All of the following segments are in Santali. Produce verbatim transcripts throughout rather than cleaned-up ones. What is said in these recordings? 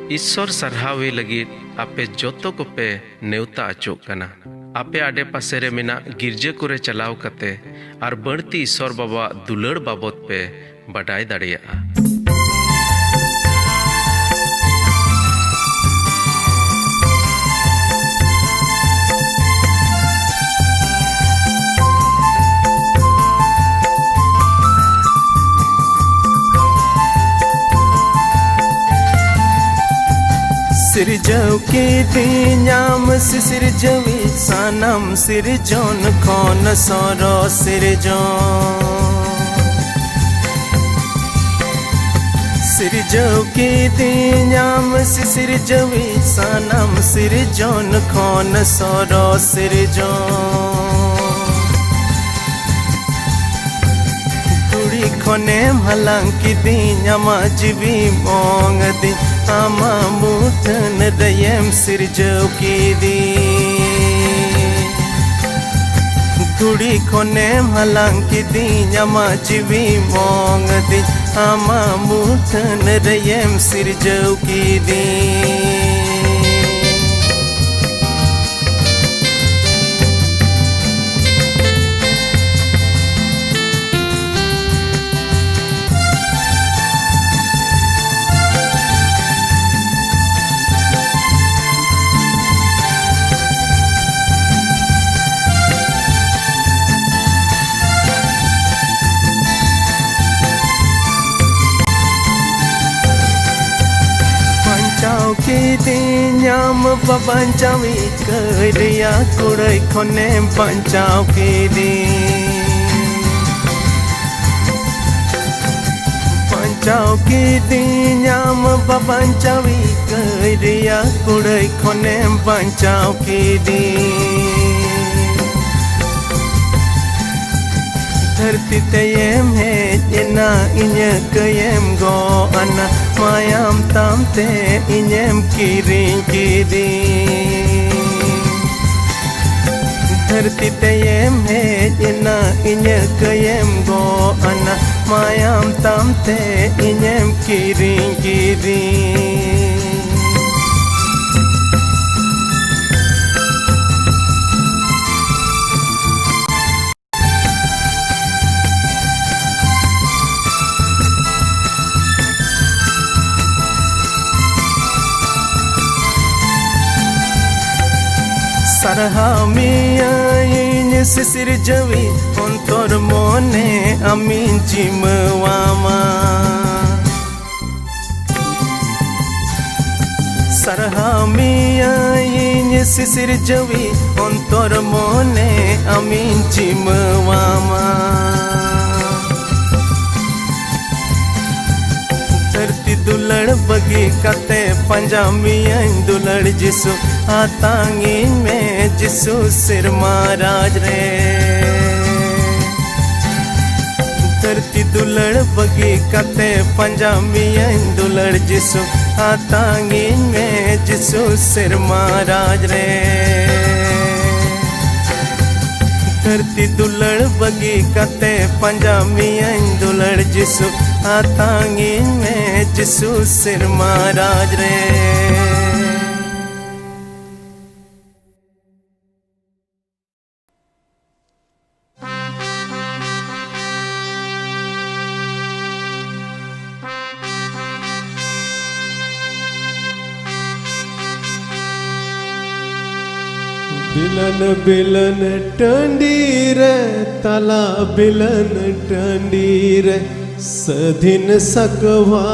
ᱤᱥᱥᱚᱨ ᱥᱟᱨᱦᱟᱣᱮ ᱞᱟᱹᱜᱤᱫ ᱟᱯᱮ ᱡᱚᱛᱚ ᱠᱚᱯᱮ ᱱᱮᱣᱛᱟ ᱚᱪᱚᱜ ᱠᱟᱱᱟ᱾ ᱟᱯᱮ ᱟᱰᱮ ᱯᱟᱥᱮ ᱨᱮ ᱢᱮᱱᱟᱜ ᱜᱤᱨᱡᱟᱹ ᱠᱚᱨᱮ ᱪᱟᱞᱟᱣ ᱠᱟᱛᱮ ᱟᱨ ᱵᱟᱹᱲᱛᱤ ᱤᱥᱥᱚᱨ ᱵᱟᱵᱟᱣᱟᱜ ᱫᱩᱞᱟᱹᱲ ᱵᱟᱵᱚᱛ ᱯᱮ ᱵᱟᱰᱟᱭ ᱫᱟᱲᱮᱭᱟᱜᱼᱟ᱾ ᱥᱤᱨᱡᱟᱹᱣ ᱠᱤᱫᱤᱧᱟᱢ ᱥᱤᱥᱤᱨᱡᱟᱹᱣᱤᱡ, ᱥᱟᱱᱟᱢ ᱥᱤᱨᱡᱚᱱ ᱠᱷᱚᱱ ᱥᱚᱨᱚᱥ ᱥᱤᱨᱡᱚᱱ᱾ ᱥᱤᱨᱡᱟᱹᱣ ᱠᱤᱫᱤᱧᱟᱢ ᱥᱤᱥᱤᱨᱡᱟᱹᱣᱤᱡ, ᱥᱟᱱᱟᱢ ᱥᱤᱨᱡᱚᱱ ᱠᱷᱚᱱ ᱥᱚᱨᱚᱥ ᱥᱤᱨᱡᱚᱱ᱾ ᱫᱷᱩᱲᱤ ᱠᱷᱚᱱᱮᱢ ᱦᱟᱞᱟᱝ ᱠᱤᱫᱤᱧ, ᱟᱢᱟᱜ ᱡᱤᱣᱤᱢ ᱚᱝ ᱟᱹᱫᱤᱧ, ᱟᱢᱟᱜ ᱢᱩᱴᱷᱟᱹᱱ ᱨᱮᱭᱮᱢ ᱥᱤᱨᱡᱟᱹᱣ ᱠᱤᱫᱤᱧ᱾ ᱫᱷᱩᱲᱤ ᱠᱷᱚᱱᱮᱢ ᱦᱟᱞᱟᱝ ᱠᱤᱫᱤᱧ, ᱟᱢᱟᱜ ᱡᱤᱣᱤᱢ ᱚᱝ ᱟᱹᱫᱤᱧ, ᱟᱢᱟᱜ ᱢᱩᱴᱷᱟᱹᱱ ᱨᱮᱭᱮᱢ ᱥᱤᱨᱡᱟᱹᱣ ᱠᱤᱫᱤᱧ᱾ ᱵᱟᱧᱪᱟᱣ ᱠᱤᱫᱤᱧᱟᱢ ᱵᱟᱵᱟᱧᱪᱟᱣᱤᱡ, ᱠᱟᱹᱭ ᱨᱮᱭᱟᱜ ᱠᱩᱲᱟᱹᱭ ᱠᱷᱚᱱᱮᱢ ᱵᱟᱧᱪᱟᱣ ᱠᱤᱫᱤᱧ᱾ ᱵᱟᱧᱪᱟᱣ ᱠᱤᱫᱤᱧᱟᱢ ᱵᱟᱵᱟᱧᱪᱟᱣᱤᱡ, ᱠᱟᱹᱭ ᱨᱮᱭᱟᱜ ᱠᱩᱲᱟᱹᱭ ᱠᱷᱚᱱᱮᱢ ᱵᱟᱧᱪᱟᱣ ᱠᱤᱫᱤᱧ᱾ ᱫᱷᱟᱹᱨᱛᱤ ᱛᱮᱭᱮᱢ ᱦᱮᱡ ᱮᱱᱟ, ᱤᱧᱟᱹᱜ ᱠᱟᱹᱭᱮᱢ ᱜᱚᱜ ᱟᱱᱟ, ᱢᱟᱭᱟᱢ ᱛᱟᱢ ᱛᱮ ᱤᱧᱮᱢ ᱠᱤᱨᱤᱧ ᱠᱤᱫᱤᱧ᱾ ᱫᱷᱟᱹᱨᱛᱤ ᱛᱮᱭᱮᱢ ᱦᱮᱡ ᱮᱱᱟ, ᱤᱧᱟᱹᱜ ᱠᱟᱹᱭᱮᱢ ᱜᱚᱜ ᱟᱱᱟ, ᱢᱟᱭᱟᱢ ᱛᱟᱢ ᱛᱮ ᱤᱧᱮᱢ ᱠᱤᱨᱤᱧ ᱠᱤᱫᱤᱧ᱾ ᱦᱟᱢᱤᱭᱟᱹᱧ ᱥᱤᱥᱤᱨ ᱡᱟᱹᱣᱤ ᱚᱱᱛᱚᱨ ᱢᱚᱱᱮ ᱟᱢᱤᱧ ᱡᱤᱢᱟᱹᱣᱟᱢᱟ᱾ ᱥᱟᱨᱦᱟᱣ ᱢᱮᱭᱟᱹᱧ ᱥᱤᱥᱤᱨ ᱡᱟᱹᱣᱤ ᱚᱱᱛᱚᱨ ᱢᱚᱱᱮ ᱟᱢᱤᱧ ᱡᱤᱢᱟᱹᱣᱟᱢᱟ᱾ ᱫᱷᱟᱹᱨᱛᱤ ᱫᱩᱞᱟᱹᱲ ᱵᱟᱹᱜᱤ ᱠᱟᱛᱮ ᱯᱟᱸᱡᱟ ᱢᱮᱭᱟᱹᱧ ᱫᱩᱞᱟᱹᱲ ᱡᱤᱥᱩ, ᱟᱛᱟᱝᱤᱧ ᱢᱮ ᱡᱤᱥᱩ ᱥᱮᱨᱢᱟ ᱨᱟᱡᱽ ᱨᱮ᱾ ᱫᱷᱟᱹᱨᱛᱤ ᱫᱩᱞᱟᱹᱲ ᱵᱟᱹᱜᱤ ᱠᱟᱛᱮ ᱯᱟᱸᱡᱟ ᱢᱮᱭᱟᱹᱧ ᱫᱩᱞᱟᱹᱲ ᱡᱤᱥᱩ, ᱟᱛᱟᱝᱤᱧ ᱢᱮ ᱡᱤᱥᱩ ᱥᱮᱨᱢᱟ ᱨᱟᱡᱽ ᱨᱮ᱾ ᱫᱷᱟᱹᱨᱛᱤ ᱫᱩᱞᱟᱹᱲ ᱵᱟᱹᱜᱤ ᱠᱟᱛᱮ ᱯᱟᱸᱡᱟ ᱢᱮᱭᱟᱹᱧ ᱫᱩᱞᱟᱹᱲ ᱡᱤᱥᱩ, ᱟᱛᱟᱝᱤᱧ ᱢᱮ ᱡᱤᱥᱩ ᱥᱮᱨᱢᱟ ᱨᱟᱡᱽ ᱨᱮ᱾ ᱵᱤᱞᱟᱹᱱ ᱵᱤᱞᱟᱹᱱ ᱴᱟᱺᱰᱤ ᱨᱮ, ᱛᱟᱞᱟ ᱵᱤᱞᱟᱹᱱ ᱴᱟᱺᱰᱤ ᱨᱮ, ᱥᱟᱹᱫᱷᱤᱱ ᱥᱟᱠᱣᱟ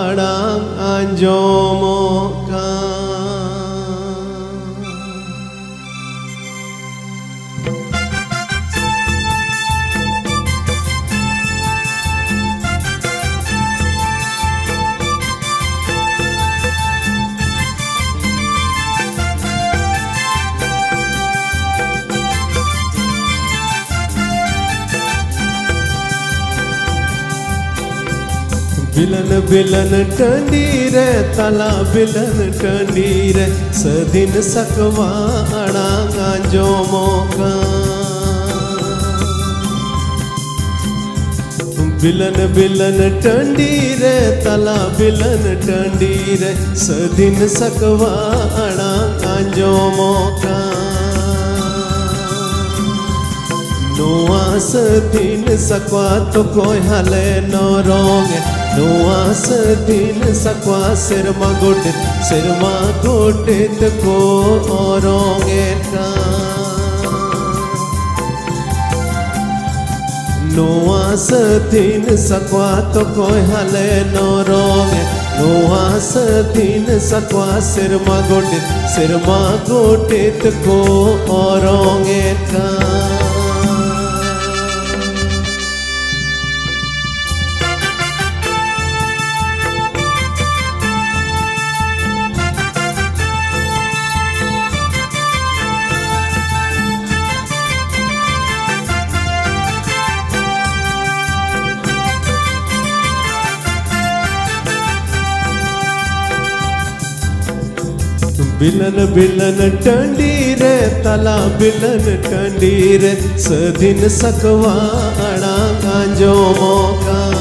ᱟᱲᱟᱝ ᱟᱸᱡᱚᱢᱚᱜ ᱠᱟᱱ᱾ ᱵᱤᱞᱟᱹᱱ ᱵᱤᱞᱟᱹᱱ ᱴᱟᱺᱰᱤ ᱨᱮ, ᱛᱟᱞᱟ ᱵᱤᱞᱟᱹᱱ ᱴᱟᱺᱰᱤ ᱨᱮ, ᱥᱟᱹᱫᱷᱤᱱ ᱥᱟᱠᱣᱟ ᱟᱲᱟᱝ ᱟᱸᱡᱚᱢᱚᱜ ᱠᱟᱱ᱾ ᱵᱤᱞᱟᱹᱱ ᱵᱤᱞᱟᱹᱱ ᱴᱟᱺᱰᱤ ᱨᱮ, ᱛᱟᱞᱟ ᱵᱤᱞᱟᱹᱱ ᱴᱟᱺᱰᱤ ᱨᱮ, ᱥᱟᱹᱫᱷᱤᱱ ᱥᱟᱠᱣᱟ ᱟᱲᱟᱝ ᱟᱸᱡᱚᱢᱚᱜ ᱠᱟᱱ᱾ ᱱᱚᱣᱟ ᱥᱟᱹᱫᱷᱤᱱ ᱥᱟᱠᱣᱟ ᱛᱚᱠᱚᱭ ᱦᱟᱞᱮ ᱱᱚᱨᱚᱝ ᱮ, ᱱᱚᱣᱟ ᱥᱟᱹᱫᱷᱤᱱ ᱥᱟᱠᱣᱟ ᱥᱮᱨᱢᱟ ᱜᱚᱴᱮᱛ, ᱥᱮᱨᱢᱟ ᱜᱚᱴᱮᱛ ᱠᱚ ᱚᱨᱚᱝ ᱮ ᱠᱟᱱ᱾ ᱱᱚᱣᱟ ᱥᱟᱹᱫᱷᱤᱱ ᱥᱟᱠᱣᱟ ᱛᱚᱠᱚᱭ ᱦᱟᱞᱮ ᱱᱚᱨᱚᱝ ᱮ, ᱱᱚᱣᱟ ᱥᱟᱹᱫᱷᱤᱱ ᱥᱟᱠᱣᱟ ᱥᱮᱨᱢᱟ ᱜᱚᱴᱮᱛ, ᱥᱮᱨᱢᱟ ᱜᱚᱴᱮᱛ ᱠᱚ ᱚᱨᱚᱝ ᱮ ᱠᱟᱱ᱾ ᱵᱤᱞᱟᱹᱱ ᱵᱤᱞᱟᱹᱱ ᱴᱟᱺᱰᱤ ᱨᱮ, ᱛᱟᱞᱟ ᱵᱤᱞᱟᱹᱱ ᱴᱟᱺᱰᱤ ᱨᱮ, ᱥᱟᱹᱫᱷᱤᱱ ᱥᱟᱠᱣᱟ ᱟᱲᱟᱝ ᱟᱸᱡᱚᱢᱚᱜ ᱠᱟᱱ᱾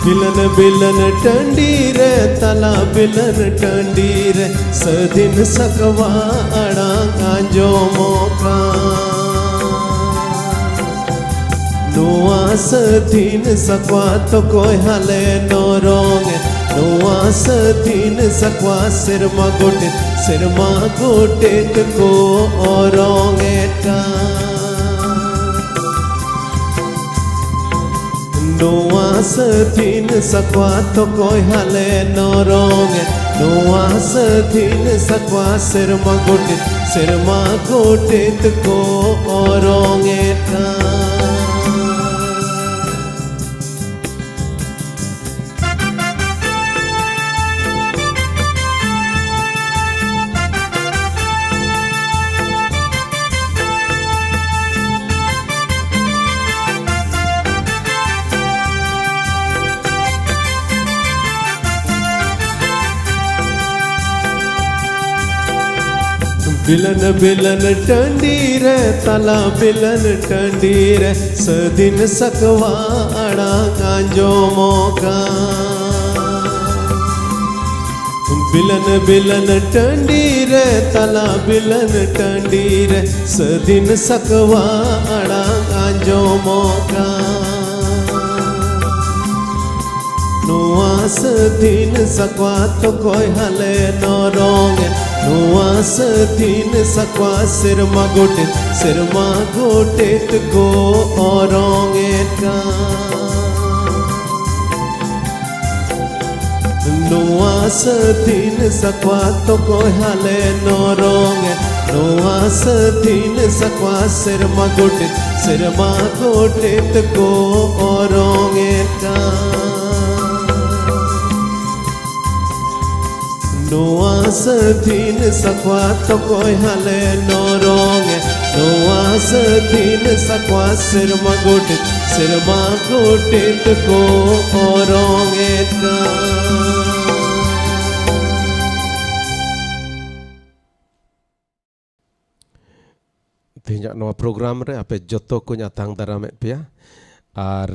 ᱵᱤᱞᱟᱹᱱ ᱵᱤᱞᱟᱹᱱ ᱴᱟᱺᱰᱤ ᱨᱮ, ᱛᱟᱞᱟ ᱵᱤᱞᱟᱹᱱ ᱴᱟᱺᱰᱤ ᱨᱮ, ᱥᱟᱹᱫᱷᱤᱱ ᱥᱟᱠᱣᱟ ᱟᱲᱟᱝ ᱟᱸᱡᱚᱢᱚᱜ ᱠᱟᱱ᱾ ᱱᱚᱣᱟ ᱥᱟᱹᱫᱷᱤᱱ ᱥᱟᱠᱣᱟ ᱛᱚᱠᱚᱭ ᱦᱟᱞᱮ ᱱᱚᱨᱚᱝ ᱮ, ᱱᱚᱣᱟ ᱥᱟᱹᱫᱷᱤᱱ ᱥᱟᱠᱣᱟ ᱥᱮᱨᱢᱟ ᱜᱚᱴᱮᱛ, ᱥᱮᱨᱢᱟ ᱜᱚᱴᱮᱛ ᱠᱚ ᱚᱨᱚᱝ ᱮ ᱠᱟᱱ᱾ ᱱᱚᱣᱟ ᱥᱟᱹᱫᱷᱤᱱ ᱥᱟᱠᱣᱟ ᱛᱚᱠᱚᱭ ᱦᱟᱞᱮ ᱱᱚᱨᱚᱝ ᱮ, ᱱᱚᱣᱟ ᱥᱟᱹᱫᱷᱤᱱ ᱥᱟᱠᱣᱟ ᱥᱮᱨᱢᱟ ᱜᱚᱴᱮᱛ, ᱥᱮᱨᱢᱟ ᱜᱚᱴᱮᱛ ᱠᱚ ᱚᱨᱚᱝ ᱮ ᱠᱟᱱ᱾ ᱵᱤᱞᱟᱹᱱ ᱵᱤᱞᱟᱹᱱ ᱴᱟᱺᱰᱤ ᱨᱮ, ᱛᱟᱞᱟ ᱵᱤᱞᱟᱹᱱ ᱴᱟᱺᱰᱤ ᱨᱮ, ᱥᱟᱹᱫᱷᱤᱱ ᱥᱟᱠᱣᱟ ᱟᱲᱟᱝ ᱟᱸᱡᱚᱢᱚᱜ ᱠᱟᱱ᱾ ᱵᱤᱞᱟᱹᱱ ᱵᱤᱞᱟᱹᱱ ᱴᱟᱺᱰᱤ ᱨᱮ, ᱛᱟᱞᱟ ᱵᱤᱞᱟᱹᱱ ᱴᱟᱺᱰᱤ ᱨᱮ, ᱥᱟᱹᱫᱷᱤᱱ ᱥᱟᱠᱣᱟ ᱟᱲᱟᱝ ᱟᱸᱡᱚᱢᱚᱜ ᱠᱟᱱ᱾ ᱱᱚᱣᱟ ᱥᱟᱹᱫᱷᱤᱱ ᱥᱟᱠᱣᱟ ᱛᱚᱠᱚᱭ ᱦᱟᱞᱮ ᱱᱚᱨᱚᱝ ᱮ, ᱱᱚᱣᱟ ᱥᱟᱹᱫᱷᱤᱱ ᱥᱟᱠᱣᱟ ᱥᱮᱨᱢᱟ ᱜᱚᱴᱮᱛ, ᱥᱮᱨᱢᱟ ᱜᱚᱴᱮᱛ ᱠᱚ ᱚᱨᱚᱝ ᱮᱫ ᱠᱟᱱ᱾ ᱱᱚᱣᱟ ᱥᱟᱹᱫᱷᱤᱱ ᱥᱟᱠᱣᱟ ᱛᱚᱠᱚᱭ ᱦᱟᱞᱮ ᱱᱚᱨᱚᱝ ᱮ, ᱱᱚᱣᱟ ᱥᱟᱹᱫᱷᱤᱱ ᱥᱟᱠᱣᱟ ᱥᱮᱨᱢᱟ ᱜᱚᱴᱮᱛ, ᱥᱮᱨᱢᱟ ᱜᱚᱴᱮᱛ ᱠᱚ ᱚᱨᱚᱝ ᱮᱫ ᱠᱟᱱ᱾ ᱱᱚᱣᱟ ᱥᱟᱹᱫᱷᱤᱱ ᱥᱟᱠᱣᱟ ᱛᱚᱠᱚᱭ ᱦᱟᱞᱮ ᱱᱚᱨᱚᱝ ᱮ, ᱱᱚᱣᱟ ᱥᱟᱹᱫᱷᱤᱱ ᱥᱟᱠᱣᱟ ᱥᱮᱨᱢᱟ ᱜᱚᱴᱮᱛ, ᱥᱮᱨᱢᱟ ᱜᱚᱴᱮᱛ ᱠᱚ ᱚᱨᱚᱝ ᱮᱫ ᱠᱟᱱ᱾ ᱛᱮᱦᱮᱧᱟᱜ ᱱᱚᱣᱟ ᱯᱨᱳᱜᱨᱟᱢ ᱨᱮ ᱟᱯᱮ ᱡᱚᱛᱚ ᱠᱚᱧ ᱟᱛᱟᱝ ᱫᱟᱨᱟᱢᱮᱫ ᱯᱮᱭᱟ᱾ ᱟᱨ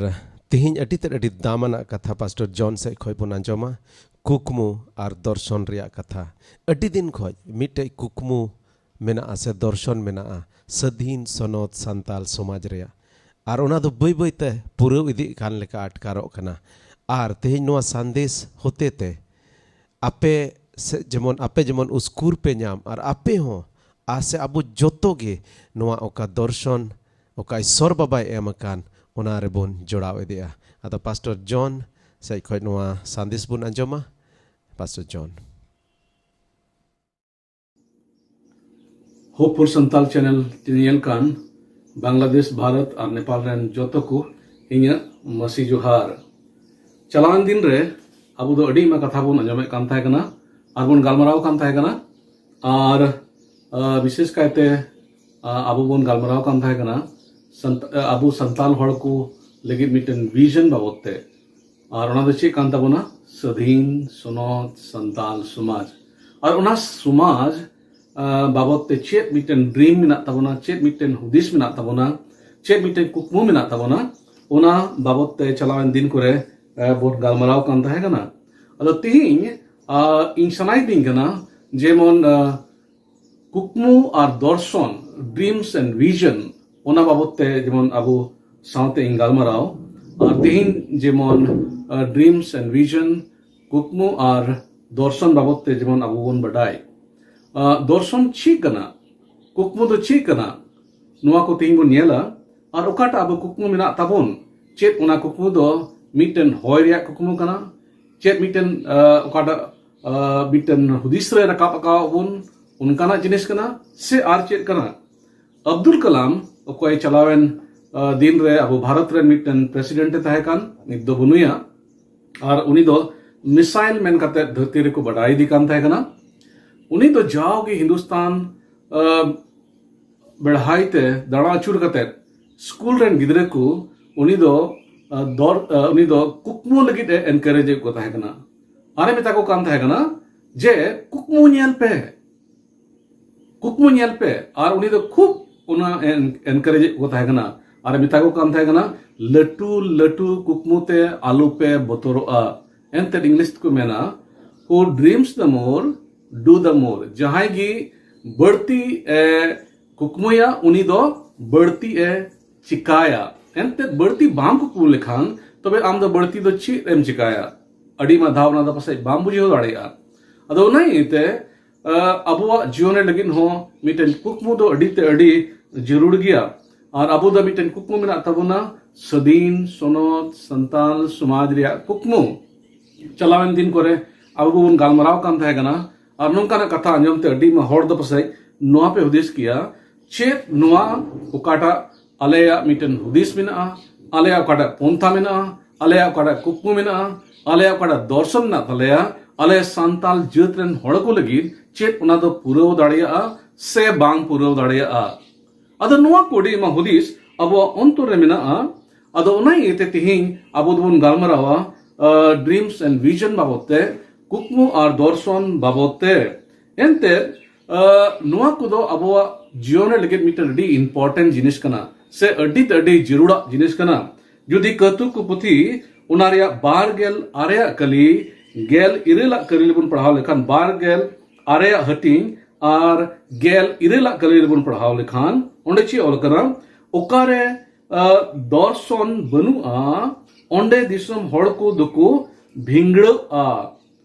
ᱛᱮᱦᱮᱧ ᱟᱹᱰᱤ ᱛᱮᱫ ᱟᱹᱰᱤ ᱫᱟᱢᱟᱱᱟᱜ ᱠᱟᱛᱷᱟ ᱯᱟᱥᱴᱚᱨ ᱡᱚᱱ ᱥᱮᱫ ᱠᱷᱚᱱ ᱵᱚᱱ ᱟᱸᱡᱚᱢᱟ, ᱠᱩᱠᱢᱩ ᱟᱨ ᱫᱚᱨᱥᱚᱱ ᱨᱮᱭᱟᱜ ᱠᱟᱛᱷᱟ᱾ ᱟᱹᱰᱤ ᱫᱤᱱ ᱠᱷᱚᱱ ᱢᱤᱫᱴᱮᱡ ᱠᱩᱠᱢᱩ ᱢᱮᱱᱟᱜᱼᱟ ᱥᱮ ᱫᱚᱨᱥᱚᱱ ᱢᱮᱱᱟᱜᱼᱟ ᱥᱟᱹᱫᱷᱤᱱ ᱥᱚᱱᱚᱛ ᱥᱟᱱᱛᱟᱞ ᱥᱚᱢᱟᱡᱽ ᱨᱮᱭᱟᱜ, ᱟᱨ ᱚᱱᱟ ᱫᱚ ᱵᱟᱹᱭ ᱵᱟᱹᱭ ᱛᱮ ᱯᱩᱨᱟᱹᱣ ᱤᱫᱤᱜ ᱠᱟᱱ ᱞᱮᱠᱟ ᱟᱴᱠᱟᱨᱚᱜ ᱠᱟᱱᱟ᱾ ᱟᱨ ᱛᱮᱦᱮᱧ ᱱᱚᱣᱟ ᱥᱟᱸᱫᱮᱥ ᱦᱚᱛᱮ ᱛᱮ ᱟᱯᱮ ᱥᱮ ᱡᱮᱢᱚᱱ, ᱟᱯᱮ ᱡᱮᱢᱚᱱ ᱩᱥᱠᱩᱨ ᱯᱮ ᱧᱟᱢ ᱟᱨ ᱟᱯᱮ ᱦᱚᱸ ᱟᱨ ᱥᱮ ᱟᱵᱚ ᱡᱚᱛᱚ ᱜᱮ ᱱᱚᱣᱟ ᱚᱠᱟ ᱫᱚᱨᱥᱚᱱ, ᱚᱠᱟ ᱤᱥᱥᱚᱨ ᱵᱟᱵᱟᱭ ᱮᱢ ᱟᱠᱟᱱ, ᱚᱱᱟ ᱨᱮᱵᱚᱱ ᱡᱚᱲᱟᱣ ᱤᱫᱤᱜᱼᱟ᱾ ᱟᱫᱚ ᱯᱟᱥᱴᱚᱨ ᱡᱚᱱ ᱥᱮᱫ ᱠᱷᱚᱱ ᱱᱚᱣᱟ ᱥᱟᱸᱫᱮᱥ ᱵᱚᱱ ᱟᱸᱡᱚᱢᱟ᱾ ᱯᱟᱥᱴᱚᱨ ᱡᱚᱱ᱾ ᱦᱳᱯ ᱯᱷᱚᱨ ᱥᱟᱱᱛᱟᱞ ᱪᱮᱱᱮᱞ ᱧᱮᱧᱮᱞ ᱠᱟᱱ ᱵᱟᱝᱞᱟᱫᱮᱥ, ᱵᱷᱟᱨᱚᱛ ᱟᱨ ᱱᱮᱯᱟᱞ ᱨᱮᱱ ᱡᱚᱛᱚ ᱠᱚ ᱤᱧᱟᱹᱜ ᱢᱟᱹᱥᱤ ᱡᱚᱦᱟᱨ᱾ ᱪᱟᱞᱟᱣᱮᱱ ᱫᱤᱱ ᱨᱮ ᱟᱵᱚ ᱫᱚ ᱟᱹᱰᱤ ᱟᱭᱢᱟ ᱠᱟᱛᱷᱟ ᱵᱚᱱ ᱟᱸᱡᱚᱢᱮᱫ ᱠᱟᱱ ᱛᱟᱦᱮᱸ ᱠᱟᱱᱟ ᱟᱨ ᱵᱚᱱ ᱜᱟᱞᱢᱟᱨᱟᱣ ᱠᱟᱱ ᱛᱟᱦᱮᱸ ᱠᱟᱱᱟ᱾ ᱟᱨ, ᱟ, ᱵᱤᱥᱮᱥ ᱠᱟᱭᱛᱮ, ᱟ, ᱟᱵᱚ ᱵᱚᱱ ᱜᱟᱞᱢᱟᱨᱟᱣ ᱠᱟᱱ ᱛᱟᱦᱮᱸ ᱠᱟᱱᱟ ᱥᱟᱱᱛ-, ᱟ, ᱟᱵᱚ ᱥᱟᱱᱛᱟᱞ ᱦᱚᱲ ᱠᱚ ᱞᱟᱹᱜᱤᱫ ᱢᱤᱫᱴᱮᱱ ᱵᱷᱤᱡᱚᱱ ᱵᱟᱵᱚᱫ ᱛᱮ᱾ ᱟᱨ ᱚᱱᱟ ᱫᱚ ᱪᱮᱫ ᱠᱟᱱ ᱛᱟᱵᱚᱱᱟ? ᱥᱟᱹᱫᱷᱤᱱ ᱥᱚᱱᱚᱛ ᱥᱟᱱᱛᱟᱞ ᱥᱚᱢᱟᱡᱽ᱾ ᱟᱨ ᱚᱱᱟ ᱥᱚᱢᱟᱡᱽ, ᱟ, ᱵᱟᱵᱚᱫ ᱛᱮ ᱪᱮᱫ ᱢᱤᱫᱴᱮᱱ ᱰᱨᱤᱢ ᱢᱮᱱᱟᱜ ᱛᱟᱵᱚᱱᱟ, ᱪᱮᱫ ᱢᱤᱫᱴᱮᱱ ᱦᱩᱫᱤᱥ ᱢᱮᱱᱟᱜ ᱛᱟᱵᱚᱱᱟ, ᱪᱮᱫ ᱢᱤᱫᱴᱮᱱ ᱠᱩᱠᱢᱩ ᱢᱮᱱᱟᱜ ᱛᱟᱵᱚᱱᱟ, ᱚᱱᱟ ᱵᱟᱵᱚᱫ ᱛᱮ ᱪᱟᱞᱟᱣᱮᱱ ᱫᱤᱱ ᱠᱚᱨᱮ, ᱟ, ᱵᱚᱱ ᱜᱟᱞᱢᱟᱨᱟᱣ ᱠᱟᱱ ᱛᱟᱦᱮᱸ ᱠᱟᱱᱟ᱾ ᱟᱫᱚ ᱛᱤᱦᱤᱧ ᱟᱨ ᱤᱧ ᱥᱟᱱᱟᱭᱮᱫᱤᱧ ᱠᱟᱱᱟ ᱡᱮᱢᱚᱱ ᱟᱨ, ᱠᱩᱠᱢᱩ ᱟᱨ ᱫᱚᱨᱥᱚᱱ, dreams and vision, ᱚᱱᱟ ᱵᱟᱵᱚᱛ ᱛᱮ ᱡᱮᱢᱚᱱ ᱟᱵᱚ ᱥᱟᱶᱛᱮ ᱤᱧ ᱜᱟᱞᱢᱟᱨᱟᱣ᱾ ᱟᱨ ᱛᱮᱦᱮᱧ ᱡᱮᱢᱚᱱ ᱟᱨ, dreams and vision, ᱠᱩᱠᱢᱩ ᱟᱨ ᱫᱚᱨᱥᱚᱱ ᱵᱟᱵᱚᱛ ᱛᱮ ᱡᱮᱢᱚᱱ ᱟᱵᱚ ᱵᱚᱱ ᱵᱟᱰᱟᱭ᱾ ᱟᱨ ᱫᱚᱨᱥᱚᱱ ᱪᱮᱫ ᱠᱟᱱᱟ? ᱠᱩᱠᱢᱩ ᱫᱚ ᱪᱮᱫ ᱠᱟᱱᱟ? ᱱᱚᱣᱟ ᱠᱚ ᱛᱮᱦᱮᱧ ᱵᱚᱱ ᱧᱮᱞᱟ᱾ ᱟᱨ ᱚᱠᱟᱴᱟᱜ ᱟᱵᱚ ᱠᱩᱠᱢᱩ ᱢᱮᱱᱟᱜ ᱛᱟᱵᱚᱱ, ᱪᱮᱫ ᱚᱱᱟ ᱠᱩᱠᱢᱩ ᱫᱚ ᱢᱤᱫᱴᱮᱱ ᱦᱚᱭ ᱨᱮᱭᱟᱜ ᱠᱩᱠᱢᱩ ᱠᱟᱱᱟ? ᱪᱮᱫ ᱢᱤᱫᱴᱮᱱ ᱟᱨ, ᱚᱠᱟᱴᱟᱜ ᱟᱨ, ᱢᱤᱫᱴᱮᱱ ᱦᱩᱫᱤᱥ ᱨᱮ ᱨᱟᱠᱟᱵ ᱟᱠᱟᱣᱟᱜ ᱵᱚᱱ ᱚᱱᱠᱟᱱᱟᱜ ᱡᱤᱱᱤᱥ ᱠᱟᱱᱟ ᱥᱮ ᱟᱨ ᱪᱮᱫ ᱠᱟᱱᱟ? ᱟᱵᱫᱩᱞ ᱠᱟᱞᱟᱢ, ᱚᱠᱚᱭ ᱪᱟᱞᱟᱣᱮᱱ ᱟᱨ, ᱫᱤᱱ ᱨᱮ ᱟᱵᱚ ᱵᱷᱟᱨᱚᱛ ᱨᱮᱱ ᱢᱤᱫᱴᱮᱱ president ᱮ ᱛᱟᱦᱮᱸ ᱠᱟᱱ, ᱱᱤᱛ ᱫᱚ ᱵᱟᱹᱱᱩᱭᱟ, ᱟᱨ ᱩᱱᱤ ᱫᱚ missile ᱢᱮᱱ ᱠᱟᱛᱮ ᱫᱷᱟᱹᱨᱛᱤ ᱨᱮᱠᱚ ᱵᱟᱰᱟᱭ ᱤᱫᱤ ᱠᱟᱱ ᱛᱟᱦᱮᱸ ᱠᱟᱱᱟ᱾ ᱩᱱᱤ ᱫᱚ ᱡᱟᱣᱜᱮ ᱦᱤᱱᱫᱩᱥᱛᱟᱱ ᱟᱨ, ᱵᱮᱲᱦᱟᱭ ᱛᱮ ᱫᱟᱬᱟ ᱟᱹᱪᱩᱨ ᱠᱟᱛᱮ ᱥᱠᱩᱞ ᱨᱮᱱ ᱜᱤᱫᱽᱨᱟᱹ ᱠᱚ ᱩᱱᱤ ᱫᱚ ᱟᱨ, ᱫᱚᱨ ᱟᱨ, ᱩᱱᱤ ᱫᱚ ᱠᱩᱠᱢᱩ ᱞᱟᱹᱜᱤᱫ ᱮ encourage ᱮᱫ ᱠᱚ ᱛᱟᱦᱮᱸ ᱠᱟᱱᱟ᱾ ᱟᱨ ᱮ ᱢᱮᱛᱟ ᱠᱚ ᱠᱟᱱ ᱛᱟᱦᱮᱸ ᱠᱟᱱᱟ ᱡᱮ ᱠᱩᱠᱢᱩ ᱧᱮᱞ ᱯᱮ, ᱠᱩᱠᱢᱩ ᱧᱮᱞ ᱯᱮ᱾ ᱟᱨ ᱩᱱᱤ ᱫᱚ ᱠᱷᱩᱵ ᱚᱱᱟ encourage ᱮᱫ ᱠᱚ ᱛᱟᱦᱮᱸ ᱠᱟᱱᱟ᱾ ᱟᱨ ᱮ ᱢᱮᱛᱟ ᱠᱚ ᱠᱟᱱ ᱛᱟᱦᱮᱸ ᱠᱟᱱᱟ, ᱞᱟᱹᱴᱩ ᱞᱟᱹᱴᱩ ᱠᱩᱠᱢᱩ ᱛᱮ ᱟᱞᱚ ᱯᱮ ᱵᱚᱛᱚᱨᱚᱜᱼᱟ᱾ ᱮᱱᱛᱮᱫ English ᱛᱮᱠᱚ ᱢᱮᱱᱟ, who dreams the more, do the more. ᱡᱟᱦᱟᱸᱭ ᱜᱮ ᱵᱟᱹᱲᱛᱤ ᱮ ᱠᱩᱠᱢᱩᱭᱟ, ᱩᱱᱤ ᱫᱚ ᱵᱟᱹᱲᱛᱤ ᱮ ᱪᱤᱠᱟᱭᱟ᱾ ᱮᱱᱛᱮᱫ ᱵᱟᱹᱲᱛᱤ ᱵᱟᱢ ᱠᱩᱠᱢᱩ ᱞᱮᱠᱷᱟᱱ ᱛᱚᱵᱮ ᱟᱢ ᱫᱚ ᱵᱟᱹᱲᱛᱤ ᱫᱚ ᱪᱮᱫ ᱮᱢ ᱪᱤᱠᱟᱭᱟ? ᱟᱹᱰᱤ ᱢᱟ ᱫᱷᱟᱣ ᱚᱱᱟ ᱫᱚ ᱯᱟᱥᱮᱡ ᱵᱟᱢ ᱵᱩᱡᱷᱟᱹᱣ ᱫᱟᱲᱮᱭᱟᱜᱼᱟ᱾ ᱟᱫᱚ ᱚᱱᱟ ᱤᱭᱟᱹᱛᱮ ᱟᱵᱚᱣᱟᱜ ᱡᱤᱭᱚᱱ ᱨᱮ ᱞᱟᱹᱜᱤᱫ ᱦᱚᱸ ᱢᱤᱫᱴᱮᱱ ᱠᱩᱠᱢᱩ ᱫᱚ ᱟᱹᱰᱤ ᱛᱮ ᱟᱹᱰᱤ ᱡᱟᱹᱨᱩᱲ ᱜᱮᱭᱟ᱾ ᱟᱨ ᱟᱵᱚ ᱫᱚ ᱢᱤᱫᱴᱮᱱ ᱠᱩᱠᱢᱩ ᱢᱮᱱᱟᱜ ᱛᱟᱵᱚᱱᱟ, ᱥᱟᱹᱫᱷᱤᱱ ᱥᱚᱱᱚᱛ ᱥᱟᱱᱛᱟᱞ ᱥᱚᱢᱟᱡᱽ ᱨᱮᱭᱟᱜ ᱠᱩᱠᱢᱩ᱾ ᱪᱟᱞᱟᱣᱮᱱ ᱫᱤᱱ ᱠᱚᱨᱮ ᱟᱵᱚ ᱵᱚᱱ ᱜᱟᱞᱢᱟᱨᱟᱣ ᱠᱟᱱ ᱛᱟᱦᱮᱸ ᱠᱟᱱᱟ᱾ ᱟᱨ ᱱᱚᱝᱠᱟᱱᱟᱜ ᱠᱟᱛᱷᱟ ᱟᱸᱡᱚᱢ ᱛᱮ ᱟᱹᱰᱤ ᱢᱟ ᱦᱚᱲ ᱫᱚ ᱯᱟᱥᱮᱡ ᱱᱚᱣᱟ ᱯᱮ ᱦᱩᱫᱤᱥ ᱠᱮᱭᱟ, ᱪᱮᱫ ᱱᱚᱣᱟ ᱚᱠᱟᱴᱟᱜ ᱟᱞᱮᱭᱟᱜ ᱢᱤᱫᱴᱮᱱ ᱦᱩᱫᱤᱥ ᱢᱮᱱᱟᱜᱼᱟ, ᱟᱞᱮᱭᱟᱜ ᱚᱠᱟᱴᱟᱜ ᱯᱚᱱᱛᱷᱟ ᱢᱮᱱᱟᱜᱼᱟ, ᱟᱞᱮᱭᱟᱜ ᱚᱠᱟᱴᱟᱜ ᱠᱩᱠᱢᱩ ᱢᱮᱱᱟᱜᱼᱟ, ᱟᱞᱮᱭᱟᱜ ᱚᱠᱟᱴᱟᱜ ᱫᱚᱨᱥᱚᱱ ᱢᱮᱱᱟᱜ ᱛᱟᱞᱮᱭᱟ, ᱟᱞᱮ ᱥᱟᱱᱛᱟᱞ ᱡᱟᱹᱛ ᱨᱮᱱ ᱦᱚᱲ ᱠᱚ ᱞᱟᱹᱜᱤᱫ ᱪᱮᱫ ᱚᱱᱟ ᱫᱚ ᱯᱩᱨᱟᱹᱣ ᱫᱟᱲᱮᱭᱟᱜᱼᱟ ᱥᱮ ᱵᱟᱝ ᱯᱩᱨᱟᱹᱣ ᱫᱟᱲᱮᱭᱟᱜᱼᱟ? ᱟᱫᱚ ᱱᱚᱣᱟ ᱠᱚ ᱟᱹᱰᱤ ᱟᱭᱢᱟ ᱦᱩᱫᱤᱥ ᱟᱵᱚᱣᱟᱜ ᱚᱱᱛᱚᱨ ᱨᱮ ᱢᱮᱱᱟᱜᱼᱟ᱾ ᱟᱫᱚ ᱚᱱᱟ ᱤᱭᱟᱹᱛᱮ ᱛᱮᱦᱮᱧ ᱟᱵᱚ ᱫᱚᱵᱚᱱ ᱜᱟᱞᱢᱟᱨᱟᱣᱟ ᱟᱨ, dreams and vision ᱵᱟᱵᱚᱛ ᱛᱮ, ᱠᱩᱠᱢᱩ ᱟᱨ ᱫᱚᱨᱥᱚᱱ ᱵᱟᱵᱚᱛ ᱛᱮ᱾ ᱮᱱᱛᱮᱫ ᱟᱨ, ᱱᱚᱣᱟ ᱠᱚᱫᱚ ᱟᱵᱚᱣᱟᱜ ᱡᱤᱭᱚᱱ ᱨᱮ ᱞᱟᱹᱜᱤᱫ ᱢᱤᱫᱴᱮᱱ ᱟᱹᱰᱤ important ᱡᱤᱱᱤᱥ ᱠᱟᱱᱟ ᱥᱮ ᱟᱹᱰᱤ ᱛᱮ ᱟᱹᱰᱤ ᱡᱟᱹᱨᱩᱲᱟᱜ ᱡᱤᱱᱤᱥ ᱠᱟᱱᱟ᱾ ᱡᱩᱫᱤ ᱠᱟᱹᱛᱩᱠ ᱠᱚ ᱯᱩᱛᱷᱤ ᱚᱱᱟ ᱨᱮᱭᱟᱜ ᱵᱟᱨ ᱜᱮᱞ ᱟᱨᱮᱭᱟᱜ ᱠᱟᱹᱞᱤ ᱜᱮᱞ ᱤᱨᱟᱹᱞᱟᱜ ᱠᱟᱹᱨᱤ ᱨᱮᱵᱚᱱ ᱯᱟᱲᱦᱟᱣ ᱞᱮᱠᱷᱟᱱ, ᱵᱟᱨ ᱜᱮᱞ ᱟᱨᱮᱭᱟᱜ ᱦᱟᱹᱴᱤᱧ ᱟᱨ ᱜᱮᱞ ᱤᱨᱟᱹᱞᱟᱜ ᱠᱟᱹᱨᱤ ᱨᱮᱵᱚᱱ ᱯᱟᱲᱦᱟᱣ ᱞᱮᱠᱷᱟᱱ, ᱚᱸᱰᱮ ᱪᱮᱫ ᱚᱞ ᱠᱟᱱᱟ? ᱚᱠᱟᱨᱮ ᱟ, ᱫᱚᱨᱥᱚᱱ ᱵᱟᱹᱱᱩᱜᱼᱟ, ᱚᱸᱰᱮ ᱫᱤᱥᱚᱢ ᱦᱚᱲ ᱠᱚ ᱫᱚᱠᱚ ᱵᱷᱤᱸᱜᱲᱟᱹᱜᱼᱟ᱾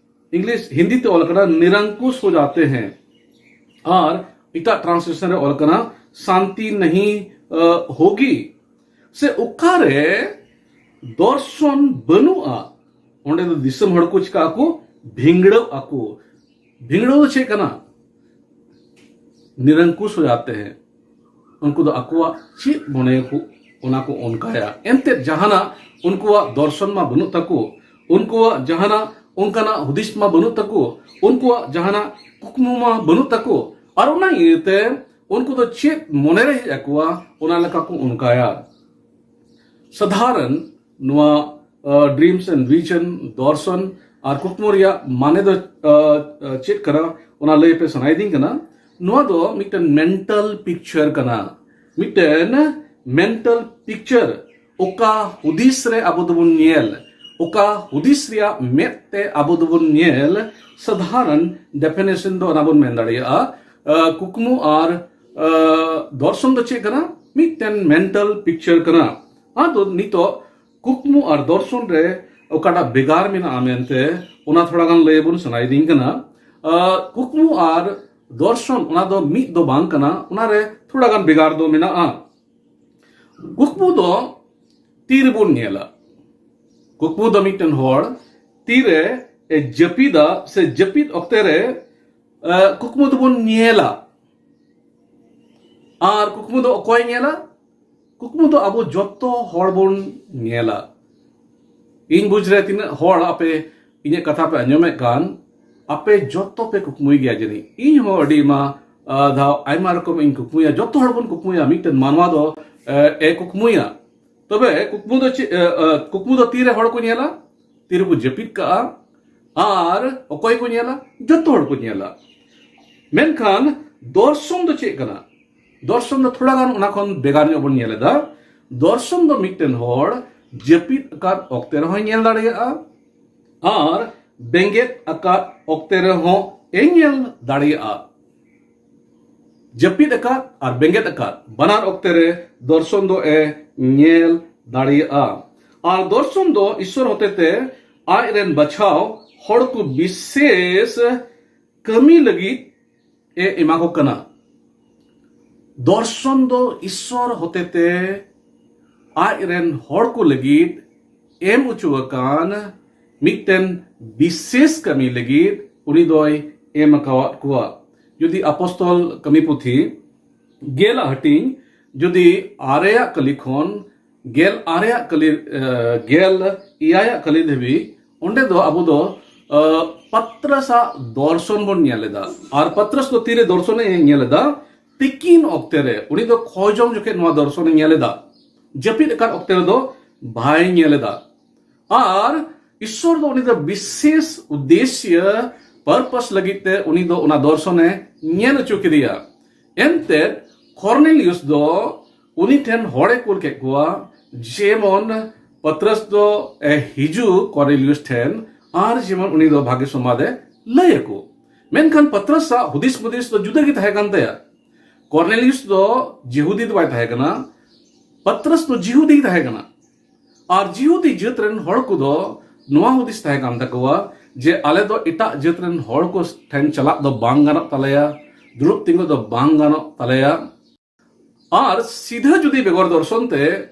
ᱤᱝᱞᱤᱥ, ᱦᱤᱱᱫᱤ ᱛᱮ ᱚᱞ ᱠᱟᱱᱟ, ᱱᱤᱨᱚᱝᱠᱩᱥ ᱦᱳ ᱡᱟᱛᱮ ᱦᱮᱸ᱾ ᱟᱨ ᱮᱴᱟᱜ ᱴᱨᱟᱱᱥᱞᱮᱥᱚᱱ ᱨᱮ ᱚᱞ ᱠᱟᱱᱟ, ᱥᱟᱱᱛᱤ ᱱᱟᱦᱤ ᱟ, ᱦᱳᱜᱤ᱾ ᱥᱮ ᱚᱠᱟᱨᱮ ᱫᱚᱨᱥᱚᱱ ᱵᱟᱹᱱᱩᱜᱼᱟ, ᱚᱸᱰᱮ ᱫᱚ ᱫᱤᱥᱚᱢ ᱦᱚᱲ ᱠᱚ ᱪᱤᱠᱟᱹᱜ ᱟᱠᱚ? ᱵᱷᱤᱸᱜᱲᱟᱹᱜ ᱟᱠᱚ᱾ ᱵᱷᱤᱸᱜᱲᱟᱹᱣ ᱫᱚ ᱪᱮᱫ ᱠᱟᱱᱟ? ᱱᱤᱨᱚᱝᱠᱩᱥ ᱦᱳ ᱡᱟᱛᱮ ᱦᱮᱸ᱾ ᱩᱱᱠᱩ ᱫᱚ ᱟᱠᱚᱣᱟᱜ ᱪᱮᱫ ᱢᱚᱱᱮᱭᱟᱠᱚ, ᱚᱱᱟ ᱠᱚ ᱚᱱᱠᱟᱭᱟ᱾ ᱮᱱᱛᱮᱫ ᱡᱟᱦᱟᱱᱟᱜ ᱩᱱᱠᱩᱣᱟᱜ ᱫᱚᱨᱥᱚᱱ ᱢᱟ ᱵᱟᱹᱱᱩᱜ ᱛᱟᱠᱚ, ᱩᱱᱠᱩᱣᱟᱜ ᱡᱟᱦᱟᱱᱟᱜ ᱚᱱᱠᱟᱱᱟᱜ ᱦᱩᱫᱤᱥ ᱢᱟ ᱵᱟᱹᱱᱩᱜ ᱛᱟᱠᱚ, ᱩᱱᱠᱩᱣᱟᱜ ᱡᱟᱦᱟᱱᱟᱜ ᱠᱩᱠᱢᱩ ᱢᱟ ᱵᱟᱹᱱᱩᱜ ᱛᱟᱠᱚ᱾ ᱟᱨ ᱚᱱᱟ ᱤᱭᱟᱹᱛᱮ ᱩᱱᱠᱩ ᱫᱚ ᱪᱮᱫ ᱢᱚᱱᱮᱨᱮ ᱦᱮᱡ ᱟᱠᱚᱣᱟ, ᱚᱱᱟ ᱞᱮᱠᱟ ᱠᱚ ᱚᱱᱠᱟᱭᱟ᱾ ᱥᱟᱫᱷᱟᱨᱚᱱ ᱱᱚᱣᱟ ᱰᱨᱤᱢᱥ ᱮᱱᱰ ᱵᱷᱤᱡᱚᱱ, ᱫᱚᱨᱥᱚᱱ ᱟᱨ ᱠᱩᱠᱢᱩ ᱨᱮᱭᱟᱜ ᱢᱟᱱᱮ ᱫᱚ ᱟ, ᱟ, ᱪᱮᱫ ᱠᱟᱱᱟ, ᱚᱱᱟ ᱞᱟᱹᱭ ᱯᱮ ᱥᱟᱱᱟᱭᱮᱫᱤᱧ ᱠᱟᱱᱟ᱾ ᱱᱚᱣᱟ ᱫᱚ ᱢᱤᱫᱴᱮᱱ ᱢᱮᱱᱴᱟᱞ ᱯᱤᱠᱪᱟᱨ ᱠᱟᱱᱟ, ᱢᱤᱫᱴᱮᱱ ᱢᱮᱱᱴᱟᱞ ᱯᱤᱠᱪᱟᱨ᱾ ᱚᱠᱟ ᱦᱩᱫᱤᱥ ᱨᱮ ᱟᱵᱚ ᱫᱚᱵᱚᱱ ᱧᱮᱞ, ᱚᱠᱟ ᱦᱩᱫᱤᱥ ᱨᱮᱭᱟᱜ ᱢᱮᱫ ᱛᱮ ᱟᱵᱚ ᱫᱚᱵᱚᱱ ᱧᱮᱞ, ᱥᱟᱫᱷᱟᱨᱚᱱ ᱰᱮᱯᱷᱤᱱᱮᱥᱚᱱ ᱫᱚ ᱚᱱᱟ ᱵᱚᱱ ᱢᱮᱱ ᱫᱟᱲᱮᱭᱟᱜᱼᱟ᱾ ᱟ, ᱠᱩᱠᱢᱩ ᱟᱨ ᱟ, ᱫᱚᱨᱥᱚᱱ ᱫᱚ ᱪᱮᱫ ᱠᱟᱱᱟ? ᱢᱤᱫᱴᱮᱱ ᱢᱮᱱᱴᱟᱞ ᱯᱤᱠᱪᱟᱨ ᱠᱟᱱᱟ᱾ ᱟᱫᱚ ᱱᱤᱛᱚᱜ ᱠᱩᱠᱢᱩ ᱟᱨ ᱫᱚᱨᱥᱚᱱ ᱨᱮ ᱚᱠᱟᱴᱟᱜ ᱵᱷᱮᱜᱟᱨ ᱢᱮᱱᱟᱜᱼᱟ ᱢᱮᱱᱛᱮ, ᱚᱱᱟ ᱛᱷᱚᱲᱟ ᱜᱟᱱ ᱞᱟᱹᱭ ᱵᱚᱱ ᱥᱟᱱᱟᱭᱮᱫᱤᱧ ᱠᱟᱱᱟ᱾ ᱟ, ᱠᱩᱠᱢᱩ ᱟᱨ ᱫᱚᱨᱥᱚᱱ, ᱚᱱᱟ ᱫᱚ ᱢᱤᱫ ᱫᱚ ᱵᱟᱝ ᱠᱟᱱᱟ, ᱚᱱᱟᱨᱮ ᱛᱷᱚᱲᱟ ᱜᱟᱱ ᱵᱷᱮᱜᱟᱨ ᱫᱚ ᱢᱮᱱᱟᱜᱼᱟ᱾ ᱠᱩᱠᱢᱩ ᱫᱚ ᱛᱤ ᱨᱮᱵᱚᱱ ᱧᱮᱞᱟ᱾ ᱠᱩᱠᱢᱩ ᱫᱚ ᱢᱤᱫᱴᱮᱱ ᱦᱚᱲ ᱛᱤᱨᱮ ᱮ ᱡᱟᱹᱯᱤᱫᱟ ᱥᱮ ᱡᱟᱹᱯᱤᱫ ᱚᱠᱛᱮ ᱨᱮ, ᱮ, ᱠᱩᱠᱢᱩ ᱫᱚᱵᱚᱱ ᱧᱮᱞᱟ᱾ ᱟᱨ ᱠᱩᱠᱢᱩ ᱫᱚ ᱚᱠᱚᱭ ᱧᱮᱞᱟ? ᱠᱩᱠᱢᱩ ᱫᱚ ᱟᱵᱚ ᱡᱚᱛᱚ ᱦᱚᱲ ᱵᱚᱱ ᱧᱮᱞᱟ᱾ ᱤᱧ ᱵᱩᱡᱽ ᱨᱮ ᱛᱤᱱᱟᱹᱜ ᱦᱚᱲ ᱟᱯᱮ ᱤᱧᱟᱹᱜ ᱠᱟᱛᱷᱟ ᱯᱮ ᱟᱸᱡᱚᱢᱮᱫ ᱠᱟᱱ, ᱟᱯᱮ ᱡᱚᱛᱚ ᱯᱮ ᱠᱩᱠᱢᱩᱭ ᱜᱮᱭᱟ ᱡᱟᱹᱱᱤᱡ᱾ ᱤᱧ ᱦᱚᱸ ᱟᱹᱰᱤ ᱟᱭᱢᱟ, ᱟ, ᱫᱷᱟᱣ ᱟᱭᱢᱟ ᱨᱚᱠᱚᱢ ᱤᱧ ᱠᱩᱠᱢᱩᱭᱟ᱾ ᱡᱚᱛᱚ ᱦᱚᱲ ᱵᱚᱱ ᱠᱩᱠᱢᱩᱭᱟ, ᱢᱤᱫᱴᱮᱱ ᱢᱟᱱᱣᱟ ᱫᱚ, ᱮ, ᱮ ᱠᱩᱠᱢᱩᱭᱟ᱾ ᱛᱚᱵᱮ ᱠᱩᱠᱢᱩ ᱫᱚ ᱪᱮᱫ, ᱮ, ᱮ, ᱠᱩᱠᱢᱩ ᱫᱚ ᱛᱤᱨᱮ ᱦᱚᱲ ᱠᱚ ᱧᱮᱞᱟ? ᱛᱤᱨᱮᱠᱚ ᱡᱟᱹᱯᱤᱫ ᱠᱟᱜᱼᱟ᱾ ᱟᱨ ᱚᱠᱚᱭ ᱠᱚ ᱧᱮᱞᱟ? ᱡᱚᱛᱚ ᱦᱚᱲ ᱠᱚ ᱧᱮᱞᱟ᱾ ᱢᱮᱱᱠᱷᱟᱱ ᱫᱚᱨᱥᱚᱱ ᱫᱚ ᱪᱮᱫ ᱠᱟᱱᱟ? ᱫᱚᱨᱥᱚᱱ ᱫᱚ ᱛᱷᱚᱲᱟ ᱜᱟᱱ ᱚᱱᱟ ᱠᱷᱚᱱ ᱵᱷᱮᱜᱟᱨ ᱧᱚᱜ ᱵᱚᱱ ᱧᱮᱞ ᱮᱫᱟ᱾ ᱫᱚᱨᱥᱚᱱ ᱫᱚ ᱢᱤᱫᱴᱮᱱ ᱦᱚᱲ ᱡᱟᱹᱯᱤᱫ ᱟᱠᱟᱫ ᱚᱠᱛᱮ ᱨᱮᱦᱚᱸᱭ ᱧᱮᱞ ᱫᱟᱲᱮᱭᱟᱜᱼᱟ, ᱟᱨ ᱵᱮᱸᱜᱮᱫ ᱟᱠᱟᱫ ᱚᱠᱛᱮ ᱨᱮᱦᱚᱸ ᱮ ᱧᱮᱞ ᱫᱟᱲᱮᱭᱟᱜᱼᱟ᱾ ᱡᱟᱹᱯᱤᱫ ᱟᱠᱟᱫ ᱟᱨ ᱵᱮᱸᱜᱮᱫ ᱟᱠᱟᱫ ᱵᱟᱱᱟᱨ ᱚᱠᱛᱮ ᱨᱮ ᱫᱚᱨᱥᱚᱱ ᱫᱚ ᱮ ᱧᱮᱞ ᱫᱟᱲᱮᱭᱟᱜᱼᱟ᱾ ᱟᱨ ᱫᱚᱨᱥᱚᱱ ᱫᱚ ᱤᱥᱥᱚᱨ ᱦᱚᱛᱮᱛᱮ ᱟᱡ ᱨᱮᱱ ᱵᱟᱪᱷᱟᱣ ᱦᱚᱲ ᱠᱚ ᱵᱤᱥᱮᱥ ᱠᱟᱹᱢᱤ ᱞᱟᱹᱜᱤᱫ ᱮ ᱮᱢᱟ ᱠᱚ ᱠᱟᱱᱟ᱾ ᱫᱚᱨᱥᱚᱱ ᱫᱚ ᱤᱥᱥᱚᱨ ᱦᱚᱛᱮᱛᱮ ᱟᱡ ᱨᱮᱱ ᱦᱚᱲ ᱠᱚ ᱞᱟᱹᱜᱤᱫ ᱮᱢ ᱦᱚᱪᱚ ᱟᱠᱟᱱ ᱢᱤᱫᱴᱮᱱ ᱵᱤᱥᱮᱥ ᱠᱟᱹᱢᱤ ᱞᱟᱹᱜᱤᱫ ᱩᱱᱤ ᱫᱚᱭ ᱮᱢ ᱟᱠᱟᱣᱟᱫ ᱠᱚᱣᱟ᱾ ᱡᱩᱫᱤ ᱟᱯᱚᱥᱛᱚᱞ ᱠᱟᱹᱢᱤ ᱯᱩᱛᱷᱤ ᱜᱮᱞᱟᱜ ᱦᱟᱹᱴᱤᱧ ᱡᱩᱫᱤ ᱟᱨᱮᱭᱟᱜ ᱠᱟᱹᱞᱤ ᱠᱷᱚᱱ ᱜᱮᱞ ᱟᱨᱮᱭᱟᱜ ᱠᱟᱹᱞᱤ, ᱮ, ᱜᱮᱞ ᱮᱭᱟᱭᱟᱜ ᱠᱟᱹᱞᱤ ᱫᱷᱟᱹᱵᱤᱡ, ᱚᱸᱰᱮ ᱫᱚ ᱟᱵᱚ ᱫᱚ, ᱮ, ᱯᱟᱛᱨᱟᱥᱟᱜ ᱫᱚᱨᱥᱚᱱ ᱵᱚᱱ ᱧᱮᱞ ᱮᱫᱟ᱾ ᱟᱨ ᱯᱟᱛᱨᱟᱥ ᱫᱚ ᱛᱤᱨᱮ ᱫᱚᱨᱥᱚᱱᱮ ᱧᱮᱞ ᱮᱫᱟ? ᱛᱤᱠᱤᱱ ᱚᱠᱛᱮ ᱨᱮ᱾ ᱩᱱᱤ ᱫᱚ ᱠᱷᱚᱡᱚᱢ ᱡᱚᱠᱷᱮᱡ ᱱᱚᱣᱟ ᱫᱚᱨᱥᱚᱱᱮ ᱧᱮᱞ ᱮᱫᱟ, ᱡᱟᱹᱯᱤᱫ ᱟᱠᱟᱫ ᱚᱠᱛᱮ ᱨᱮᱫᱚ ᱵᱟᱭ ᱧᱮᱞ ᱮᱫᱟ᱾ ᱟᱨ ᱤᱥᱥᱚᱨ ᱫᱚ ᱩᱱᱤ ᱫᱚ ᱵᱤᱥᱮᱥ ᱩᱫᱽᱫᱮᱥᱭᱚ, ᱯᱟᱨᱯᱟᱥ ᱞᱟᱹᱜᱤᱫ ᱛᱮ ᱩᱱᱤ ᱫᱚ ᱚᱱᱟ ᱫᱚᱨᱥᱚᱱᱮ ᱧᱮᱞ ᱦᱚᱪᱚ ᱠᱮᱫᱮᱭᱟ᱾ ᱮᱱᱛᱮᱫ ᱠᱚᱨᱱᱮᱞᱤᱭᱩᱥ ᱫᱚ ᱩᱱᱤ ᱴᱷᱮᱱ ᱦᱚᱲᱮ ᱠᱩᱞ ᱠᱮᱫ ᱠᱚᱣᱟ, ᱡᱮᱢᱚᱱ ᱯᱟᱛᱨᱟᱥ ᱫᱚ ᱮ ᱦᱤᱡᱩᱜ ᱠᱚᱨᱱᱮᱞᱤᱭᱩᱥ ᱴᱷᱮᱱ, ᱟᱨ ᱡᱮᱢᱚᱱ ᱩᱱᱤ ᱫᱚ ᱵᱷᱟᱜᱮ ᱥᱚᱢᱵᱟᱫ ᱮ ᱞᱟᱹᱭ ᱟᱠᱚ᱾ ᱢᱮᱱᱠᱷᱟᱱ ᱯᱟᱛᱨᱟᱥᱟᱜ ᱦᱩᱫᱤᱥ ᱦᱩᱫᱤᱥ ᱫᱚ ᱡᱩᱫᱟᱹ ᱜᱮ ᱛᱟᱦᱮᱸ ᱠᱟᱱ ᱛᱟᱭᱟ᱾ ᱠᱚᱨᱱᱮᱞᱤᱭᱩᱥ ᱫᱚ ᱡᱤᱦᱩᱫᱤ ᱫᱚ ᱵᱟᱭ ᱛᱟᱦᱮᱸ ᱠᱟᱱᱟ, ᱯᱟᱛᱨᱟᱥ ᱫᱚ ᱡᱤᱦᱩᱫᱤ ᱜᱮ ᱛᱟᱦᱮᱸ ᱠᱟᱱᱟ᱾ ᱟᱨ ᱡᱤᱦᱩᱫᱤ ᱡᱟᱹᱛ ᱨᱮᱱ ᱦᱚᱲ ᱠᱚᱫᱚ ᱱᱚᱣᱟ ᱦᱩᱫᱤᱥ ᱛᱟᱦᱮᱸ ᱠᱟᱱ ᱛᱟᱠᱚᱣᱟ ᱡᱮ ᱟᱞᱮ ᱫᱚ ᱮᱴᱟᱜ ᱡᱟᱹᱛ ᱨᱮᱱ ᱦᱚᱲ ᱠᱚ ᱴᱷᱮᱱ ᱪᱟᱞᱟᱜ ᱫᱚ ᱵᱟᱝ ᱜᱟᱱᱚᱜ ᱛᱟᱞᱮᱭᱟ, ᱫᱩᱲᱩᱵ ᱛᱤᱸᱜᱩ ᱫᱚ ᱵᱟᱝ ᱜᱟᱱᱚᱜ ᱛᱟᱞᱮᱭᱟ᱾ ᱟᱨ ᱥᱤᱫᱷᱟᱹ ᱡᱩᱫᱤ ᱵᱮᱜᱚᱨ ᱫᱚᱨᱥᱚᱱ ᱛᱮ,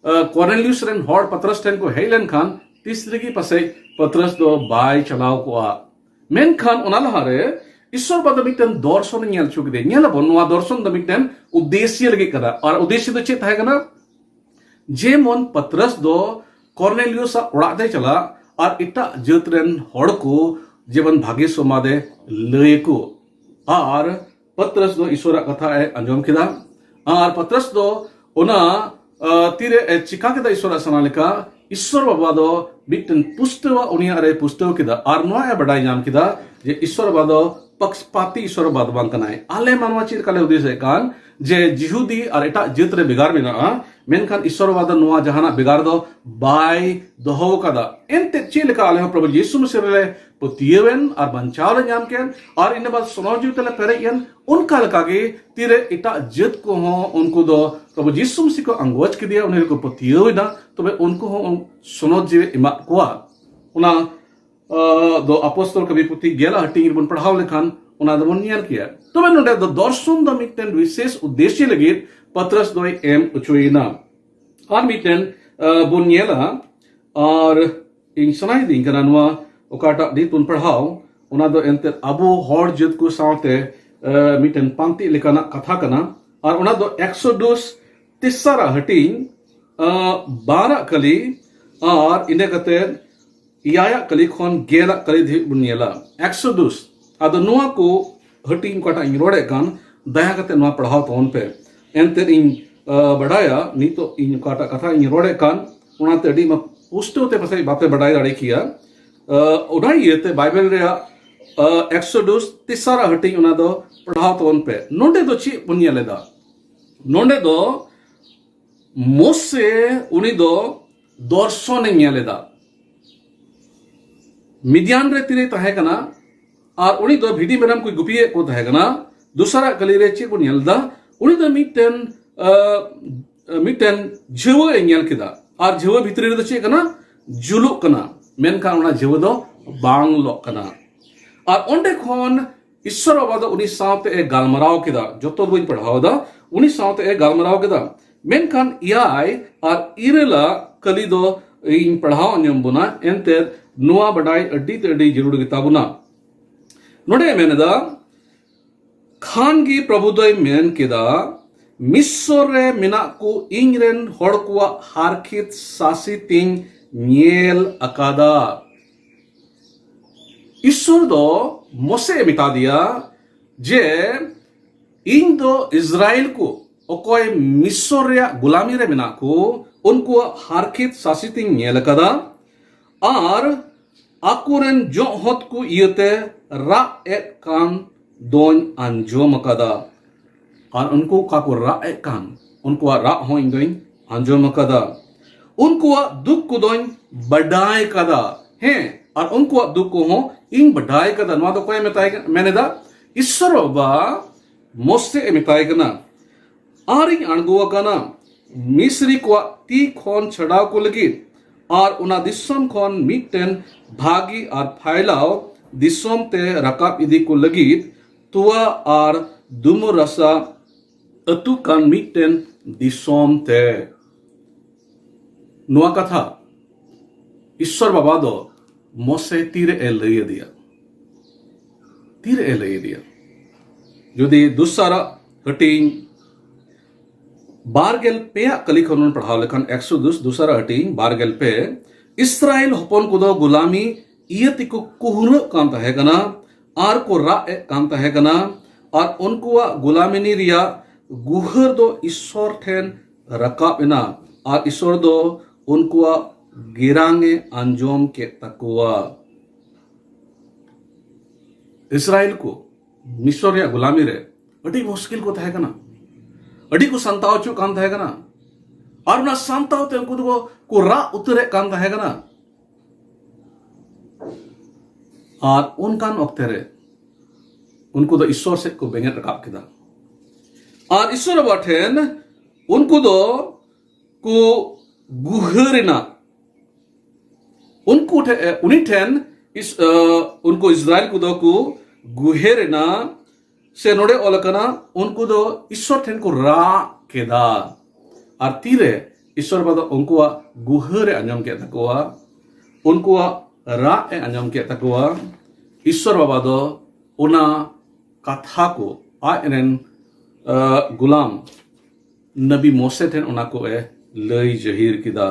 ᱟ, ᱠᱚᱨᱱᱮᱞᱤᱭᱩᱥ ᱨᱮᱱ ᱦᱚᱲ ᱯᱟᱛᱨᱟᱥ ᱴᱷᱮᱱ ᱠᱚ ᱦᱮᱡ ᱞᱮᱱᱠᱷᱟᱱ, ᱛᱤᱥ ᱨᱮᱜᱮ ᱯᱟᱥᱮᱡ ᱯᱟᱛᱨᱟᱥ ᱫᱚ ᱵᱟᱭ ᱪᱟᱞᱟᱣ ᱠᱚᱜᱼᱟ᱾ ᱢᱮᱱᱠᱷᱟᱱ ᱚᱱᱟ ᱞᱟᱦᱟᱨᱮ ᱤᱥᱥᱚᱨ ᱵᱟᱵᱟ ᱫᱚ ᱢᱤᱫᱴᱮᱱ ᱫᱚᱨᱥᱚᱱᱮ ᱧᱮᱞ ᱦᱚᱪᱚ ᱠᱮᱫᱮᱭᱟ᱾ ᱧᱮᱞ ᱟᱵᱚᱱ, ᱱᱚᱣᱟ ᱫᱚᱨᱥᱚᱱ ᱫᱚ ᱢᱤᱫᱴᱮᱱ ᱩᱫᱽᱫᱮᱥᱭᱚ ᱞᱟᱹᱜᱤᱫ ᱠᱟᱱᱟ᱾ ᱟᱨ ᱩᱫᱽᱫᱮᱥᱭᱚ ᱫᱚ ᱪᱮᱫ ᱛᱟᱦᱮᱸ ᱠᱟᱱᱟ? ᱡᱮᱢᱚᱱ ᱯᱟᱛᱨᱟᱥ ᱫᱚ ᱠᱚᱨᱱᱮᱞᱤᱭᱩᱥ ᱟᱜ ᱚᱲᱟᱜ ᱛᱮ ᱪᱟᱞᱟᱜ ᱟᱨ ᱮᱴᱟᱜ ᱡᱟᱹᱛ ᱨᱮᱱ ᱦᱚᱲ ᱠᱚ ᱡᱮᱢᱚᱱ ᱵᱷᱟᱜᱮ ᱥᱚᱢᱵᱟᱫ ᱮ ᱞᱟᱹᱭ ᱟᱠᱚ᱾ ᱟᱨ ᱯᱟᱛᱨᱟᱥ ᱫᱚ ᱤᱥᱥᱚᱨᱟᱜ ᱠᱟᱛᱷᱟ ᱮ ᱟᱸᱡᱚᱢ ᱠᱮᱫᱟ᱾ ᱟᱨ ᱯᱟᱛᱨᱟᱥ ᱫᱚ ᱚᱱᱟ, ᱟ, ᱛᱤᱨᱮ ᱮ ᱪᱤᱠᱟ ᱠᱮᱫᱟ ᱤᱥᱥᱚᱨᱟᱜ ᱥᱟᱱᱟ ᱞᱮᱠᱟ, ᱤᱥᱥᱚᱨ ᱵᱟᱵᱟ ᱫᱚ ᱢᱤᱫᱴᱮᱱ ᱯᱩᱥᱴᱟᱹᱣᱟᱜ ᱩᱱᱤᱭᱟᱜ ᱨᱮ ᱯᱩᱥᱴᱟᱹᱣ ᱠᱮᱫᱟ᱾ ᱟᱨ ᱱᱚᱣᱟ ᱮ ᱵᱟᱰᱟᱭ ᱧᱟᱢ ᱠᱮᱫᱟ ᱡᱮ ᱤᱥᱥᱚᱨ ᱵᱟᱵᱟ ᱫᱚ ᱯᱚᱠᱥᱯᱟᱛᱤ ᱤᱥᱥᱚᱨ ᱵᱟᱵᱟ ᱫᱚ ᱵᱟᱝ ᱠᱟᱱᱟᱭ᱾ ᱟᱞᱮ ᱢᱟᱱᱣᱟ ᱪᱮᱫ ᱞᱮᱠᱟ ᱞᱮ ᱦᱩᱫᱤᱥᱮᱫ ᱠᱟᱱ, ᱡᱮ ᱡᱤᱦᱩᱫᱤ ᱟᱨ ᱮᱴᱟᱜ ᱡᱟᱹᱛ ᱨᱮ ᱵᱷᱮᱜᱟᱨ ᱢᱮᱱᱟᱜᱼᱟ, ᱢᱮᱱᱠᱷᱟᱱ ᱤᱥᱥᱚᱨ ᱵᱟᱵᱟ ᱫᱚ ᱱᱚᱣᱟ ᱡᱟᱦᱟᱱᱟᱜ ᱵᱷᱮᱜᱟᱨ ᱫᱚ ᱵᱟᱭ ᱫᱚᱦᱚ ᱟᱠᱟᱫᱟ᱾ ᱮᱱᱛᱮᱫ ᱪᱮᱫ ᱞᱮᱠᱟ ᱟᱞᱮ ᱦᱚᱸ ᱯᱨᱚᱵᱷᱩ ᱡᱤᱥᱩ ᱢᱟᱹᱥᱤ ᱨᱮᱞᱮ ᱯᱟᱹᱛᱭᱟᱹᱣ ᱮᱱ ᱟᱨ ᱵᱟᱧᱪᱟᱣ ᱞᱮ ᱧᱟᱢ ᱠᱮᱫ ᱟᱨ ᱤᱱᱟᱹ ᱵᱟᱫ ᱥᱚᱱᱚᱛ ᱡᱤᱣᱤ ᱛᱮᱞᱮ ᱯᱮᱨᱮᱡ ᱮᱱ, ᱚᱱᱠᱟ ᱞᱮᱠᱟᱜᱮ ᱛᱤᱨᱮ ᱮᱴᱟᱜ ᱡᱟᱹᱛ ᱠᱚᱦᱚᱸ ᱩᱱᱠᱩ ᱫᱚ ᱯᱨᱚᱵᱷᱩ ᱡᱤᱥᱩ ᱢᱟᱹᱥᱤ ᱠᱚ ᱟᱸᱜᱚᱪ ᱠᱮᱫᱮᱭᱟ, ᱩᱱᱤ ᱨᱮᱠᱚ ᱯᱟᱹᱛᱭᱟᱹᱣ ᱮᱱᱟ, ᱛᱚᱵᱮ ᱩᱱᱠᱩ ᱦᱚᱸ ᱥᱚᱱᱚᱛ ᱡᱤᱣᱤ ᱮᱢᱟᱜ ᱠᱚᱣᱟ᱾ ᱚᱱᱟ ᱟᱸ, ᱫᱚ ᱟᱯᱚᱥᱛᱚᱞ ᱠᱟᱹᱢᱤ ᱯᱩᱛᱷᱤ ᱜᱮᱞ ᱟᱜ ᱦᱟᱹᱴᱤᱧ ᱨᱮᱵᱚᱱ ᱯᱟᱲᱦᱟᱣ ᱞᱮᱠᱷᱟᱱ ᱚᱱᱟ ᱫᱚᱵᱚᱱ ᱧᱮᱞ ᱠᱮᱭᱟ᱾ ᱛᱚᱵᱮ ᱱᱚᱰᱮ ᱫᱚ ᱫᱚᱨᱥᱚᱱ ᱫᱚ ᱢᱤᱫᱴᱮᱱ ᱵᱤᱥᱮᱥ ᱩᱫᱽᱫᱮᱥᱭᱚ ᱞᱟᱹᱜᱤᱫ ᱯᱟᱛᱨᱟᱥ ᱫᱚᱭ ᱮᱢ ᱦᱚᱪᱚᱭᱮᱱᱟ᱾ ᱟᱨ ᱢᱤᱫᱴᱮᱱ ᱟᱸ, ᱵᱚᱱ ᱧᱮᱞᱟ, ᱟᱨ ᱤᱧ ᱥᱟᱱᱟᱭᱮᱫᱤᱧ ᱠᱟᱱᱟ ᱱᱚᱣᱟ ᱚᱠᱟᱴᱟᱜ ᱱᱤᱛ ᱵᱚᱱ ᱯᱟᱲᱦᱟᱣ, ᱚᱱᱟ ᱫᱚ ᱮᱱᱛᱮᱫ ᱟᱵᱚ ᱦᱚᱲ ᱡᱟᱹᱛ ᱠᱚ ᱥᱟᱶᱛᱮ ᱟᱸ, ᱢᱤᱫᱴᱮᱱ ᱯᱟᱱᱛᱮ ᱞᱮᱠᱟᱱᱟᱜ ᱠᱟᱛᱷᱟ ᱠᱟᱱᱟ᱾ ᱟᱨ ᱚᱱᱟ ᱫᱚ ᱮᱠᱥᱚᱰᱩᱥ ᱛᱮᱥᱟᱨᱟᱜ ᱦᱟᱹᱴᱤᱧ ᱟᱸ, ᱵᱟᱨᱟᱜ ᱠᱟᱹᱞᱤ ᱟᱨ ᱤᱱᱟᱹ ᱠᱟᱛᱮ ᱮᱭᱟᱭᱟᱜ ᱠᱟᱹᱞᱤ ᱠᱷᱚᱱ ᱜᱮᱞᱟᱜ ᱠᱟᱹᱞᱤ ᱫᱷᱟᱹᱵᱤᱡ ᱵᱚᱱ ᱧᱮᱞᱟ᱾ ᱮᱠᱥᱚᱰᱩᱥ᱾ ᱟᱫᱚ ᱱᱚᱣᱟ ᱠᱚ ᱦᱟᱹᱴᱤᱧ ᱚᱠᱟᱴᱟᱜ ᱤᱧ ᱨᱚᱲᱮᱫ ᱠᱟᱱ, ᱫᱟᱭᱟ ᱠᱟᱛᱮ ᱱᱚᱣᱟ ᱯᱟᱲᱦᱟᱣ ᱛᱟᱵᱚᱱ ᱯᱮ᱾ ᱮᱱᱛᱮᱫ ᱤᱧ ᱟᱸ, ᱵᱟᱰᱟᱭᱟ ᱱᱤᱛᱚᱜ ᱤᱧ ᱚᱠᱟᱴᱟᱜ ᱠᱟᱛᱷᱟ ᱤᱧ ᱨᱚᱲᱮᱫ ᱠᱟᱱ, ᱚᱱᱟᱛᱮ ᱟᱹᱰᱤ ᱢᱟ ᱯᱩᱥᱴᱟᱹᱣ ᱛᱮ ᱯᱟᱥᱮᱡ ᱵᱟᱯᱮ ᱵᱟᱰᱟᱭ ᱫᱟᱲᱮ ᱠᱮᱭᱟ᱾ ᱟᱸ, ᱚᱱᱟ ᱤᱭᱟᱹᱛᱮ ᱵᱟᱭᱵᱮᱞ ᱨᱮᱭᱟᱜ ᱟᱸ, ᱮᱠᱥᱚᱰᱩᱥ ᱛᱮᱥᱟᱨᱟᱜ ᱦᱟᱹᱴᱤᱧ ᱚᱱᱟ ᱫᱚ ᱯᱟᱲᱦᱟᱣ ᱛᱟᱵᱚᱱ ᱯᱮ᱾ ᱱᱚᱰᱮ ᱫᱚ ᱪᱮᱫ ᱵᱚᱱ ᱧᱮᱞ ᱮᱫᱟ? ᱱᱚᱰᱮ ᱫᱚ ᱢᱳᱥᱮ ᱩᱱᱤ ᱫᱚ ᱫᱚᱨᱥᱚᱱᱮ ᱧᱮᱞ ᱮᱫᱟ᱾ ᱢᱤᱫᱤᱭᱟᱱ ᱨᱮ ᱛᱤᱨᱮᱭ ᱛᱟᱦᱮᱸ ᱠᱟᱱᱟ ᱟᱨ ᱩᱱᱤ ᱫᱚ ᱵᱷᱤᱰᱤ ᱢᱮᱨᱚᱢ ᱠᱚᱭ ᱜᱩᱯᱤᱭᱮᱫ ᱠᱚ ᱛᱟᱦᱮᱸ ᱠᱟᱱᱟ᱾ ᱫᱚᱥᱟᱨᱟᱜ ᱠᱟᱹᱞᱤ ᱨᱮ ᱪᱮᱫ ᱵᱚᱱ ᱧᱮᱞ ᱮᱫᱟ? ᱩᱱᱤ ᱫᱚ ᱢᱤᱫᱴᱮᱱ ᱟᱸ, ᱢᱤᱫᱴᱮᱱ ᱡᱷᱟᱹᱣᱟᱹ ᱮ ᱧᱮᱞ ᱠᱮᱫᱟ ᱟᱨ ᱡᱷᱟᱹᱣᱟᱹ ᱵᱷᱤᱛᱨᱤ ᱨᱮᱫᱚ ᱪᱮᱫ ᱠᱟᱱᱟ? ᱡᱩᱞᱩᱜ ᱠᱟᱱᱟ, ᱢᱮᱱᱠᱷᱟᱱ ᱚᱱᱟ ᱡᱷᱟᱹᱣᱟᱹ ᱫᱚ ᱵᱟᱝ ᱞᱚᱜ ᱠᱟᱱᱟ᱾ ᱟᱨ ᱚᱸᱰᱮ ᱠᱷᱚᱱ ᱤᱥᱥᱚᱨ ᱵᱟᱵᱟ ᱫᱚ ᱩᱱᱤ ᱥᱟᱶᱛᱮ ᱮ ᱜᱟᱞᱢᱟᱨᱟᱣ ᱠᱮᱫᱟ᱾ ᱡᱚᱛᱚ ᱫᱚ ᱵᱟᱹᱧ ᱯᱟᱲᱦᱟᱣ ᱮᱫᱟ, ᱩᱱᱤ ᱥᱟᱶᱛᱮ ᱮ ᱜᱟᱞᱢᱟᱨᱟᱣ ᱠᱮᱫᱟ᱾ ᱢᱮᱱᱠᱷᱟᱱ ᱮᱭᱟᱭ ᱟᱨ ᱤᱨᱟᱹᱞᱟᱜ ᱠᱟᱹᱞᱤ ᱫᱚ ᱤᱧ ᱯᱟᱲᱦᱟᱣ ᱟᱸᱡᱚᱢ ᱵᱚᱱᱟ᱾ ᱮᱱᱛᱮ ᱱᱚᱣᱟ ᱵᱟᱰᱟᱭ ᱟᱹᱰᱤ ᱛᱮ ᱟᱹᱰᱤ ᱡᱟᱹᱨᱩᱲ ᱜᱮᱛᱟ ᱵᱚᱱᱟ᱾ ᱱᱚᱰᱮ ᱢᱮᱱ ᱮᱫᱟ, ᱠᱷᱟᱱ ᱜᱮ ᱯᱨᱚᱵᱷᱩ ᱫᱚᱭ ᱢᱮᱱ ᱠᱮᱫᱟ, ᱢᱤᱥᱚᱨ ᱨᱮ ᱢᱮᱱᱟᱜ ᱠᱚ ᱤᱧ ᱨᱮᱱ ᱦᱚᱲ ᱠᱚᱣᱟᱜ ᱦᱟᱨᱠᱷᱤᱛ ᱥᱟᱥᱤᱛᱤᱧ ᱧᱮᱞ ᱟᱠᱟᱫᱟ᱾ ᱤᱥᱥᱚᱨ ᱫᱚ ᱢᱳᱥᱮ ᱢᱮᱛᱟ ᱫᱮᱭᱟ ᱡᱮ, ᱤᱧ ᱫᱚ ᱤᱥᱨᱟᱭᱮᱞ ᱠᱚ ᱚᱠᱚᱭ ᱢᱤᱥᱚᱨ ᱨᱮᱭᱟᱜ ᱜᱩᱞᱟᱢᱤ ᱨᱮ ᱢᱮᱱᱟᱜ ᱠᱚ, ᱩᱱᱠᱩᱣᱟᱜ ᱦᱟᱨᱠᱷᱤᱛ ᱥᱟᱥᱤᱛᱤᱧ ᱧᱮᱞ ᱟᱠᱟᱫᱟ ᱟᱨ ᱟᱠᱚᱨᱮᱱ ᱡᱚᱜ ᱦᱚᱛ ᱠᱚ ᱤᱭᱟᱹᱛᱮ ᱨᱟᱜ ᱮᱫ ᱠᱟᱱ ᱫᱚᱧ ᱟᱸᱡᱚᱢ ᱟᱠᱟᱫᱟ᱾ ᱟᱨ ᱩᱱᱠᱩ ᱚᱠᱟ ᱠᱚ ᱨᱟᱜ ᱮᱫ ᱠᱟᱱ, ᱩᱱᱠᱩᱣᱟᱜ ᱨᱟᱜ ᱦᱚᱸ ᱤᱧ ᱫᱚᱧ ᱟᱸᱡᱚᱢ ᱟᱠᱟᱫᱟ᱾ ᱩᱱᱠᱩᱣᱟᱜ ᱫᱩᱠ ᱠᱚᱫᱚᱧ ᱵᱟᱰᱟᱭ ᱟᱠᱟᱫᱟ᱾ ᱦᱮᱸ, ᱟᱨ ᱩᱱᱠᱩᱣᱟᱜ ᱫᱩᱠ ᱠᱚᱦᱚᱸ ᱤᱧ ᱵᱟᱰᱟᱭ ᱟᱠᱟᱫᱟ᱾ ᱱᱚᱣᱟ ᱫᱚ ᱚᱠᱚᱭᱮ ᱢᱮᱛᱟᱭ ᱠᱟᱱᱟ? ᱢᱮᱱ ᱮᱫᱟ, ᱤᱥᱥᱚᱨ ᱵᱟᱵᱟ ᱢᱳᱥᱮ ᱮ ᱢᱮᱛᱟᱭ ᱠᱟᱱᱟ, ᱟᱨᱤᱧ ᱟᱬᱜᱚ ᱟᱠᱟᱱᱟ ᱢᱤᱥᱨᱤ ᱠᱚᱣᱟᱜ ᱛᱤ ᱠᱷᱚᱱ ᱪᱷᱟᱰᱟᱣ ᱠᱚ ᱞᱟᱹᱜᱤᱫ, ᱟᱨ ᱚᱱᱟ ᱫᱤᱥᱚᱢ ᱠᱷᱚᱱ ᱢᱤᱫᱴᱮᱱ ᱵᱷᱟᱹᱜᱤ ᱟᱨ ᱯᱷᱟᱭᱞᱟᱣ ᱫᱤᱥᱚᱢ ᱛᱮ ᱨᱟᱠᱟᱵ ᱤᱫᱤ ᱠᱚ ᱞᱟᱹᱜᱤᱫ, ᱛᱚᱣᱟ ᱟᱨ ᱫᱩᱢᱩᱨ ᱨᱟᱥᱟ ᱟᱹᱛᱩ ᱠᱟᱱ ᱢᱤᱫᱴᱮᱱ ᱫᱤᱥᱚᱢ ᱛᱮ᱾ ᱱᱚᱣᱟ ᱠᱟᱛᱷᱟ ᱤᱥᱥᱚᱨ ᱵᱟᱵᱟ ᱫᱚ ᱢᱳᱥᱮ ᱛᱤᱨᱮ ᱮ ᱞᱟᱹᱭ ᱟᱫᱮᱭᱟ? ᱛᱤᱨᱮ ᱮ ᱞᱟᱹᱭ ᱟᱫᱮᱭᱟ? ᱡᱩᱫᱤ ᱫᱚᱥᱟᱨᱟᱜ ᱦᱟᱹᱴᱤᱧ ᱵᱟᱨ ᱜᱮᱞ ᱯᱮ ᱟᱜ ᱠᱟᱹᱞᱤ ᱠᱷᱚᱱ ᱵᱚᱱ ᱯᱟᱲᱦᱟᱣ ᱞᱮᱠᱷᱟᱱ, ᱮᱠᱥᱳᱫᱚᱥ ᱫᱚᱥᱟᱨᱟᱜ ᱦᱟᱹᱴᱤᱧ ᱵᱟᱨ ᱜᱮᱞ ᱯᱮ, ᱤᱥᱨᱟᱭᱮᱞ ᱦᱚᱯᱚᱱ ᱠᱚᱫᱚ ᱜᱩᱞᱟᱢᱤ ᱤᱭᱟᱹ ᱛᱮᱠᱚ ᱠᱩᱦᱨᱟᱹᱜ ᱠᱟᱱ ᱛᱟᱦᱮᱸ ᱠᱟᱱᱟ ᱟᱨ ᱠᱚ ᱨᱟᱜ ᱮᱫ ᱠᱟᱱ ᱛᱟᱦᱮᱸ ᱠᱟᱱᱟ, ᱟᱨ ᱩᱱᱠᱩᱣᱟᱜ ᱜᱩᱞᱟᱢᱤᱱᱤ ᱨᱮᱭᱟᱜ ᱜᱩᱦᱟᱹᱨ ᱫᱚ ᱤᱥᱥᱚᱨ ᱴᱷᱮᱱ ᱨᱟᱠᱟᱵ ᱮᱱᱟ, ᱟᱨ ᱤᱥᱥᱚᱨ ᱫᱚ ᱩᱱᱠᱩᱣᱟᱜ ᱜᱮᱨᱟᱝ ᱮ ᱟᱸᱡᱚᱢ ᱠᱮᱫ ᱛᱟᱠᱚᱣᱟ᱾ ᱤᱥᱨᱟᱭᱮᱞ ᱠᱚ ᱢᱤᱥᱚᱨ ᱨᱮᱭᱟᱜ ᱜᱩᱞᱟᱢᱤ ᱨᱮ ᱟᱹᱰᱤ ᱢᱩᱥᱠᱤᱞ ᱠᱚ ᱛᱟᱦᱮᱸ ᱠᱟᱱᱟ, ᱟᱹᱰᱤ ᱠᱚ ᱥᱟᱱᱛᱟᱣ ᱦᱚᱪᱚᱜ ᱠᱟᱱ ᱛᱟᱦᱮᱸ ᱠᱟᱱᱟ, ᱟᱨ ᱚᱱᱟ ᱥᱟᱱᱛᱟᱣ ᱛᱮ ᱩᱱᱠᱩ ᱫᱚᱠᱚ ᱠᱚ ᱨᱟᱜ ᱩᱛᱟᱹᱨᱮᱫ ᱠᱟᱱ ᱛᱟᱦᱮᱸ ᱠᱟᱱᱟ᱾ ᱟᱨ ᱚᱱᱠᱟᱱ ᱚᱠᱛᱮ ᱨᱮ ᱩᱱᱠᱩ ᱫᱚ ᱤᱥᱥᱚᱨ ᱥᱮᱫ ᱠᱚ ᱵᱮᱸᱜᱮᱫ ᱨᱟᱠᱟᱵ ᱠᱮᱫᱟ, ᱟᱨ ᱤᱥᱥᱚᱨ ᱵᱟᱵᱟ ᱴᱷᱮᱱ ᱩᱱᱠᱩ ᱫᱚ ᱠᱚ ᱜᱩᱦᱟᱹᱨ ᱮᱱᱟ᱾ ᱩᱱᱠᱩ ᱴᱷᱮᱱ, ᱩᱱᱤ ᱴᱷᱮᱱ ᱤᱥ-, ᱟᱹ, ᱩᱱᱠᱩ ᱤᱥᱨᱟᱭᱮᱞ ᱠᱚᱫᱚ ᱠᱚ ᱜᱩᱦᱮᱨ ᱮᱱᱟ, ᱥᱮ ᱱᱚᱰᱮ ᱚᱞ ᱟᱠᱟᱱᱟ, ᱩᱱᱠᱩ ᱫᱚ ᱤᱥᱥᱚᱨ ᱴᱷᱮᱱ ᱠᱚ ᱨᱟᱜ ᱠᱮᱫᱟ᱾ ᱟᱨ ᱛᱤᱨᱮ ᱤᱥᱥᱚᱨ ᱵᱟᱵᱟ ᱫᱚ ᱩᱱᱠᱩᱣᱟᱜ ᱜᱩᱦᱟᱹᱨ ᱮ ᱟᱸᱡᱚᱢ ᱠᱮᱫ ᱛᱟᱠᱚᱣᱟ, ᱩᱱᱠᱩᱣᱟᱜ ᱨᱟᱜ ᱮ ᱟᱸᱡᱚᱢ ᱠᱮᱫ ᱛᱟᱠᱚᱣᱟ, ᱤᱥᱥᱚᱨ ᱵᱟᱵᱟ ᱫᱚ ᱚᱱᱟ ᱠᱟᱛᱷᱟ ᱠᱚ ᱟᱡ ᱨᱮᱱ, ᱟᱹ, ᱜᱩᱞᱟᱢ ᱱᱟᱵᱤ ᱢᱳᱥᱮ ᱴᱷᱮᱱ ᱚᱱᱟ ᱠᱚ ᱮ ᱞᱟᱹᱭ ᱡᱟᱹᱦᱤᱨ ᱠᱮᱫᱟ᱾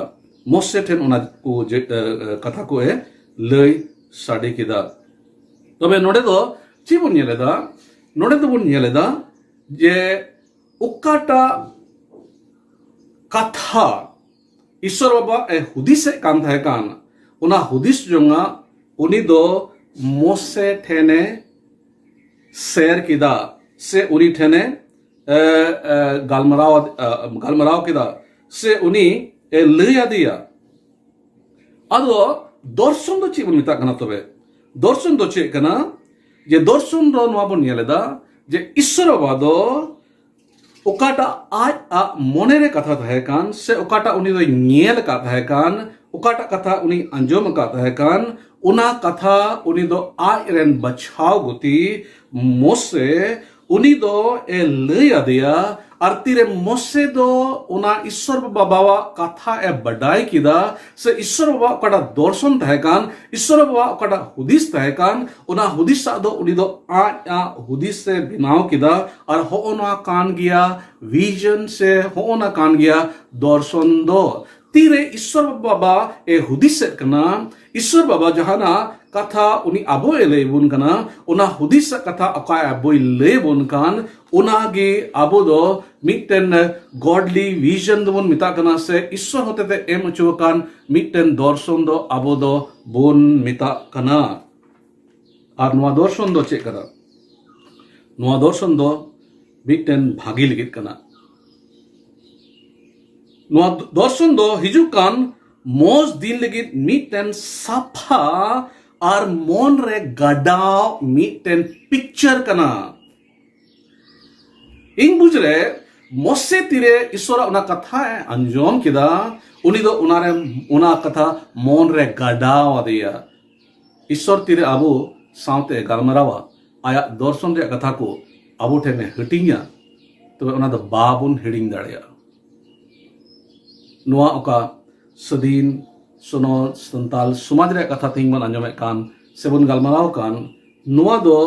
ᱢᱳᱥᱮ ᱴᱷᱮᱱ ᱚᱱᱟ ᱠᱚ ᱡᱮ, ᱟᱹ, ᱟᱹ, ᱠᱟᱛᱷᱟ ᱠᱚ ᱮ ᱞᱟᱹᱭ ᱥᱟᱰᱮ ᱠᱮᱫᱟ᱾ ᱛᱚᱵᱮ ᱱᱚᱰᱮ ᱫᱚ ᱪᱮᱫ ᱵᱚᱱ ᱧᱮᱞ ᱮᱫᱟ? ᱱᱚᱰᱮ ᱫᱚᱵᱚᱱ ᱧᱮᱞ ᱮᱫᱟ ᱡᱮ ᱚᱠᱟᱴᱟᱜ ᱠᱟᱛᱷᱟ ᱤᱥᱥᱚᱨ ᱵᱟᱵᱟ ᱮ ᱦᱩᱫᱤᱥᱮᱫ ᱠᱟᱱ ᱛᱟᱦᱮᱸ ᱠᱟᱱ, ᱚᱱᱟ ᱦᱩᱫᱤᱥ ᱡᱚᱝᱟ ᱩᱱᱤ ᱫᱚ ᱢᱳᱥᱮ ᱴᱷᱮᱱᱮ ᱥᱮᱨ ᱠᱮᱫᱟ, ᱥᱮ ᱩᱱᱤ ᱴᱷᱮᱱᱮ ᱮ, ᱮ, ᱜᱟᱞᱢᱟᱨᱟᱣ ᱟᱫ- ᱮ, ᱜᱟᱞᱢᱟᱨᱟᱣ ᱠᱮᱫᱟ, ᱥᱮ ᱩᱱᱤ ᱮ ᱞᱟᱹᱭ ᱟᱫᱮᱭᱟ᱾ ᱟᱫᱚ ᱫᱚᱨᱥᱚᱱ ᱫᱚ ᱪᱮᱫ ᱵᱚᱱ ᱢᱮᱛᱟᱜ ᱠᱟᱱᱟ ᱛᱚᱵᱮ? ᱫᱚᱨᱥᱚᱱ ᱫᱚ ᱪᱮᱫ ᱠᱟᱱᱟ? ᱡᱮ ᱫᱚᱨᱥᱚᱱ ᱫᱚ ᱱᱚᱣᱟ ᱵᱚᱱ ᱧᱮᱞ ᱮᱫᱟ, ᱡᱮ ᱤᱥᱥᱚᱨ ᱵᱟᱵᱟ ᱫᱚ ᱚᱠᱟᱴᱟᱜ ᱟᱡ ᱟᱜ ᱢᱚᱱᱮ ᱨᱮ ᱠᱟᱛᱷᱟ ᱛᱟᱦᱮᱸ ᱠᱟᱱ, ᱥᱮ ᱚᱠᱟᱴᱟᱜ ᱩᱱᱤ ᱫᱚᱭ ᱧᱮᱞ ᱟᱠᱟᱫ ᱛᱟᱦᱮᱸ ᱠᱟᱱ, ᱚᱠᱟᱴᱟᱜ ᱠᱟᱛᱷᱟ ᱩᱱᱤ ᱟᱸᱡᱚᱢ ᱟᱠᱟᱫ ᱛᱟᱦᱮᱸ ᱠᱟᱱ, ᱚᱱᱟ ᱠᱟᱛᱷᱟ ᱩᱱᱤ ᱫᱚ ᱟᱡ ᱨᱮᱱ ᱵᱟᱪᱷᱟᱣ ᱜᱩᱛᱤ ᱢᱳᱥᱮ, ᱩᱱᱤ ᱫᱚ ᱮ ᱞᱟᱹᱭ ᱟᱫᱮᱭᱟ᱾ ᱟᱨ ᱛᱤᱨᱮ ᱢᱳᱥᱮ ᱫᱚ ᱚᱱᱟ ᱤᱥᱥᱚᱨ ᱵᱟᱵᱟᱣᱟᱜ ᱠᱟᱛᱷᱟ ᱮ ᱵᱟᱰᱟᱭ ᱠᱮᱫᱟ, ᱥᱮ ᱤᱥᱥᱚᱨ ᱵᱟᱵᱟᱣᱟᱜ ᱚᱠᱟᱴᱟᱜ ᱫᱚᱨᱥᱚᱱ ᱛᱟᱦᱮᱸ ᱠᱟᱱ, ᱤᱥᱥᱚᱨ ᱵᱟᱵᱟᱣᱟᱜ ᱚᱠᱟᱴᱟᱜ ᱦᱩᱫᱤᱥ ᱛᱟᱦᱮᱸ ᱠᱟᱱ, ᱚᱱᱟ ᱦᱩᱫᱤᱥᱟᱜ ᱫᱚ ᱩᱱᱤ ᱫᱚ ᱟᱡ ᱟᱜ ᱦᱩᱫᱤᱥ ᱮ ᱵᱮᱱᱟᱣ ᱠᱮᱫᱟ᱾ ᱟᱨ ᱦᱚᱸᱜᱼᱚ ᱱᱚᱣᱟ ᱠᱟᱱ ᱜᱮᱭᱟ ᱵᱷᱤᱡᱚᱱ, ᱥᱮ ᱦᱚᱸᱜᱼᱚ ᱱᱟ ᱠᱟᱱ ᱜᱮᱭᱟ ᱫᱚᱨᱥᱚᱱ ᱫᱚ᱾ ᱛᱤᱨᱮ ᱤᱥᱥᱚᱨ ᱵᱟᱵᱟ ᱮ ᱦᱩᱫᱤᱥᱮᱫ ᱠᱟᱱᱟ, ᱤᱥᱥᱚᱨ ᱵᱟᱵᱟ ᱡᱟᱦᱟᱱᱟᱜ ᱠᱟᱛᱷᱟ ᱩᱱᱤ ᱟᱵᱚ ᱮ ᱞᱟᱹᱭ ᱵᱚᱱ ᱠᱟᱱᱟ, ᱚᱱᱟ ᱦᱩᱫᱤᱥᱟᱜ ᱠᱟᱛᱷᱟ ᱚᱠᱟ ᱟᱵᱚᱭ ᱞᱟᱹᱭ ᱵᱚᱱ ᱠᱟᱱ, ᱚᱱᱟ ᱜᱮ ᱟᱵᱚ ᱫᱚ ᱢᱤᱫᱴᱮᱱ godly vision ᱫᱚᱵᱚᱱ ᱢᱮᱛᱟᱜ ᱠᱟᱱᱟ, ᱥᱮ ᱤᱥᱥᱚᱨ ᱦᱚᱛᱮᱛᱮ ᱮᱢ ᱦᱚᱪᱚ ᱟᱠᱟᱱ ᱢᱤᱫᱴᱮᱱ ᱫᱚᱨᱥᱚᱱ ᱫᱚ ᱟᱵᱚ ᱫᱚ ᱵᱚᱱ ᱢᱮᱛᱟᱜ ᱠᱟᱱᱟ᱾ ᱟᱨ ᱱᱚᱣᱟ ᱫᱚᱨᱥᱚᱱ ᱫᱚ ᱪᱮᱫ ᱠᱟᱱᱟ? ᱱᱚᱣᱟ ᱫᱚᱨᱥᱚᱱ ᱫᱚ ᱢᱤᱫᱴᱮᱱ ᱵᱷᱟᱜᱮ ᱞᱟᱹᱜᱤᱫ ᱠᱟᱱᱟ᱾ ᱱᱚᱣᱟ ᱫᱚᱨᱥᱚᱱ ᱫᱚ ᱦᱤᱡᱩᱜ ᱠᱟᱱ ᱢᱚᱡᱽ ᱫᱤᱱ ᱞᱟᱹᱜᱤᱫ ᱢᱤᱫᱴᱮᱱ ᱥᱟᱯᱷᱟ ᱟᱨ ᱢᱚᱱ ᱨᱮ ᱜᱟᱰᱟᱣ ᱢᱤᱫᱴᱮᱱ ᱯᱤᱠᱪᱟᱨ ᱠᱟᱱᱟ᱾ ᱤᱧ ᱵᱩᱡᱽ ᱨᱮ ᱢᱚᱥᱮ ᱛᱤᱨᱮ ᱤᱥᱥᱚᱨᱟᱜ ᱚᱱᱟ ᱠᱟᱛᱷᱟᱭ ᱟᱸᱡᱚᱢ ᱠᱮᱫᱟ, ᱩᱱᱤ ᱫᱚ ᱚᱱᱟᱨᱮ, ᱚᱱᱟ ᱠᱟᱛᱷᱟ ᱢᱚᱱ ᱨᱮ ᱜᱟᱰᱟᱣ ᱟᱫᱮᱭᱟ᱾ ᱤᱥᱥᱚᱨ ᱛᱤᱨᱮ ᱟᱵᱚ ᱥᱟᱶᱛᱮ ᱜᱟᱞᱢᱟᱨᱟᱣᱟ, ᱟᱭᱟᱜ ᱫᱚᱨᱥᱚᱱ ᱨᱮᱭᱟᱜ ᱠᱟᱛᱷᱟ ᱠᱚ ᱟᱵᱚ ᱴᱷᱮᱱᱮ ᱦᱟᱹᱴᱤᱧᱟ, ᱛᱚᱵᱮ ᱚᱱᱟ ᱫᱚ ᱵᱟᱵᱚᱱ ᱦᱤᱲᱤᱧ ᱫᱟᱲᱮᱭᱟᱜᱼᱟ᱾ ᱱᱚᱣᱟ ᱚᱠᱟ ᱥᱟᱹᱫᱷᱤᱱ ᱥᱚᱱᱚᱛ ᱥᱟᱱᱛᱟᱞ ᱥᱚᱢᱟᱡᱽ ᱨᱮᱭᱟᱜ ᱠᱟᱛᱷᱟ ᱛᱮᱦᱮᱧ ᱵᱚᱱ ᱟᱸᱡᱚᱢᱮᱫ ᱠᱟᱱ ᱥᱮᱵᱚᱱ ᱜᱟᱞᱢᱟᱨᱟᱣ ᱠᱟᱱ, ᱱᱚᱣᱟ ᱫᱚ,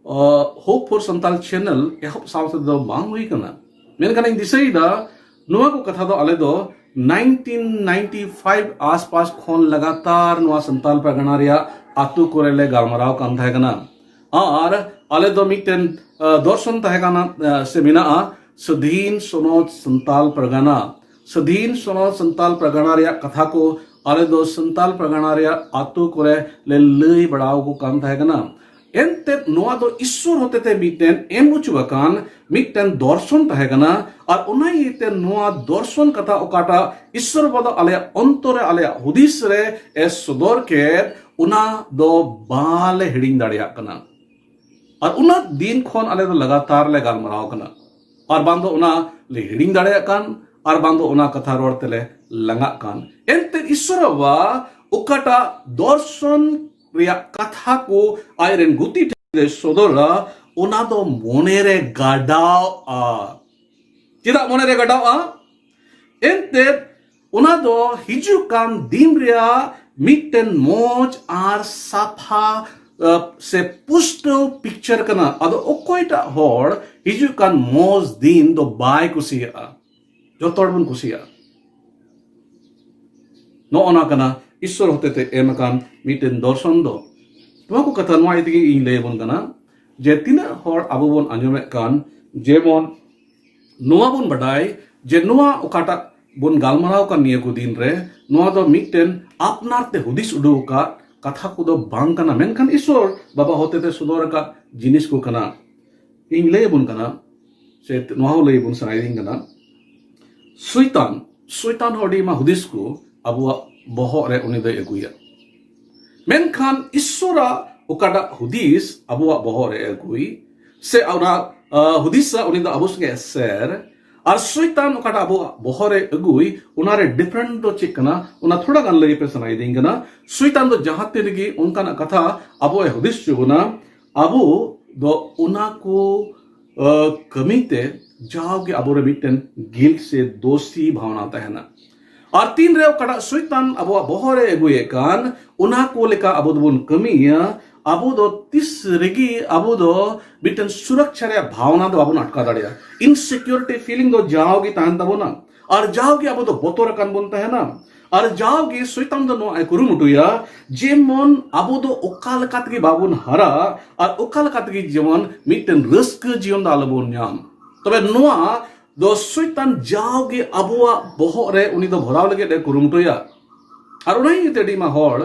ᱟᱸ, Hope for Santal Channel ᱮᱦᱚᱵ ᱥᱟᱶ ᱛᱮᱫᱚ ᱵᱟᱝ ᱦᱩᱭ ᱠᱟᱱᱟ᱾ ᱢᱮᱱᱠᱷᱟᱱ ᱤᱧ ᱫᱤᱥᱟᱹᱭᱮᱫᱟ, ᱱᱚᱣᱟ ᱠᱚ ᱠᱟᱛᱷᱟ ᱫᱚ ᱟᱞᱮ ᱫᱚ ᱱᱟᱭᱤᱱᱴᱤᱱ ᱱᱟᱭᱤᱱᱴᱤ ᱯᱷᱟᱭᱤᱵᱷ ᱟᱥᱯᱟᱥ ᱠᱷᱚᱱ ᱞᱟᱜᱟᱛᱟᱨ ᱱᱚᱣᱟ ᱥᱟᱱᱛᱟᱞ ᱯᱟᱨᱜᱟᱱᱟ ᱨᱮᱭᱟᱜ ᱟᱛᱳ ᱠᱚᱨᱮ ᱞᱮ ᱜᱟᱞᱢᱟᱨᱟᱣ ᱠᱟᱱ ᱛᱟᱦᱮᱸ ᱠᱟᱱᱟ᱾ ᱟᱨ ᱟᱞᱮ ᱫᱚ ᱢᱤᱫᱴᱮᱱ, ᱟᱸ, ᱫᱚᱨᱥᱚᱱ ᱛᱟᱦᱮᱸ ᱠᱟᱱᱟ, ᱟᱸ, ᱥᱮ ᱢᱮᱱᱟᱜᱼᱟ, ᱥᱟᱹᱫᱷᱤᱱ ᱥᱚᱱᱚᱛ ᱥᱟᱱᱛᱟᱞ ᱯᱟᱨᱜᱟᱱᱟ᱾ ᱥᱟᱹᱫᱷᱤᱱ ᱥᱚᱱᱚᱛ ᱥᱟᱱᱛᱟᱞ ᱯᱟᱨᱜᱟᱱᱟ ᱨᱮᱭᱟᱜ ᱠᱟᱛᱷᱟ ᱠᱚ ᱟᱞᱮ ᱫᱚ ᱥᱟᱱᱛᱟᱞ ᱯᱟᱨᱜᱟᱱᱟ ᱨᱮᱭᱟᱜ ᱟᱛᱳ ᱠᱚᱨᱮ ᱞᱮ ᱞᱟᱹᱭ ᱵᱟᱲᱟ ᱟᱠᱚ ᱠᱟᱱ ᱛᱟᱦᱮᱸ ᱠᱟᱱᱟ᱾ ᱮᱱᱛᱮᱫ ᱱᱚᱣᱟ ᱫᱚ ᱤᱥᱥᱚᱨ ᱦᱚᱛᱮᱛᱮ ᱢᱤᱫᱴᱮᱱ ᱮᱢ ᱦᱚᱪᱚ ᱟᱠᱟᱱ ᱢᱤᱫᱴᱮᱱ ᱫᱚᱨᱥᱚᱱ ᱛᱟᱦᱮᱸ ᱠᱟᱱᱟ᱾ ᱟᱨ ᱚᱱᱟ ᱤᱭᱟᱹᱛᱮ ᱱᱚᱣᱟ ᱫᱚᱨᱥᱚᱱ ᱠᱟᱛᱷᱟ ᱚᱠᱟᱴᱟᱜ ᱤᱥᱥᱚᱨ ᱵᱟᱵᱟ ᱫᱚ ᱟᱞᱮᱭᱟᱜ ᱚᱱᱛᱚᱨ ᱨᱮ, ᱟᱞᱮᱭᱟᱜ ᱦᱩᱫᱤᱥ ᱨᱮ ᱮ ᱥᱚᱫᱚᱨ ᱠᱮᱫ, ᱚᱱᱟ ᱫᱚ ᱵᱟᱞᱮ ᱦᱤᱲᱤᱧ ᱫᱟᱲᱮᱭᱟᱜ ᱠᱟᱱᱟ᱾ ᱟᱨ ᱚᱱᱟ ᱫᱤᱱ ᱠᱷᱚᱱ ᱟᱞᱮ ᱫᱚ ᱞᱟᱜᱟᱛᱟᱨ ᱞᱮ ᱜᱟᱞᱢᱟᱨᱟᱣ ᱠᱟᱱᱟ᱾ ᱟᱨ ᱵᱟᱝ ᱫᱚ ᱚᱱᱟ ᱞᱮ ᱦᱤᱲᱤᱧ ᱫᱟᱲᱮᱭᱟᱜ ᱠᱟᱱ, ᱟᱨ ᱵᱟᱝ ᱫᱚ ᱚᱱᱟ ᱠᱟᱛᱷᱟ ᱨᱚᱲ ᱛᱮᱞᱮ ᱞᱟᱸᱜᱟᱜ ᱠᱟᱱ᱾ ᱮᱱᱛᱮ ᱤᱥᱥᱚᱨ ᱵᱟᱵᱟ ᱚᱠᱟᱴᱟᱜ ᱫᱚᱨᱥᱚᱱ ᱨᱮᱭᱟᱜ ᱠᱟᱛᱷᱟ ᱠᱚ ᱟᱡᱨᱮᱱ ᱜᱩᱛᱤ ᱴᱷᱮᱱ ᱮ ᱥᱚᱫᱚᱨᱟ, ᱚᱱᱟ ᱫᱚ ᱢᱚᱱᱮᱨᱮ ᱜᱟᱰᱟᱣᱼᱟ᱾ ᱪᱮᱫᱟᱜ ᱢᱚᱱᱮᱨᱮ ᱜᱟᱰᱟᱣᱼᱟ? ᱮᱱᱛᱮᱫ ᱚᱱᱟ ᱫᱚ ᱦᱤᱡᱩᱜ ᱠᱟᱱ ᱫᱤᱱ ᱨᱮᱭᱟᱜ ᱢᱤᱫᱴᱮᱱ ᱢᱚᱡᱽ ᱟᱨ ᱥᱟᱯᱷᱟ, ᱟ, ᱥᱮ ᱯᱩᱥᱴᱟᱹᱣ ᱯᱤᱠᱪᱟᱨ ᱠᱟᱱᱟ᱾ ᱟᱫᱚ ᱚᱠᱚᱭᱴᱟᱜ ᱦᱚᱲ ᱦᱤᱡᱩᱜ ᱠᱟᱱ ᱢᱚᱡᱽ ᱫᱤᱱ ᱫᱚ ᱵᱟᱭ ᱠᱩᱥᱤᱭᱟᱜᱼᱟ? ᱡᱚᱛᱚ ᱦᱚᱲ ᱵᱚᱱ ᱠᱩᱥᱤᱭᱟᱜᱼᱟ᱾ ᱱᱚᱜᱼᱚ ᱱᱟ ᱠᱟᱱᱟ ᱤᱥᱥᱚᱨ ᱦᱚᱛᱮᱛᱮ ᱮᱢ ᱟᱠᱟᱱ ᱢᱤᱫᱴᱮᱱ ᱫᱚᱨᱥᱚᱱ ᱫᱚ᱾ ᱱᱚᱣᱟ ᱠᱚ ᱠᱟᱛᱷᱟ ᱱᱚᱣᱟ ᱤᱫᱤ ᱛᱮᱜᱮ ᱤᱧ ᱞᱟᱹᱭ ᱟᱵᱚᱱ ᱠᱟᱱᱟ, ᱡᱮ ᱛᱤᱱᱟᱹᱜ ᱦᱚᱲ ᱟᱵᱚ ᱵᱚᱱ ᱟᱸᱡᱚᱢᱮᱫ ᱠᱟᱱ, ᱡᱮᱢᱚᱱ ᱱᱚᱣᱟ ᱵᱚᱱ ᱵᱟᱰᱟᱭ ᱡᱮ ᱱᱚᱣᱟ ᱚᱠᱟᱴᱟᱜ ᱵᱚᱱ ᱜᱟᱞᱢᱟᱨᱟᱣ ᱠᱟᱱ ᱱᱤᱭᱟᱹ ᱠᱚ ᱫᱤᱱ ᱨᱮ, ᱱᱚᱣᱟ ᱫᱚ ᱢᱤᱫᱴᱮᱱ ᱟᱯᱱᱟᱨ ᱛᱮ ᱦᱩᱫᱤᱥ ᱩᱰᱩᱠ ᱟᱠᱟᱫ ᱠᱟᱛᱷᱟ ᱠᱚᱫᱚ ᱵᱟᱝ ᱠᱟᱱᱟ, ᱢᱮᱱᱠᱷᱟᱱ ᱤᱥᱥᱚᱨ ᱵᱟᱵᱟ ᱦᱚᱛᱮᱛᱮ ᱥᱚᱫᱚᱨ ᱟᱠᱟᱫ ᱡᱤᱱᱤᱥ ᱠᱚ ᱠᱟᱱᱟ᱾ ᱤᱧ ᱞᱟᱹᱭ ᱟᱵᱚᱱ ᱠᱟᱱᱟ, ᱥᱮ ᱱᱚᱣᱟ ᱦᱚᱸ ᱞᱟᱹᱭ ᱟᱵᱚᱱ ᱥᱟᱱᱟᱭᱮᱫᱤᱧ ᱠᱟᱱᱟ᱾ ᱥᱚᱭᱛᱟᱱ, ᱥᱚᱭᱛᱟᱱ ᱦᱚᱸ ᱟᱹᱰᱤ ᱟᱭᱢᱟ ᱦᱩᱫᱤᱥ ᱠᱚ ᱟᱵᱚᱣᱟᱜ ᱵᱚᱦᱚᱜ ᱨᱮ ᱩᱱᱤ ᱫᱚᱭ ᱟᱹᱜᱩᱭᱟ᱾ ᱢᱮᱱᱠᱷᱟᱱ ᱤᱥᱥᱚᱨᱟᱜ ᱚᱠᱟᱴᱟᱜ ᱦᱩᱫᱤᱥ ᱟᱵᱚᱣᱟᱜ ᱵᱚᱦᱚᱜ ᱨᱮ ᱟᱹᱜᱩᱭ, ᱥᱮ ᱚᱱᱟ, ᱟ, ᱦᱩᱫᱤᱥᱟ ᱩᱱᱤ ᱫᱚ ᱟᱵᱚ ᱥᱚᱸᱜᱮ ᱥᱮᱨ, ᱟᱨ ᱥᱚᱭᱛᱟᱱ ᱚᱠᱟᱴᱟᱜ ᱟᱵᱚᱣᱟᱜ ᱵᱚᱦᱚᱜ ᱨᱮ ᱟᱹᱜᱩᱭ, ᱚᱱᱟ ᱨᱮ ᱰᱤᱯᱷᱟᱨᱮᱱᱴ ᱫᱚ ᱪᱮᱫ ᱠᱟᱱᱟ, ᱚᱱᱟ ᱛᱷᱚᱲᱟ ᱜᱟᱱ ᱞᱟᱹᱭ ᱯᱮ ᱥᱟᱱᱟᱭᱮᱫᱤᱧ ᱠᱟᱱᱟ᱾ ᱥᱚᱭᱛᱟᱱ ᱫᱚ ᱡᱟᱦᱟᱸ ᱛᱤ ᱨᱮᱜᱮ ᱚᱱᱠᱟᱱᱟᱜ ᱠᱟᱛᱷᱟ ᱟᱵᱚ ᱮ ᱦᱩᱫᱤᱥ ᱦᱚᱪᱚ ᱵᱚᱱᱟ, ᱟᱵᱚ ᱫᱚ ᱚᱱᱟ ᱠᱚ, ᱟ, ᱠᱟᱹᱢᱤ ᱛᱮ ᱡᱟᱣᱜᱮ ᱟᱵᱚᱨᱮ ᱢᱤᱫᱴᱮᱱ ᱜᱤᱞᱴ ᱥᱮ ᱫᱳᱥᱤ ᱵᱷᱟᱣᱱᱟ ᱛᱟᱦᱮᱱᱟ᱾ ᱟᱨ ᱛᱤᱱᱨᱮ ᱚᱠᱟᱴᱟᱜ ᱥᱚᱭᱛᱟᱱ ᱟᱵᱚᱣᱟᱜ ᱵᱚᱦᱚᱜ ᱨᱮ ᱟᱹᱜᱩᱭᱮᱫ ᱠᱟᱱ, ᱚᱱᱟ ᱠᱚ ᱞᱮᱠᱟ ᱟᱵᱚ ᱫᱚᱵᱚᱱ ᱠᱟᱹᱢᱤᱭᱟ, ᱟᱵᱚ ᱫᱚ ᱛᱤᱥ ᱨᱮᱜᱮ ᱟᱵᱚ ᱫᱚ ᱢᱤᱫᱴᱮᱱ ᱥᱩᱨᱚᱠᱪᱷᱟ ᱨᱮᱭᱟᱜ ᱵᱷᱟᱣᱱᱟ ᱫᱚ ᱵᱟᱵᱚᱱ ᱟᱴᱠᱟᱣ ᱫᱟᱲᱮᱭᱟᱜᱼᱟ᱾ ᱤᱱᱥᱤᱠᱤᱭᱩᱨᱤᱴᱤ ᱯᱷᱤᱞᱤᱝ ᱫᱚ ᱡᱟᱣᱜᱮ ᱛᱟᱦᱮᱱ ᱛᱟᱵᱚᱱᱟ᱾ ᱟᱨ ᱡᱟᱣᱜᱮ ᱟᱵᱚ ᱫᱚ ᱵᱚᱛᱚᱨ ᱟᱠᱟᱱ ᱵᱚᱱ ᱛᱟᱦᱮᱱᱟ᱾ ᱟᱨ ᱡᱟᱣᱜᱮ ᱥᱚᱭᱛᱟᱱ ᱫᱚ ᱱᱚᱣᱟ ᱮ ᱠᱩᱨᱩᱢᱩᱴᱩᱭᱟ, ᱡᱮᱢᱚᱱ ᱟᱵᱚ ᱫᱚ ᱚᱠᱟ ᱞᱮᱠᱟ ᱛᱮᱜᱮ ᱵᱟᱵᱚᱱ ᱦᱟᱨᱟ ᱟᱨ ᱚᱠᱟ ᱞᱮᱠᱟ ᱛᱮᱜᱮ ᱡᱮᱢᱚᱱ ᱢᱤᱫᱴᱮᱱ ᱨᱟᱹᱥᱠᱟᱹ ᱡᱤᱭᱚᱱ ᱫᱚ ᱟᱞᱚᱵᱚᱱ ᱧᱟᱢ᱾ ᱛᱚᱵᱮ ᱱᱚᱣᱟ ᱫᱚ ᱥᱚᱭᱛᱟᱱ ᱡᱟᱣᱜᱮ ᱟᱵᱚᱣᱟᱜ ᱵᱚᱦᱚᱜ ᱨᱮ ᱩᱱᱤ ᱫᱚ ᱵᱷᱚᱨᱟᱣ ᱞᱟᱹᱜᱤᱫ ᱮ ᱠᱩᱨᱩᱢᱩᱴᱩᱭᱟ᱾ ᱟᱨ ᱚᱱᱟ ᱤᱭᱟᱹᱛᱮ ᱟᱹᱰᱤ ᱟᱭᱢᱟ ᱦᱚᱲ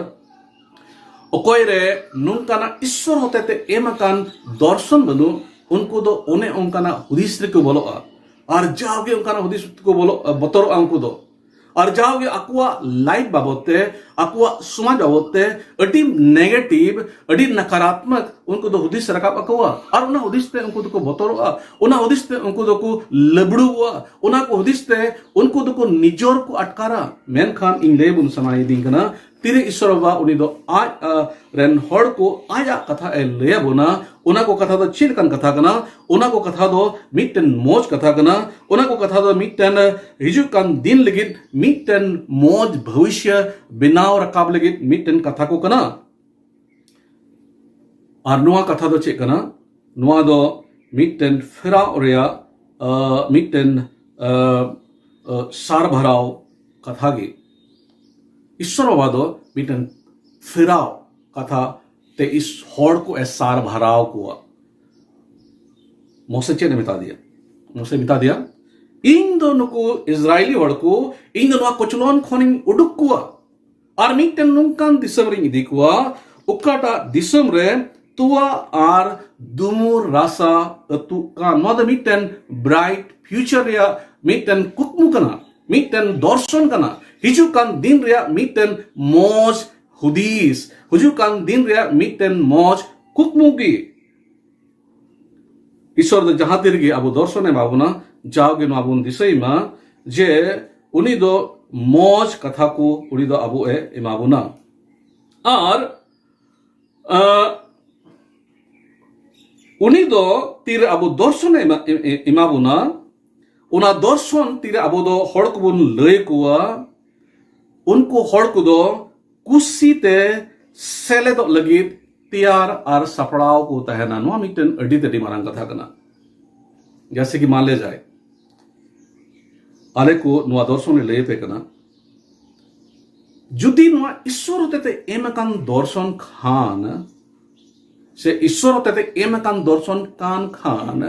ᱚᱠᱚᱭ ᱨᱮ ᱱᱚᱝᱠᱟᱱᱟᱜ ᱤᱥᱥᱚᱨ ᱦᱚᱛᱮᱛᱮ ᱮᱢ ᱟᱠᱟᱱ ᱫᱚᱨᱥᱚᱱ ᱵᱟᱹᱱᱩᱜ, ᱩᱱᱠᱩ ᱫᱚ ᱚᱱᱮ ᱚᱱᱠᱟᱱᱟᱜ ᱦᱩᱫᱤᱥ ᱨᱮᱠᱚ ᱵᱚᱞᱚᱜᱼᱟ᱾ ᱟᱨ ᱡᱟᱣᱜᱮ ᱚᱱᱠᱟᱱᱟᱜ ᱦᱩᱫᱤᱥ ᱛᱮᱠᱚ ᱵᱚᱞᱚᱜ, ᱵᱚᱛᱚᱨᱚᱜᱼᱟ ᱩᱱᱠᱩ ᱫᱚ᱾ ᱟᱨ ᱡᱟᱣᱜᱮ ᱟᱠᱚᱣᱟᱜ ᱞᱟᱭᱤᱯᱷ ᱵᱟᱵᱚᱫ ᱛᱮ, ᱟᱠᱚᱣᱟᱜ ᱥᱚᱢᱟᱡᱽ ᱵᱟᱵᱚᱫ ᱛᱮ ᱟᱹᱰᱤ ᱱᱮᱜᱮᱴᱤᱵᱷ, ᱟᱹᱰᱤ ᱱᱟᱠᱟᱨᱟᱛᱢᱚᱠ ᱩᱱᱠᱩ ᱫᱚ ᱦᱩᱫᱤᱥ ᱨᱟᱠᱟᱵ ᱟᱠᱚᱣᱟ᱾ ᱟᱨ ᱚᱱᱟ ᱦᱩᱫᱤᱥ ᱛᱮ ᱩᱱᱠᱩ ᱫᱚᱠᱚ ᱵᱚᱛᱚᱨᱚᱜᱼᱟ, ᱚᱱᱟ ᱦᱩᱫᱤᱥ ᱛᱮ ᱩᱱᱠᱩ ᱫᱚᱠᱚ ᱞᱟᱹᱵᱲᱩᱜᱼᱟ, ᱚᱱᱟ ᱠᱚ ᱦᱩᱫᱤᱥ ᱛᱮ ᱩᱱᱠᱩ ᱫᱚᱠᱚ ᱱᱤᱡᱚᱨ ᱠᱚ ᱟᱴᱠᱟᱨᱟ᱾ ᱢᱮᱱᱠᱷᱟᱱ ᱤᱧ ᱞᱟᱹᱭ ᱵᱚᱱ ᱥᱟᱱᱟᱭᱮᱫᱤᱧ ᱠᱟᱱᱟ, ᱛᱤᱨᱮ ᱤᱥᱥᱚᱨ ᱵᱟᱵᱟ ᱩᱱᱤ ᱫᱚ ᱟᱡ, ᱟ, ᱨᱮᱱ ᱦᱚᱲ ᱠᱚ ᱟᱡᱟᱜ ᱠᱟᱛᱷᱟ ᱮ ᱞᱟᱹᱭ ᱟᱵᱚᱱᱟ᱾ ᱚᱱᱟ ᱠᱚ ᱠᱟᱛᱷᱟ ᱫᱚ ᱪᱮᱫ ᱞᱮᱠᱟᱱ ᱠᱟᱛᱷᱟ ᱠᱟᱱᱟ? ᱚᱱᱟ ᱠᱚ ᱠᱟᱛᱷᱟ ᱫᱚ ᱢᱤᱫᱴᱮᱱ ᱢᱚᱡᱽ ᱠᱟᱛᱷᱟ ᱠᱟᱱᱟ᱾ ᱚᱱᱟ ᱠᱚ ᱠᱟᱛᱷᱟ ᱫᱚ ᱢᱤᱫᱴᱮᱱ, ᱟ, ᱦᱤᱡᱩᱜ ᱠᱟᱱ ᱫᱤᱱ ᱞᱟᱹᱜᱤᱫ ᱢᱤᱫᱴᱮᱱ ᱢᱚᱡᱽ ᱵᱷᱚᱵᱤᱥᱭᱚ ᱵᱮᱱᱟᱣ ᱨᱟᱠᱟᱵ ᱞᱟᱹᱜᱤᱫ ᱢᱤᱫᱴᱮᱱ ᱠᱟᱛᱷᱟ ᱠᱚ ᱠᱟᱱᱟ᱾ ᱟᱨ ᱱᱚᱣᱟ ᱠᱟᱛᱷᱟ ᱫᱚ ᱪᱮᱫ ᱠᱟᱱᱟ? ᱱᱚᱣᱟ ᱫᱚ ᱢᱤᱫᱴᱮᱱ ᱯᱷᱮᱨᱟᱣ ᱨᱮᱭᱟᱜ, ᱟ, ᱢᱤᱫᱴᱮᱱ, ᱟ, ᱟ, ᱥᱟᱨᱵᱷᱟᱨᱟᱣ ᱠᱟᱛᱷᱟ ᱜᱮ᱾ ᱤᱥᱥᱚᱨ ᱵᱟᱵᱟ ᱫᱚ ᱢᱤᱫᱴᱮᱱ ᱯᱷᱮᱨᱟᱣ ᱠᱟᱛᱷᱟ ᱛᱮ ᱤᱥ-, ᱦᱚᱲ ᱠᱚ ᱮ ᱥᱟᱨᱵᱷᱟᱨᱟᱣ ᱠᱚᱣᱟ᱾ ᱢᱳᱥᱮ ᱪᱮᱫ ᱮ ᱢᱮᱛᱟ ᱫᱮᱭᱟ? ᱢᱳᱥᱮ ᱢᱮᱛᱟ ᱫᱮᱭᱟ, "ᱤᱧ ᱫᱚ ᱱᱩᱠᱩ ᱤᱥᱨᱟᱭᱮᱞᱤ ᱦᱚᱲ ᱠᱚ, ᱤᱧ ᱫᱚ ᱱᱚᱣᱟ ᱠᱚᱪᱞᱚᱱ ᱠᱷᱚᱱᱤᱧ ᱩᱰᱩᱠ ᱠᱚᱣᱟ ᱟᱨ ᱢᱤᱫᱴᱮᱱ ᱱᱚᱝᱠᱟᱱ ᱫᱤᱥᱚᱢ ᱨᱤᱧ ᱤᱫᱤ ᱠᱚᱣᱟ, ᱚᱠᱟᱴᱟᱜ ᱫᱤᱥᱚᱢ ᱨᱮ ᱛᱚᱣᱟ ᱟᱨ ᱫᱩᱢᱩᱨ ᱨᱟᱥᱟ ᱟᱹᱛᱩᱜ ᱠᱟᱱ᱾" ᱱᱚᱣᱟ ᱫᱚ ᱢᱤᱫᱴᱮᱱ ᱵᱨᱟᱭᱤᱴ ᱯᱷᱤᱭᱩᱪᱟᱨ ᱨᱮᱭᱟᱜ ᱢᱤᱫᱴᱮᱱ ᱠᱩᱠᱢᱩ ᱠᱟᱱᱟ, ᱢᱤᱫᱴᱮᱱ ᱫᱚᱨᱥᱚᱱ ᱠᱟᱱᱟ, ᱦᱤᱡᱩᱜ ᱠᱟᱱ ᱫᱤᱱ ᱨᱮᱭᱟᱜ ᱢᱤᱫᱴᱮᱱ ᱢᱚᱡᱽ ᱦᱩᱫᱤᱥ, ᱦᱤᱡᱩᱜ ᱠᱟᱱ ᱫᱤᱱ ᱨᱮᱭᱟᱜ ᱢᱤᱫᱴᱮᱱ ᱢᱚᱡᱽ ᱠᱩᱠᱢᱩ ᱜᱮ᱾ ᱤᱥᱥᱚᱨ ᱫᱚ ᱡᱟᱦᱟᱸ ᱛᱤ ᱨᱮᱜᱮ ᱟᱵᱚ ᱫᱚᱨᱥᱚᱱ ᱮ ᱮᱢᱟ ᱵᱚᱱᱟ, ᱡᱟᱣᱜᱮ ᱱᱚᱣᱟ ᱵᱚᱱ ᱫᱤᱥᱟᱹᱭ ᱢᱟ ᱡᱮ ᱩᱱᱤ ᱫᱚ ᱢᱚᱡᱽ ᱠᱟᱛᱷᱟ ᱠᱚ ᱩᱱᱤ ᱫᱚ ᱟᱵᱚ ᱮ ᱮᱢᱟ ᱵᱚᱱᱟ᱾ ᱟᱨ, ᱟᱸ, ᱩᱱᱤ ᱫᱚ ᱛᱤᱨᱮ ᱟᱵᱚ ᱫᱚᱨᱥᱚᱱ ᱮ ᱮᱢᱟ, ᱮ-, ᱮ-, ᱮᱢᱟ ᱵᱚᱱᱟ, ᱚᱱᱟ ᱫᱚᱨᱥᱚᱱ ᱛᱤᱨᱮ ᱟᱵᱚ ᱫᱚ ᱦᱚᱲ ᱠᱚᱵᱚᱱ ᱞᱟᱹᱭ ᱠᱚᱣᱟ, ᱩᱱᱠᱩ ᱦᱚᱲ ᱠᱚᱫᱚ ᱠᱩᱥᱤ ᱛᱮ ᱥᱮᱞᱮᱫᱚᱜ ᱞᱟᱹᱜᱤᱫ ᱛᱮᱭᱟᱨ ᱟᱨ ᱥᱟᱯᱲᱟᱣ ᱠᱚ ᱛᱟᱦᱮᱱᱟ᱾ ᱱᱚᱣᱟ ᱢᱤᱫᱴᱮᱱ ᱟᱹᱰᱤ ᱟᱹᱰᱤ ᱢᱟᱨᱟᱝ ᱠᱟᱛᱷᱟ ᱠᱟᱱᱟ᱾ ᱡᱮᱭᱥᱮ ᱠᱤ ᱢᱟᱱ ᱞᱮ ᱡᱟᱭ, ᱟᱞᱮ ᱠᱚ ᱱᱚᱣᱟ ᱫᱚᱨᱥᱚᱱ ᱞᱮ ᱞᱟᱹᱭ ᱟᱯᱮ ᱠᱟᱱᱟ, ᱡᱩᱫᱤ ᱱᱚᱣᱟ ᱤᱥᱥᱚᱨ ᱦᱚᱛᱮᱛᱮ ᱮᱢ ᱟᱠᱟᱱ ᱫᱚᱨᱥᱚᱱ ᱠᱷᱟᱱ, ᱥᱮ ᱤᱥᱥᱚᱨ ᱦᱚᱛᱮᱛᱮ ᱮᱢ ᱟᱠᱟᱱ ᱫᱚᱨᱥᱚᱱ ᱠᱟᱱ ᱠᱷᱟᱱ,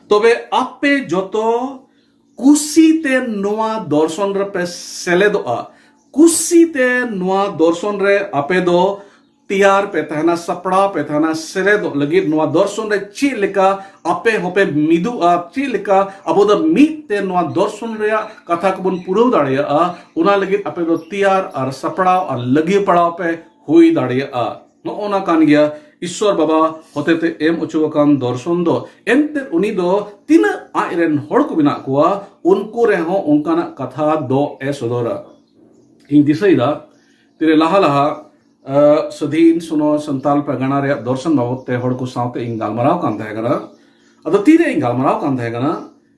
ᱛᱚᱵᱮ ᱟᱯᱮ ᱡᱚᱛᱚ ᱠᱩᱥᱤ ᱛᱮ ᱱᱚᱣᱟ ᱫᱚᱨᱥᱚᱱ ᱨᱮᱯᱮ ᱥᱮᱞᱮᱫᱚᱜᱼᱟ᱾ ᱠᱩᱥᱤ ᱛᱮ ᱱᱚᱣᱟ ᱫᱚᱨᱥᱚᱱ ᱨᱮ ᱟᱯᱮ ᱫᱚ ᱛᱮᱭᱟᱨ ᱯᱮ ᱛᱟᱦᱮᱱᱟ, ᱥᱟᱯᱲᱟᱣ ᱯᱮ ᱛᱟᱦᱮᱱᱟ ᱥᱮᱞᱮᱫᱚᱜ ᱞᱟᱹᱜᱤᱫ᱾ ᱱᱚᱣᱟ ᱫᱚᱨᱥᱚᱱ ᱨᱮ ᱪᱮᱫ ᱞᱮᱠᱟ ᱟᱯᱮ ᱦᱚᱸᱯᱮ ᱢᱤᱫᱚᱜᱼᱟ, ᱪᱮᱫ ᱞᱮᱠᱟ ᱟᱵᱚ ᱫᱚ ᱢᱤᱫ ᱛᱮ ᱱᱚᱣᱟ ᱫᱚᱨᱥᱚᱱ ᱨᱮᱭᱟᱜ ᱠᱟᱛᱷᱟ ᱠᱚᱵᱚᱱ ᱯᱩᱨᱟᱹᱣ ᱫᱟᱲᱮᱭᱟᱜᱼᱟ, ᱚᱱᱟ ᱞᱟᱹᱜᱤᱫ ᱟᱯᱮ ᱫᱚ ᱛᱮᱭᱟᱨ ᱟᱨ ᱥᱟᱯᱲᱟᱣ ᱟᱨ ᱞᱟᱹᱜᱤᱭᱟᱹ ᱯᱟᱲᱟᱣ ᱯᱮ ᱦᱩᱭ ᱫᱟᱲᱮᱭᱟᱜᱼᱟ᱾ ᱱᱚᱜᱼᱚ ᱱᱟ ᱠᱟᱱ ᱜᱮᱭᱟ ᱤᱥᱥᱚᱨ ᱵᱟᱵᱟ ᱦᱚᱛᱮᱛᱮ ᱮᱢ ᱚᱪᱚ ᱟᱠᱟᱱ ᱫᱚᱨᱥᱚᱱ ᱫᱚ᱾ ᱮᱱᱛᱮ ᱩᱱᱤ ᱫᱚ ᱛᱤᱱᱟᱹᱜ ᱟᱡ ᱨᱮᱱ ᱦᱚᱲ ᱠᱚ ᱢᱮᱱᱟᱜ ᱠᱚᱣᱟ, ᱩᱱᱠᱩ ᱨᱮᱦᱚᱸ ᱚᱱᱠᱟᱱᱟᱜ ᱠᱟᱛᱷᱟ ᱫᱚ ᱮ ᱥᱚᱫᱚᱨᱟ᱾ ᱤᱧ ᱫᱤᱥᱟᱹᱭᱮᱫᱟ, ᱛᱤᱨᱮ ᱞᱟᱦᱟ ᱞᱟᱦᱟ, ᱟ, ᱥᱟᱹᱫᱷᱤᱱ ᱥᱚᱱᱚᱛ ᱥᱟᱱᱛᱟᱞ ᱯᱟᱨᱜᱟᱱᱟ ᱨᱮᱭᱟᱜ ᱫᱚᱨᱥᱚᱱ ᱵᱟᱵᱚᱫ ᱛᱮ ᱦᱚᱲ ᱠᱚ ᱥᱟᱶᱛᱮ ᱤᱧ ᱜᱟᱞᱢᱟᱨᱟᱣ ᱠᱟᱱ ᱛᱟᱦᱮᱸ ᱠᱟᱱᱟ᱾ ᱟᱫᱚ ᱛᱤᱨᱮ ᱤᱧ ᱜᱟᱞᱢᱟᱨᱟᱣ ᱠᱟᱱ ᱛᱟᱦᱮᱸ ᱠᱟᱱᱟ,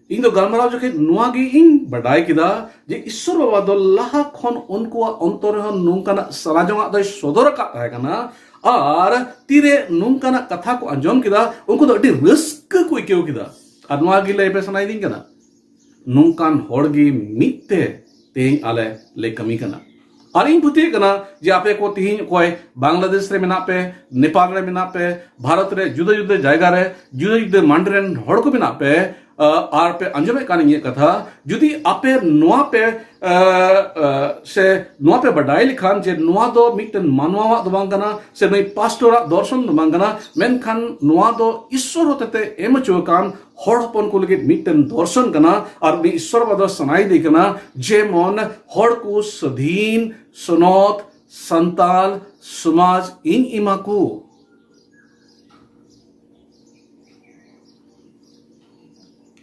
ᱤᱧ ᱫᱚ ᱜᱟᱞᱢᱟᱨᱟᱣ ᱡᱚᱠᱷᱮᱡ ᱱᱚᱣᱟ ᱜᱮ ᱤᱧ ᱵᱟᱰᱟᱭ ᱠᱮᱫᱟ ᱡᱮ ᱤᱥᱥᱚᱨ ᱵᱟᱵᱟ ᱫᱚ ᱞᱟᱦᱟ ᱠᱷᱚᱱ ᱩᱱᱠᱩᱣᱟᱜ ᱚᱱᱛᱚᱨ ᱨᱮᱦᱚᱸ ᱱᱚᱝᱠᱟᱱᱟᱜ ᱥᱟᱨᱟ ᱡᱚᱝᱟᱜ ᱫᱚᱭ ᱥᱚᱫᱚᱨ ᱟᱠᱟᱫ ᱛᱟᱦᱮᱸ ᱠᱟᱱᱟ᱾ ᱟᱨ ᱛᱤᱨᱮ ᱱᱚᱝᱠᱟᱱᱟᱜ ᱠᱟᱛᱷᱟ ᱠᱚ ᱟᱸᱡᱚᱢ ᱠᱮᱫᱟ, ᱩᱱᱠᱩ ᱫᱚ ᱟᱹᱰᱤ ᱨᱟᱹᱥᱠᱟᱹ ᱠᱚ ᱟᱹᱭᱠᱟᱹᱣ ᱠᱮᱫᱟ᱾ ᱟᱨ ᱱᱚᱣᱟ ᱜᱮ ᱞᱟᱹᱭ ᱯᱮ ᱥᱟᱱᱟᱭᱮᱫᱤᱧ ᱠᱟᱱᱟ, ᱱᱚᱝᱠᱟᱱ ᱦᱚᱲ ᱜᱮ ᱢᱤᱫ ᱛᱮ ᱛᱮᱦᱮᱧ ᱟᱞᱮ ᱞᱮ ᱠᱟᱹᱢᱤ ᱠᱟᱱᱟ᱾ ᱟᱨ ᱤᱧ ᱯᱟᱹᱛᱭᱟᱹᱜ ᱠᱟᱱᱟ ᱡᱮ ᱟᱯᱮ ᱠᱚ ᱛᱮᱦᱮᱧ ᱚᱠᱚᱭ ᱵᱟᱝᱞᱟᱫᱮᱥ ᱨᱮ ᱢᱮᱱᱟᱜ ᱯᱮ, ᱱᱮᱯᱟᱞ ᱨᱮ ᱢᱮᱱᱟᱜ ᱯᱮ, ᱵᱷᱟᱨᱚᱛ ᱨᱮ ᱡᱩᱫᱟᱹ ᱡᱩᱫᱟᱹ ᱡᱟᱭᱜᱟ ᱨᱮ ᱡᱩᱫᱟᱹ ᱡᱩᱫᱟᱹ ᱢᱟᱱᱰᱤ ᱨᱮᱱ ᱦᱚᱲ ᱠᱚ ᱢᱮᱱᱟᱜ ᱯᱮ, ᱟ, ᱟᱨ ᱯᱮ ᱟᱸᱡᱚᱢᱮᱫ ᱠᱟᱱ ᱤᱧᱟᱹᱜ ᱠᱟᱛᱷᱟ, ᱡᱩᱫᱤ ᱟᱯᱮ ᱱᱚᱣᱟ ᱯᱮ, ᱟ, ᱟ, ᱥᱮ ᱱᱚᱣᱟ ᱯᱮ ᱵᱟᱰᱟᱭ ᱞᱮᱠᱷᱟᱱ ᱡᱮ ᱱᱚᱣᱟ ᱫᱚ ᱢᱤᱫᱴᱮᱱ ᱢᱟᱱᱣᱟᱣᱟᱜ ᱫᱚ ᱵᱟᱝ ᱠᱟᱱᱟ, ᱥᱮ ᱱᱩᱭ ᱯᱟᱥᱴᱚᱨᱟᱜ ᱫᱚᱨᱥᱚᱱ ᱫᱚ ᱵᱟᱝ ᱠᱟᱱᱟ, ᱢᱮᱱᱠᱷᱟᱱ ᱱᱚᱣᱟ ᱫᱚ ᱤᱥᱥᱚᱨ ᱦᱚᱛᱮᱛᱮ ᱮᱢ ᱦᱚᱪᱚ ᱟᱠᱟᱱ ᱦᱚᱲ ᱦᱚᱯᱚᱱ ᱠᱚ ᱞᱟᱹᱜᱤᱫ ᱢᱤᱫᱴᱮᱱ ᱫᱚᱨᱥᱚᱱ ᱠᱟᱱᱟ᱾ ᱟᱨ ᱩᱱᱤ ᱤᱥᱥᱚᱨ ᱵᱟᱵᱟ ᱫᱚ ᱥᱟᱱᱟᱭᱮᱫᱮ ᱠᱟᱱᱟ ᱡᱮᱢᱚᱱ ᱦᱚᱲ ᱠᱚ ᱥᱟᱹᱫᱷᱤᱱ ᱥᱚᱱᱚᱛ ᱥᱟᱱᱛᱟᱞ ᱥᱚᱢᱟᱡᱽ ᱤᱧ ᱮᱢᱟ ᱠᱚ᱾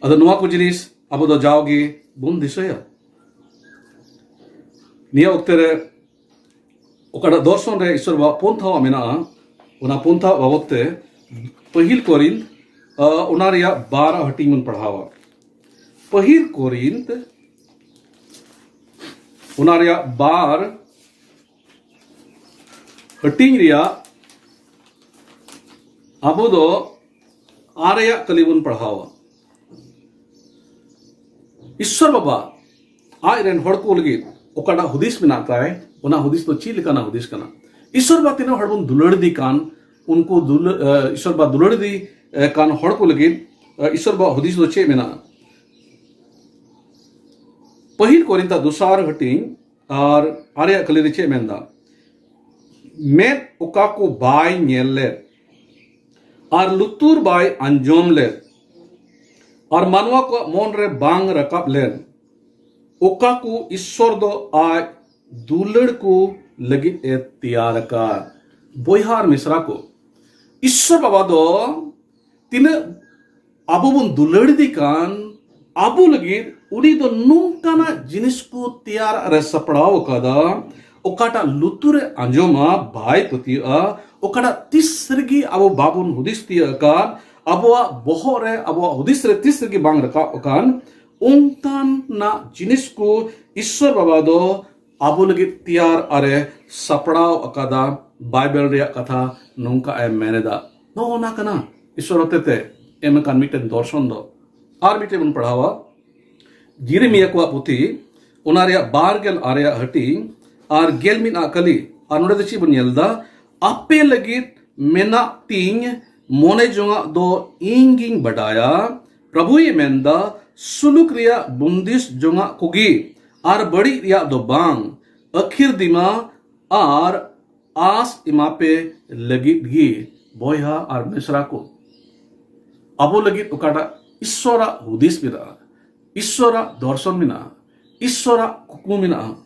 ᱟᱫᱚ ᱱᱚᱣᱟ ᱠᱚ ᱡᱤᱱᱤᱥ ᱟᱵᱚ ᱫᱚ ᱡᱟᱣᱜᱮ ᱵᱚᱱ ᱫᱤᱥᱟᱹᱭᱟ᱾ ᱱᱤᱭᱟᱹ ᱚᱠᱛᱮ ᱨᱮ ᱚᱠᱟᱴᱟᱜ ᱫᱚᱨᱥᱚᱱ ᱨᱮ ᱤᱥᱥᱚᱨ ᱵᱟᱵᱟ ᱯᱩᱱ ᱫᱷᱟᱣ ᱢᱮᱱᱟᱜᱼᱟ, ᱚᱱᱟ ᱯᱩᱱ ᱫᱷᱟᱣ ᱵᱟᱵᱚᱫ ᱛᱮ ᱯᱟᱹᱦᱤᱞ ᱠᱚᱨᱤᱱᱛ, ᱟ, ᱚᱱᱟ ᱨᱮᱭᱟᱜ ᱵᱟᱨ ᱦᱟᱹᱴᱤᱧ ᱵᱚᱱ ᱯᱟᱲᱦᱟᱣᱟ᱾ ᱯᱟᱹᱦᱤᱞ ᱠᱚᱨᱤᱱᱛ, ᱚᱱᱟ ᱨᱮᱭᱟᱜ ᱵᱟᱨ ᱦᱟᱹᱴᱤᱧ ᱨᱮᱭᱟᱜ ᱟᱵᱚ ᱫᱚ ᱟᱨᱮᱭᱟᱜ ᱠᱟᱹᱞᱤ ᱵᱚᱱ ᱯᱟᱲᱦᱟᱣᱟ᱾ ᱤᱥᱥᱚᱨ ᱵᱟᱵᱟ ᱟᱡ ᱨᱮᱱ ᱦᱚᱲ ᱠᱚ ᱞᱟᱹᱜᱤᱫ ᱚᱠᱟᱴᱟᱜ ᱦᱩᱫᱤᱥ ᱢᱮᱱᱟᱜ ᱛᱟᱭ, ᱚᱱᱟ ᱦᱩᱫᱤᱥ ᱫᱚ ᱪᱮᱫ ᱞᱮᱠᱟᱱᱟᱜ ᱦᱩᱫᱤᱥ ᱠᱟᱱᱟ? ᱤᱥᱥᱚᱨ ᱵᱟᱵᱟ ᱛᱤᱱᱟᱹᱜ ᱦᱚᱲ ᱵᱚᱱ ᱫᱩᱞᱟᱹᱲ ᱤᱫᱤ ᱠᱟᱱ, ᱩᱱᱠᱩ ᱫᱩᱞᱟᱹ-, ᱮ, ᱤᱥᱥᱚᱨ ᱵᱟᱵᱟ ᱫᱩᱞᱟᱹᱲ ᱤᱫᱤ, ᱮ, ᱠᱟᱱ ᱦᱚᱲ ᱠᱚ ᱞᱟᱹᱜᱤᱫ, ᱮ, ᱤᱥᱥᱚᱨ ᱵᱟᱵᱟ ᱦᱩᱫᱤᱥ ᱫᱚ ᱪᱮᱫ ᱢᱮᱱᱟᱜᱼᱟ? ᱯᱟᱹᱦᱤᱞ ᱠᱚᱨᱤᱱᱛᱟ ᱫᱚᱥᱟᱨ ᱦᱟᱹᱴᱤᱧ ᱟᱨ ᱟᱨᱮᱭᱟᱜ ᱠᱟᱹᱞᱤ ᱨᱮ ᱪᱮᱫ ᱢᱮᱱᱫᱟ? ᱢᱮᱫ ᱚᱠᱟ ᱠᱚ ᱵᱟᱭ ᱧᱮᱞ ᱞᱮᱫ, ᱟᱨ ᱞᱩᱛᱩᱨ ᱵᱟᱭ ᱟᱸᱡᱚᱢ ᱞᱮᱫ, ᱟᱨ ᱢᱟᱱᱣᱟ ᱠᱚᱣᱟᱜ ᱢᱚᱱ ᱨᱮ ᱵᱟᱝ ᱨᱟᱠᱟᱵ ᱞᱮᱱ, ᱚᱠᱟ ᱠᱚ ᱤᱥᱥᱚᱨ ᱫᱚ ᱟᱡ ᱫᱩᱞᱟᱹᱲ ᱠᱚ ᱞᱟᱹᱜᱤᱫ ᱮ ᱛᱮᱭᱟᱨ ᱟᱠᱟᱫ᱾ ᱵᱚᱭᱦᱟ ᱟᱨ ᱢᱤᱥᱨᱟ ᱠᱚ, ᱤᱥᱥᱚᱨ ᱵᱟᱵᱟ ᱫᱚ ᱛᱤᱱᱟᱹᱜ ᱟᱵᱚ ᱵᱚᱱ ᱫᱩᱞᱟᱹᱲ ᱤᱫᱤ ᱠᱟᱱ, ᱟᱵᱚ ᱞᱟᱹᱜᱤᱫ ᱩᱱᱤ ᱫᱚ ᱱᱚᱝᱠᱟᱱᱟᱜ ᱡᱤᱱᱤᱥ ᱠᱚ ᱛᱮᱭᱟᱨ ᱨᱮ ᱥᱟᱯᱲᱟᱣ ᱟᱠᱟᱫᱟ, ᱚᱠᱟᱴᱟᱜ ᱞᱩᱛᱩᱨ ᱮ ᱟᱸᱡᱚᱢᱟ ᱵᱟᱭ ᱯᱟᱹᱛᱭᱟᱹᱜᱼᱟ, ᱚᱠᱟᱴᱟᱜ ᱛᱤᱥ ᱨᱮᱜᱮ ᱟᱵᱚ ᱵᱟᱵᱚᱱ ᱦᱩᱫᱤᱥ ᱛᱤᱭᱟᱹᱜ ᱟᱠᱟᱫ, ᱟᱵᱚᱣᱟᱜ ᱵᱚᱦᱚᱜ ᱨᱮ, ᱟᱵᱚᱣᱟᱜ ᱦᱩᱫᱤᱥ ᱨᱮ ᱛᱤᱥ ᱨᱮᱜᱮ ᱵᱟᱝ ᱨᱟᱠᱟᱵ ᱟᱠᱟᱱ, ᱚᱱᱠᱟᱱᱟᱜ ᱡᱤᱱᱤᱥ ᱠᱚ ᱤᱥᱥᱚᱨ ᱵᱟᱵᱟ ᱫᱚ ᱟᱵᱚ ᱞᱟᱹᱜᱤᱫ ᱛᱮᱭᱟᱨ ᱟᱨᱮ ᱥᱟᱯᱲᱟᱣ ᱟᱠᱟᱫᱟ᱾ ᱵᱟᱭᱵᱮᱞ ᱨᱮᱭᱟᱜ ᱠᱟᱛᱷᱟ ᱱᱚᱝᱠᱟ ᱮ ᱢᱮᱱ ᱮᱫᱟ᱾ ᱱᱚᱜᱼᱚ ᱱᱟ ᱠᱟᱱᱟ ᱤᱥᱥᱚᱨ ᱦᱚᱛᱮᱛᱮ ᱮᱢ ᱟᱠᱟᱱ ᱢᱤᱫᱴᱮᱱ ᱫᱚᱨᱥᱚᱱ ᱫᱚ᱾ ᱟᱨ ᱢᱤᱫᱴᱮᱱ ᱵᱚᱱ ᱯᱟᱲᱦᱟᱣᱟ, ᱡᱤᱨᱤᱢᱤᱭᱟ ᱠᱚᱣᱟᱜ ᱯᱩᱛᱷᱤ, ᱚᱱᱟ ᱨᱮᱭᱟᱜ ᱵᱟᱨ ᱜᱮᱞ ᱟᱨᱮᱭᱟᱜ ᱦᱟᱹᱴᱤᱧ ᱟᱨ ᱜᱮᱞ ᱢᱤᱫ ᱟᱜ ᱠᱟᱹᱞᱤ᱾ ᱟᱨ ᱱᱚᱰᱮ ᱫᱚ ᱪᱮᱫ ᱵᱚᱱ ᱧᱮᱞ ᱮᱫᱟ? ᱟᱯᱮ ᱞᱟᱹᱜᱤᱫ ᱢᱮᱱᱟᱜ ᱛᱤᱧ ᱢᱚᱱᱮ ᱡᱚᱝᱟᱜ ᱫᱚ ᱤᱧ ᱜᱤᱧ ᱵᱟᱰᱟᱭᱟ, ᱯᱨᱚᱵᱷᱩᱭ ᱢᱮᱱᱫᱟ, ᱥᱩᱞᱩᱠ ᱨᱮᱭᱟᱜ ᱵᱩᱱᱫᱤᱥ ᱡᱚᱝᱟᱜ ᱠᱚᱜᱮ, ᱟᱨ ᱵᱟᱹᱲᱤᱡ ᱨᱮᱭᱟᱜ ᱫᱚ ᱵᱟᱝ, ᱟᱹᱠᱷᱤᱨ ᱫᱤᱢᱟ ᱟᱨ ᱟᱥ ᱮᱢᱟᱯᱮ ᱞᱟᱹᱜᱤᱫ ᱜᱮ᱾ ᱵᱚᱭᱦᱟ ᱟᱨ ᱢᱤᱥᱨᱟ ᱠᱚ, ᱟᱵᱚ ᱞᱟᱹᱜᱤᱫ ᱚᱠᱟᱴᱟᱜ ᱤᱥᱥᱚᱨᱟᱜ ᱦᱩᱫᱤᱥ ᱢᱮᱱᱟᱜᱼᱟ, ᱤᱥᱥᱚᱨᱟᱜ ᱫᱚᱨᱥᱚᱱ ᱢᱮᱱᱟᱜᱼᱟ, ᱤᱥᱥᱚᱨᱟᱜ ᱠᱩᱠᱢᱩ ᱢᱮᱱᱟᱜᱼᱟ,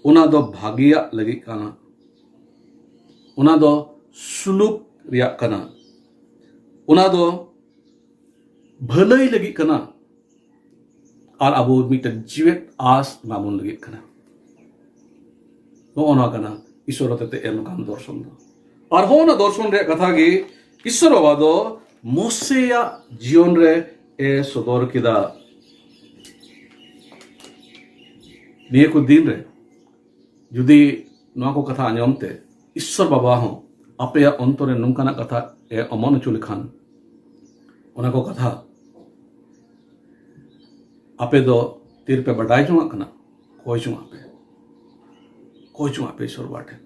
ᱚᱱᱟ ᱫᱚ ᱵᱷᱟᱜᱮᱭᱟᱜ ᱞᱟᱹᱜᱤᱫ ᱠᱟᱱᱟ, ᱚᱱᱟ ᱫᱚ ᱥᱩᱞᱩᱠ ᱨᱮᱭᱟᱜ ᱠᱟᱱᱟ, ᱚᱱᱟ ᱫᱚ ᱵᱷᱟᱹᱞᱟᱹᱭ ᱞᱟᱹᱜᱤᱫ ᱠᱟᱱᱟ, ᱟᱨ ᱟᱵᱚ ᱢᱤᱫᱴᱮᱱ ᱡᱤᱣᱮᱫ ᱟᱥ ᱮᱢᱟᱵᱚᱱ ᱞᱟᱹᱜᱤᱫ ᱠᱟᱱᱟ᱾ ᱱᱚᱜᱼᱚ ᱱᱚᱣᱟ ᱠᱟᱱᱟ ᱤᱥᱥᱚᱨ ᱦᱚᱛᱮᱛᱮ ᱮᱢ ᱟᱠᱟᱱ ᱫᱚᱨᱥᱚᱱ ᱫᱚ᱾ ᱟᱨ ᱦᱚᱸ ᱚᱱᱟ ᱫᱚᱨᱥᱚᱱ ᱨᱮᱭᱟᱜ ᱠᱟᱛᱷᱟ ᱜᱮ ᱤᱥᱥᱚᱨ ᱵᱟᱵᱟ ᱫᱚ ᱢᱳᱥᱮᱭᱟᱜ ᱡᱤᱭᱚᱱ ᱨᱮ ᱮ ᱥᱚᱫᱚᱨ ᱠᱮᱫᱟ᱾ ᱱᱤᱭᱟᱹ ᱠᱚ ᱫᱤᱱ ᱨᱮ ᱡᱩᱫᱤ ᱱᱚᱣᱟ ᱠᱚ ᱠᱟᱛᱷᱟ ᱟᱸᱡᱚᱢ ᱛᱮ ᱤᱥᱥᱚᱨ ᱵᱟᱵᱟ ᱦᱚᱸ ᱟᱯᱮᱭᱟᱜ ᱚᱱᱛᱚᱨ ᱨᱮ ᱱᱚᱝᱠᱟᱱᱟᱜ ᱠᱟᱛᱷᱟ ᱮ ᱚᱢᱚᱱ ᱦᱚᱪᱚ ᱞᱮᱠᱷᱟᱱ, ᱚᱱᱟ ᱠᱚ ᱠᱟᱛᱷᱟ ᱟᱯᱮ ᱫᱚ ᱛᱤᱨᱯᱮ ᱵᱟᱰᱟᱭ ᱡᱚᱝᱟᱜ ᱠᱟᱱᱟ? ᱠᱚᱭ ᱡᱚᱝᱟᱜ ᱯᱮ, ᱠᱚᱭ ᱡᱚᱝᱟᱜ ᱯᱮ ᱤᱥᱥᱚᱨ ᱵᱟᱵᱟ ᱴᱷᱮᱱ᱾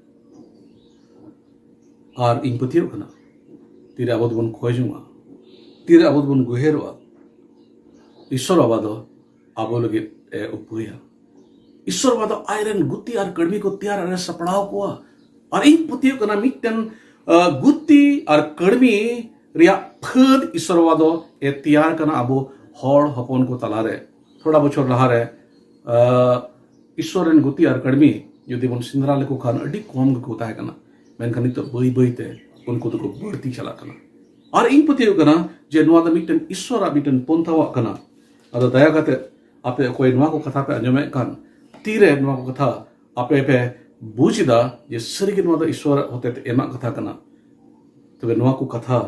ᱟᱨ ᱤᱧ ᱯᱟᱹᱛᱭᱟᱹᱣ ᱠᱟᱱᱟ, ᱛᱤᱨᱮ ᱟᱵᱚ ᱫᱚᱵᱚᱱ ᱠᱚᱭ ᱡᱚᱝᱟ, ᱛᱤᱨᱮ ᱟᱵᱚ ᱫᱚᱵᱚᱱ ᱜᱩᱦᱮᱨᱚᱜᱼᱟ, ᱤᱥᱥᱚᱨ ᱵᱟᱵᱟ ᱫᱚ ᱟᱵᱚ ᱞᱟᱹᱜᱤᱫ ᱮ ᱩᱯᱟᱹᱭᱟ᱾ ᱤᱥᱥᱚᱨ ᱵᱟᱵᱟ ᱫᱚ ᱟᱡᱨᱮᱱ ᱜᱩᱛᱤ ᱟᱨ ᱠᱟᱹᱲᱢᱤ ᱠᱚ ᱛᱮᱭᱟᱨ ᱟᱨ ᱮ ᱥᱟᱯᱲᱟᱣ ᱠᱚᱣᱟ᱾ ᱟᱨ ᱤᱧ ᱯᱟᱹᱛᱭᱟᱹᱣ ᱠᱟᱱᱟ ᱢᱤᱫᱴᱮᱱ ᱜᱩᱛᱤ ᱟᱨ ᱠᱟᱹᱲᱢᱤ ᱨᱮᱭᱟᱜ ᱯᱷᱟᱹᱫ ᱤᱥᱚᱨ ᱵᱟᱵᱟ ᱫᱚ ᱮ ᱛᱮᱭᱟᱨ ᱠᱟᱱᱟ ᱟᱵᱚ ᱦᱚᱲ ᱦᱚᱯᱚᱱ ᱠᱚ ᱛᱟᱞᱟᱨᱮ᱾ ᱛᱷᱚᱲᱟ ᱵᱚᱪᱷᱚᱨ ᱞᱟᱦᱟᱨᱮ ᱤᱥᱚᱨ ᱨᱮᱱ ᱜᱩᱛᱤ ᱟᱨ ᱠᱟᱹᱲᱢᱤ ᱡᱩᱫᱤ ᱵᱚᱱ ᱥᱮᱸᱫᱽᱨᱟ ᱞᱮᱠᱚ ᱠᱷᱟᱱ ᱟᱹᱰᱤ ᱠᱚᱢ ᱜᱮᱠᱚ ᱛᱟᱦᱮᱸ ᱠᱟᱱᱟ᱾ ᱢᱮᱱᱠᱷᱟᱱ ᱱᱤᱛᱚᱜ ᱵᱟᱹᱭ ᱵᱟᱹᱭᱛᱮ ᱩᱱᱠᱩ ᱫᱚᱠᱚ ᱵᱟᱹᱲᱛᱤ ᱪᱟᱞᱟᱜ ᱠᱟᱱᱟ᱾ ᱟᱨ ᱤᱧ ᱯᱟᱹᱛᱭᱟᱹᱣ ᱠᱟᱱᱟ ᱡᱮ ᱱᱚᱣᱟ ᱫᱚ ᱢᱤᱫᱴᱮᱱ ᱤᱥᱚᱨᱟᱜ ᱢᱤᱫᱴᱮᱱ ᱯᱚᱱᱛᱷᱟᱣᱟᱜ ᱠᱟᱱᱟ᱾ ᱟᱫᱚ ᱫᱟᱭᱟ ᱠᱟᱛᱮ ᱟᱯᱮ ᱚᱠᱚᱭ ᱱᱚᱣᱟ ᱠᱚ ᱠᱟᱛᱷᱟ ᱯᱮ ᱟᱸᱡᱚᱢᱮᱫ ᱠᱟᱱ, ᱛᱤᱨᱮ ᱱᱚᱣᱟ ᱠᱚ ᱠᱟᱛᱷᱟ ᱟᱯᱮ ᱯᱮ ᱵᱩᱡᱽ ᱮᱫᱟ ᱡᱮ ᱥᱟᱹᱨᱤᱜᱮ ᱱᱚᱣᱟ ᱫᱚ ᱤᱥᱚᱨᱟᱜ ᱦᱚᱛᱮᱛᱮ ᱮᱢᱟᱜ ᱠᱟᱛᱷᱟ ᱠᱟᱱᱟ? ᱛᱚᱵᱮ ᱱᱚᱣᱟ ᱠᱚ ᱠᱟᱛᱷᱟ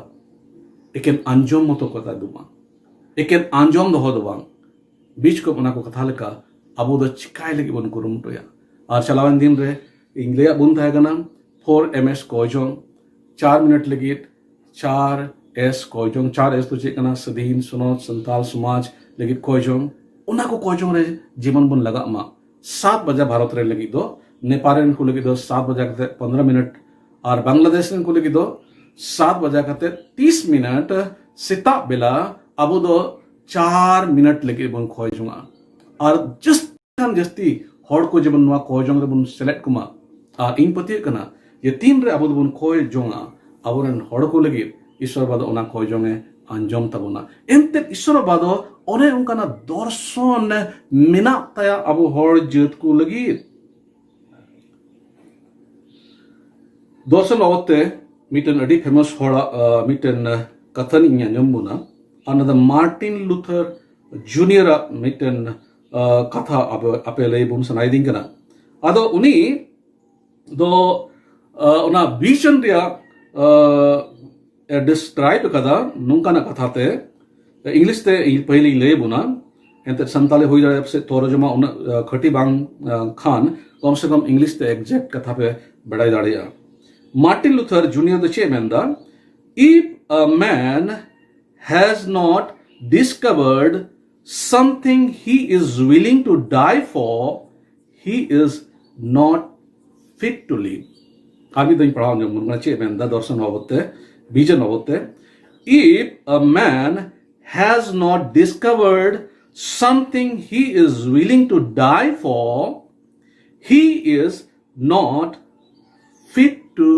ᱮᱠᱮᱱ ᱟᱸᱡᱚᱢ ᱢᱚᱛᱚ ᱠᱟᱛᱷᱟ ᱫᱚ ᱵᱟᱝ, ᱮᱠᱮᱱ ᱟᱸᱡᱚᱢ ᱫᱚᱦᱚ ᱫᱚ ᱵᱟᱝ, ᱵᱤᱪᱠᱚᱢ ᱚᱱᱟ ᱠᱚ ᱠᱟᱛᱷᱟ ᱞᱮᱠᱟ ᱟᱵᱚ ᱫᱚ ᱪᱤᱠᱟᱭ ᱞᱟᱹᱜᱤᱫ ᱵᱚᱱ ᱠᱩᱨᱩᱢᱩᱴᱩᱭᱟ᱾ ᱟᱨ ᱪᱟᱞᱟᱣᱮᱱ ᱫᱤᱱ ᱨᱮ ᱤᱧ ᱞᱟᱹᱭᱟᱜ ᱵᱚᱱ ᱛᱟᱦᱮᱸ ᱠᱟᱱᱟ ᱯᱷᱳᱨ ᱮᱢ ᱮᱥ ᱠᱚᱭ ᱡᱚᱝ, ᱪᱟᱨ ᱢᱤᱱᱤᱴ ᱞᱟᱹᱜᱤᱫ ᱪᱟᱨ ᱮᱥ ᱠᱚᱭ ᱡᱚᱝ᱾ ᱪᱟᱨ ᱮᱥ ᱫᱚ ᱪᱮᱫ ᱠᱟᱱᱟ? ᱥᱟᱹᱫᱷᱤᱱ ᱥᱚᱱᱚᱛ ᱥᱟᱱᱛᱟᱞ ᱥᱚᱢᱟᱡᱽ ᱞᱟᱹᱜᱤᱫ ᱠᱚᱭ ᱡᱚᱝ᱾ ᱚᱱᱟ ᱠᱚ ᱠᱚᱭ ᱡᱚᱝ ᱨᱮ ᱡᱮᱢᱚᱱ ᱵᱚᱱ ᱞᱟᱜᱟᱜ ᱢᱟ᱾ ᱥᱟᱛ ᱵᱟᱡᱟ ᱵᱷᱟᱨᱚᱛ ᱨᱮ ᱞᱟᱹᱜᱤᱫ ᱫᱚ, ᱱᱮᱯᱟᱞ ᱨᱮᱱ ᱠᱚ ᱞᱟᱹᱜᱤᱫ ᱫᱚ ᱥᱟᱛ ᱵᱟᱡᱟ ᱠᱟᱛᱮ ᱯᱚᱱᱫᱽᱨᱚ ᱢᱤᱱᱤᱴ, ᱟᱨ ᱵᱟᱝᱞᱟᱫᱮᱥ ᱨᱮᱱ ᱠᱚ ᱞᱟᱹᱜᱤᱫ ᱫᱚ ᱥᱟᱛ ᱵᱟᱡᱟ ᱠᱟᱛᱮ ᱛᱤᱥ ᱢᱤᱱᱤᱴ ᱥᱮᱛᱟᱜ ᱵᱮᱞᱟ ᱟᱵᱚ ᱫᱚ ᱪᱟᱨ ᱢᱤᱱᱤᱴ ᱞᱟᱹᱜᱤᱫ ᱵᱚᱱ ᱠᱷᱚᱭ ᱡᱚᱝᱟ᱾ ᱟᱨ ᱡᱟᱹᱥᱛᱤ ᱠᱷᱟᱱ ᱡᱟᱹᱥᱛᱤ ᱦᱚᱲ ᱠᱚ ᱡᱮᱢᱚᱱ ᱱᱚᱣᱟ ᱠᱷᱚᱭ ᱡᱚᱝ ᱨᱮᱵᱚᱱ ᱥᱮᱞᱮᱫ ᱠᱚᱢᱟ᱾ ᱟᱨ ᱤᱧ ᱯᱟᱹᱛᱭᱟᱹᱜ ᱠᱟᱱᱟ ᱡᱮ ᱛᱤᱱ ᱨᱮ ᱟᱵᱚ ᱫᱚᱵᱚᱱ ᱠᱷᱚᱭ ᱡᱚᱝᱟ ᱟᱵᱚᱨᱮᱱ ᱦᱚᱲ ᱠᱚ ᱞᱟᱹᱜᱤᱫ, ᱤᱥᱚᱨ ᱵᱟᱵᱟ ᱫᱚ ᱚᱱᱟ ᱠᱷᱚᱭ ᱡᱚᱝ ᱮ ᱟᱸᱡᱚᱢ ᱛᱟᱵᱚᱱᱟ᱾ ᱮᱱᱛᱮᱫ ᱤᱥᱚᱨ ᱵᱟᱵᱟ ᱫᱚ ᱚᱱᱮ ᱚᱱᱠᱟᱱᱟᱜ ᱫᱚᱨᱥᱚᱱ ᱢᱮᱱᱟᱜ ᱛᱟᱭᱟ ᱟᱵᱚ ᱦᱚᱲ ᱡᱟᱹᱛ ᱠᱚ ᱞᱟᱹᱜᱤᱫ᱾ ᱫᱚᱨᱥᱚᱱ ᱵᱟᱵᱚᱫ ᱛᱮ ᱢᱤᱫᱴᱮᱱ ᱟᱹᱰᱤ ᱯᱷᱮᱢᱟᱥ ᱦᱚᱲᱟᱜ ᱟᱸ, ᱢᱤᱫᱴᱮᱱ ᱠᱟᱛᱷᱟ ᱤᱧ ᱟᱸᱡᱚᱢ ᱵᱚᱱᱟ᱾ ᱟᱨ ᱚᱱᱟ ᱫᱚ ᱢᱟᱨᱴᱤᱱ ᱞᱩᱛᱷᱟᱨ ᱡᱩᱱᱤᱭᱟᱨᱟᱜ ᱢᱤᱫᱴᱮᱱ ᱟᱸ, ᱠᱟᱛᱷᱟ ᱟᱯᱮ, ᱟᱯᱮ ᱞᱟᱹᱭ ᱵᱚᱱ ᱥᱟᱱᱟᱭᱮᱫᱤᱧ ᱠᱟᱱᱟ᱾ ᱟᱫᱚ ᱩᱱᱤ ᱫᱚ ᱟᱸ, ᱚᱱᱟ ᱵᱷᱤᱡᱚᱱ ᱨᱮᱭᱟᱜ ᱟᱸ, ᱮ ᱰᱤᱥᱠᱨᱟᱭᱤᱵ ᱟᱠᱟᱫᱟ ᱱᱚᱝᱠᱟᱱᱟᱜ ᱠᱟᱛᱷᱟ ᱛᱮ, ᱤᱝᱞᱤᱥ ᱛᱮ ᱤᱧ ᱯᱟᱹᱦᱤᱞᱤᱧ ᱞᱟᱹᱭ ᱟᱵᱚᱱᱟ᱾ ᱮᱱᱛᱮᱫ ᱥᱟᱱᱛᱟᱲᱤ ᱦᱩᱭ ᱫᱟᱲᱮᱭᱟᱜᱼᱟ ᱯᱟᱥᱮᱡ ᱛᱚᱨᱡᱚᱢᱟ ᱩᱱᱟᱹᱜ ᱟᱸ, ᱠᱷᱟᱹᱴᱤ ᱵᱟᱝ ᱟᱸ, ᱠᱷᱟᱱ ᱠᱚᱢ ᱥᱮ ᱠᱚᱢ ᱤᱝᱞᱤᱥ ᱛᱮ ᱮᱠᱡᱮᱠᱴ ᱠᱟᱛᱷᱟ ᱯᱮ ᱵᱟᱲᱟᱭ ᱫᱟᱲᱮᱭᱟᱜᱼᱟ᱾ ᱢᱟᱨᱴᱤᱱ ᱞᱩᱛᱷᱟᱨ ᱡᱩᱱᱤᱭᱟᱨ ᱫᱚ ᱪᱮᱫ ᱮ ᱢᱮᱱᱫᱟ? If a man has not discovered something he is willing to die for, he is not fit to live. ᱟᱨ ᱢᱤᱫ ᱫᱷᱟᱣ ᱤᱧ ᱯᱟᱲᱦᱟᱣ ᱟᱸᱡᱚᱢ ᱵᱚᱱ ᱠᱟᱱᱟ ᱪᱮᱫ ᱮ ᱢᱮᱱᱫᱟ ᱫᱚᱨᱥᱚᱱ ᱵᱟᱵᱚᱫ ᱛᱮ, ᱵᱷᱤᱡᱚᱱ ᱵᱟᱵᱚᱫ ᱛᱮ. If a man has not discovered something he is willing to die for, he is not fit to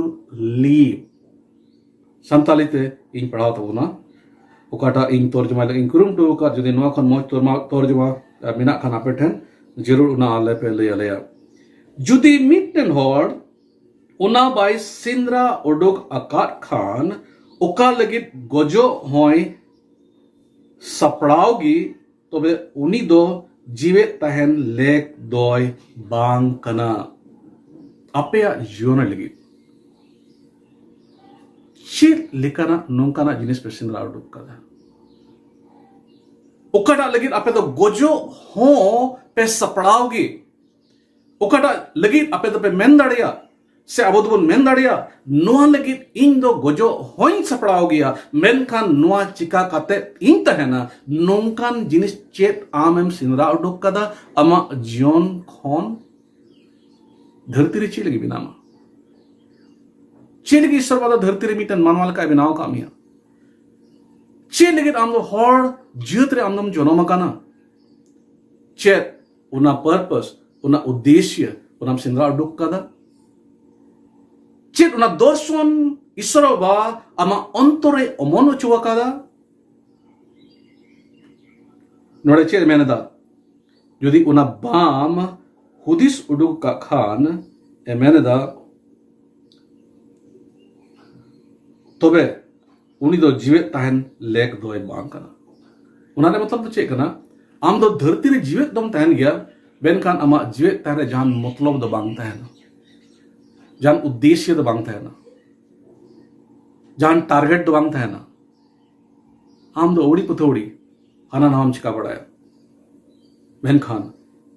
live. Santali ᱛᱮ ᱤᱧ ᱯᱟᱲᱦᱟᱣ ᱛᱟᱵᱚᱱᱟ, ᱚᱠᱟᱴᱟᱜ ᱤᱧ ᱛᱚᱨᱡᱚᱢᱟ ᱞᱟᱹᱜᱤᱫ ᱤᱧ ᱠᱩᱨᱩᱢᱩᱴᱩ ᱟᱠᱟᱫ᱾ ᱡᱩᱫᱤ ᱱᱚᱣᱟ ᱠᱷᱚᱱ ᱢᱚᱡᱽ ᱛᱚᱨᱢᱟ-, ᱛᱚᱨᱡᱚᱢᱟ, ᱟᱨ ᱢᱮᱱᱟᱜ ᱠᱷᱟᱱ ᱟᱯᱮ ᱴᱷᱮᱱ, ᱡᱟᱹᱨᱩᱲ ᱚᱱᱟ ᱟᱞᱮ ᱯᱮ ᱞᱟᱹᱭ ᱟᱞᱮᱭᱟ᱾ ᱡᱩᱫᱤ ᱢᱤᱫᱴᱮᱱ ᱦᱚᱲ ᱚᱱᱟ ᱵᱟᱭ ᱥᱮᱸᱫᱽᱨᱟ ᱩᱰᱩᱠ ᱟᱠᱟᱫ ᱠᱷᱟᱱ, ᱚᱠᱟ ᱞᱟᱹᱜᱤᱫ ᱜᱚᱡᱚᱜ ᱦᱚᱸᱭ ᱥᱟᱯᱲᱟᱣ ᱜᱮ, ᱛᱚᱵᱮ ᱩᱱᱤ ᱫᱚ ᱡᱤᱣᱮᱫ ᱛᱟᱦᱮᱱ ᱞᱮᱠ ᱫᱚᱭ ᱵᱟᱝ ᱠᱟᱱᱟ᱾ ᱟᱯᱮᱭᱟᱜ ᱡᱤᱭᱚᱱ ᱞᱟᱹᱜᱤᱫ ᱪᱮᱫ ᱞᱮᱠᱟᱱᱟᱜ ᱱᱚᱝᱠᱟᱱᱟᱜ ᱡᱤᱱᱤᱥ ᱯᱮ ᱥᱮᱸᱫᱽᱨᱟ ᱩᱰᱩᱠ ᱠᱟᱫᱟ? ᱚᱠᱟᱴᱟᱜ ᱞᱟᱹᱜᱤᱫ ᱟᱯᱮ ᱫᱚ ᱜᱚᱡᱚᱜ ᱦᱚᱸ ᱯᱮ ᱥᱟᱯᱲᱟᱣ ᱜᱮ? ᱚᱠᱟᱴᱟᱜ ᱞᱟᱹᱜᱤᱫ ᱟᱯᱮ ᱫᱚᱯᱮ ᱢᱮᱱ ᱫᱟᱲᱮᱭᱟᱜ, ᱥᱮ ᱟᱵᱚ ᱫᱚᱵᱚᱱ ᱢᱮᱱ ᱫᱟᱲᱮᱭᱟᱜ, "ᱱᱚᱣᱟ ᱞᱟᱹᱜᱤᱫ ᱤᱧ ᱫᱚ ᱜᱚᱡᱚᱜ ᱦᱚᱸᱧ ᱥᱟᱯᱲᱟᱣ ᱜᱮᱭᱟ, ᱢᱮᱱᱠᱷᱟᱱ ᱱᱚᱣᱟ ᱪᱤᱠᱟ ᱠᱟᱛᱮ ᱤᱧ ᱛᱟᱦᱮᱱᱟ?" ᱱᱚᱝᱠᱟᱱ ᱡᱤᱱᱤᱥ ᱪᱮᱫ ᱟᱢᱮᱢ ᱥᱮᱸᱫᱽᱨᱟ ᱩᱰᱩᱠ ᱠᱟᱫᱟ ᱟᱢᱟᱜ ᱡᱤᱭᱚᱱ ᱠᱷᱚᱱ? ᱫᱷᱟᱹᱨᱛᱤ ᱨᱮ ᱪᱮᱫ ᱞᱟᱹᱜᱤᱫ ᱵᱮᱱᱟᱣ ᱢᱟ? ᱪᱮᱫ ᱞᱟᱹᱜᱤᱫ ᱤᱥᱚᱨ ᱵᱟᱵᱟ ᱫᱷᱟᱹᱨᱛᱤ ᱨᱮ ᱢᱤᱫᱴᱮᱱ ᱢᱟᱱᱣᱟ ᱞᱮᱠᱟᱭ ᱵᱮᱱᱟᱣ ᱟᱠᱟᱫ ᱢᱮᱭᱟ? ᱪᱮᱫ ᱞᱟᱹᱜᱤᱫ ᱟᱢ ᱫᱚ ᱦᱚᱲ ᱡᱟᱹᱛ ᱨᱮ ᱟᱢ ᱫᱚᱢ ᱡᱚᱱᱚᱢ ᱟᱠᱟᱱᱟ? ᱪᱮᱫ ᱚᱱᱟ purpose, ᱚᱱᱟ ᱩᱫᱽᱫᱮᱥᱭᱚ, ᱚᱱᱟᱢ ᱥᱮᱸᱫᱽᱨᱟ ᱩᱰᱩᱠ ᱠᱟᱫᱟ? ᱪᱮᱫ ᱚᱱᱟ ᱫᱚᱨᱥᱚᱱ ᱤᱥᱚᱨ ᱵᱟᱵᱟ ᱟᱢᱟᱜ ᱚᱱᱛᱚᱨ ᱨᱮ ᱚᱢᱚᱱ ᱦᱚᱪᱚ ᱟᱠᱟᱫᱟ? ᱱᱚᱰᱮ ᱪᱮᱫ ᱮ ᱢᱮᱱ ᱮᱫᱟ? ᱡᱩᱫᱤ ᱚᱱᱟ ᱵᱟᱢ ᱦᱩᱫᱤᱥ ᱩᱰᱩᱠ ᱠᱟᱜ ᱠᱷᱟᱱ, ᱮ ᱢᱮᱱ ᱮᱫᱟ, ᱛᱚᱵᱮ ᱩᱱᱤ ᱫᱚ ᱡᱤᱣᱮᱫ ᱛᱟᱦᱮᱱ ᱞᱮᱠ ᱫᱚᱭ ᱵᱟᱝ ᱠᱟᱱᱟ᱾ ᱚᱱᱟ ᱨᱮ ᱢᱚᱛᱞᱚᱵ ᱫᱚ ᱪᱮᱫ ᱠᱟᱱᱟ? ᱟᱢ ᱫᱚ ᱫᱷᱟᱹᱨᱛᱤ ᱨᱮ ᱡᱤᱣᱮᱫ ᱫᱚᱢ ᱛᱟᱦᱮᱱ ᱜᱮᱭᱟ, ᱢᱮᱱᱠᱷᱟᱱ ᱟᱢᱟᱜ ᱡᱤᱣᱮᱫ ᱛᱟᱦᱮᱱ ᱨᱮ ᱡᱟᱦᱟᱱ ᱢᱚᱛᱞᱚᱵ ᱫᱚ ᱵᱟᱝ ᱛᱟᱦᱮᱱᱟ, ᱡᱟᱦᱟᱱ ᱩᱫᱽᱫᱮᱥᱭᱚ ᱫᱚ ᱵᱟᱝ ᱛᱟᱦᱮᱱᱟ, ᱡᱟᱦᱟᱱ target ᱫᱚ ᱵᱟᱝ ᱛᱟᱦᱮᱱᱟ᱾ ᱟᱢ ᱫᱚ ᱟᱹᱣᱲᱤ ᱯᱟᱹᱛᱷᱟᱹᱣᱲᱤ ᱦᱟᱱᱟ ᱱᱟᱣᱟᱢ ᱪᱤᱠᱟ ᱵᱟᱲᱟᱭᱟ᱾ ᱢᱮᱱᱠᱷᱟᱱ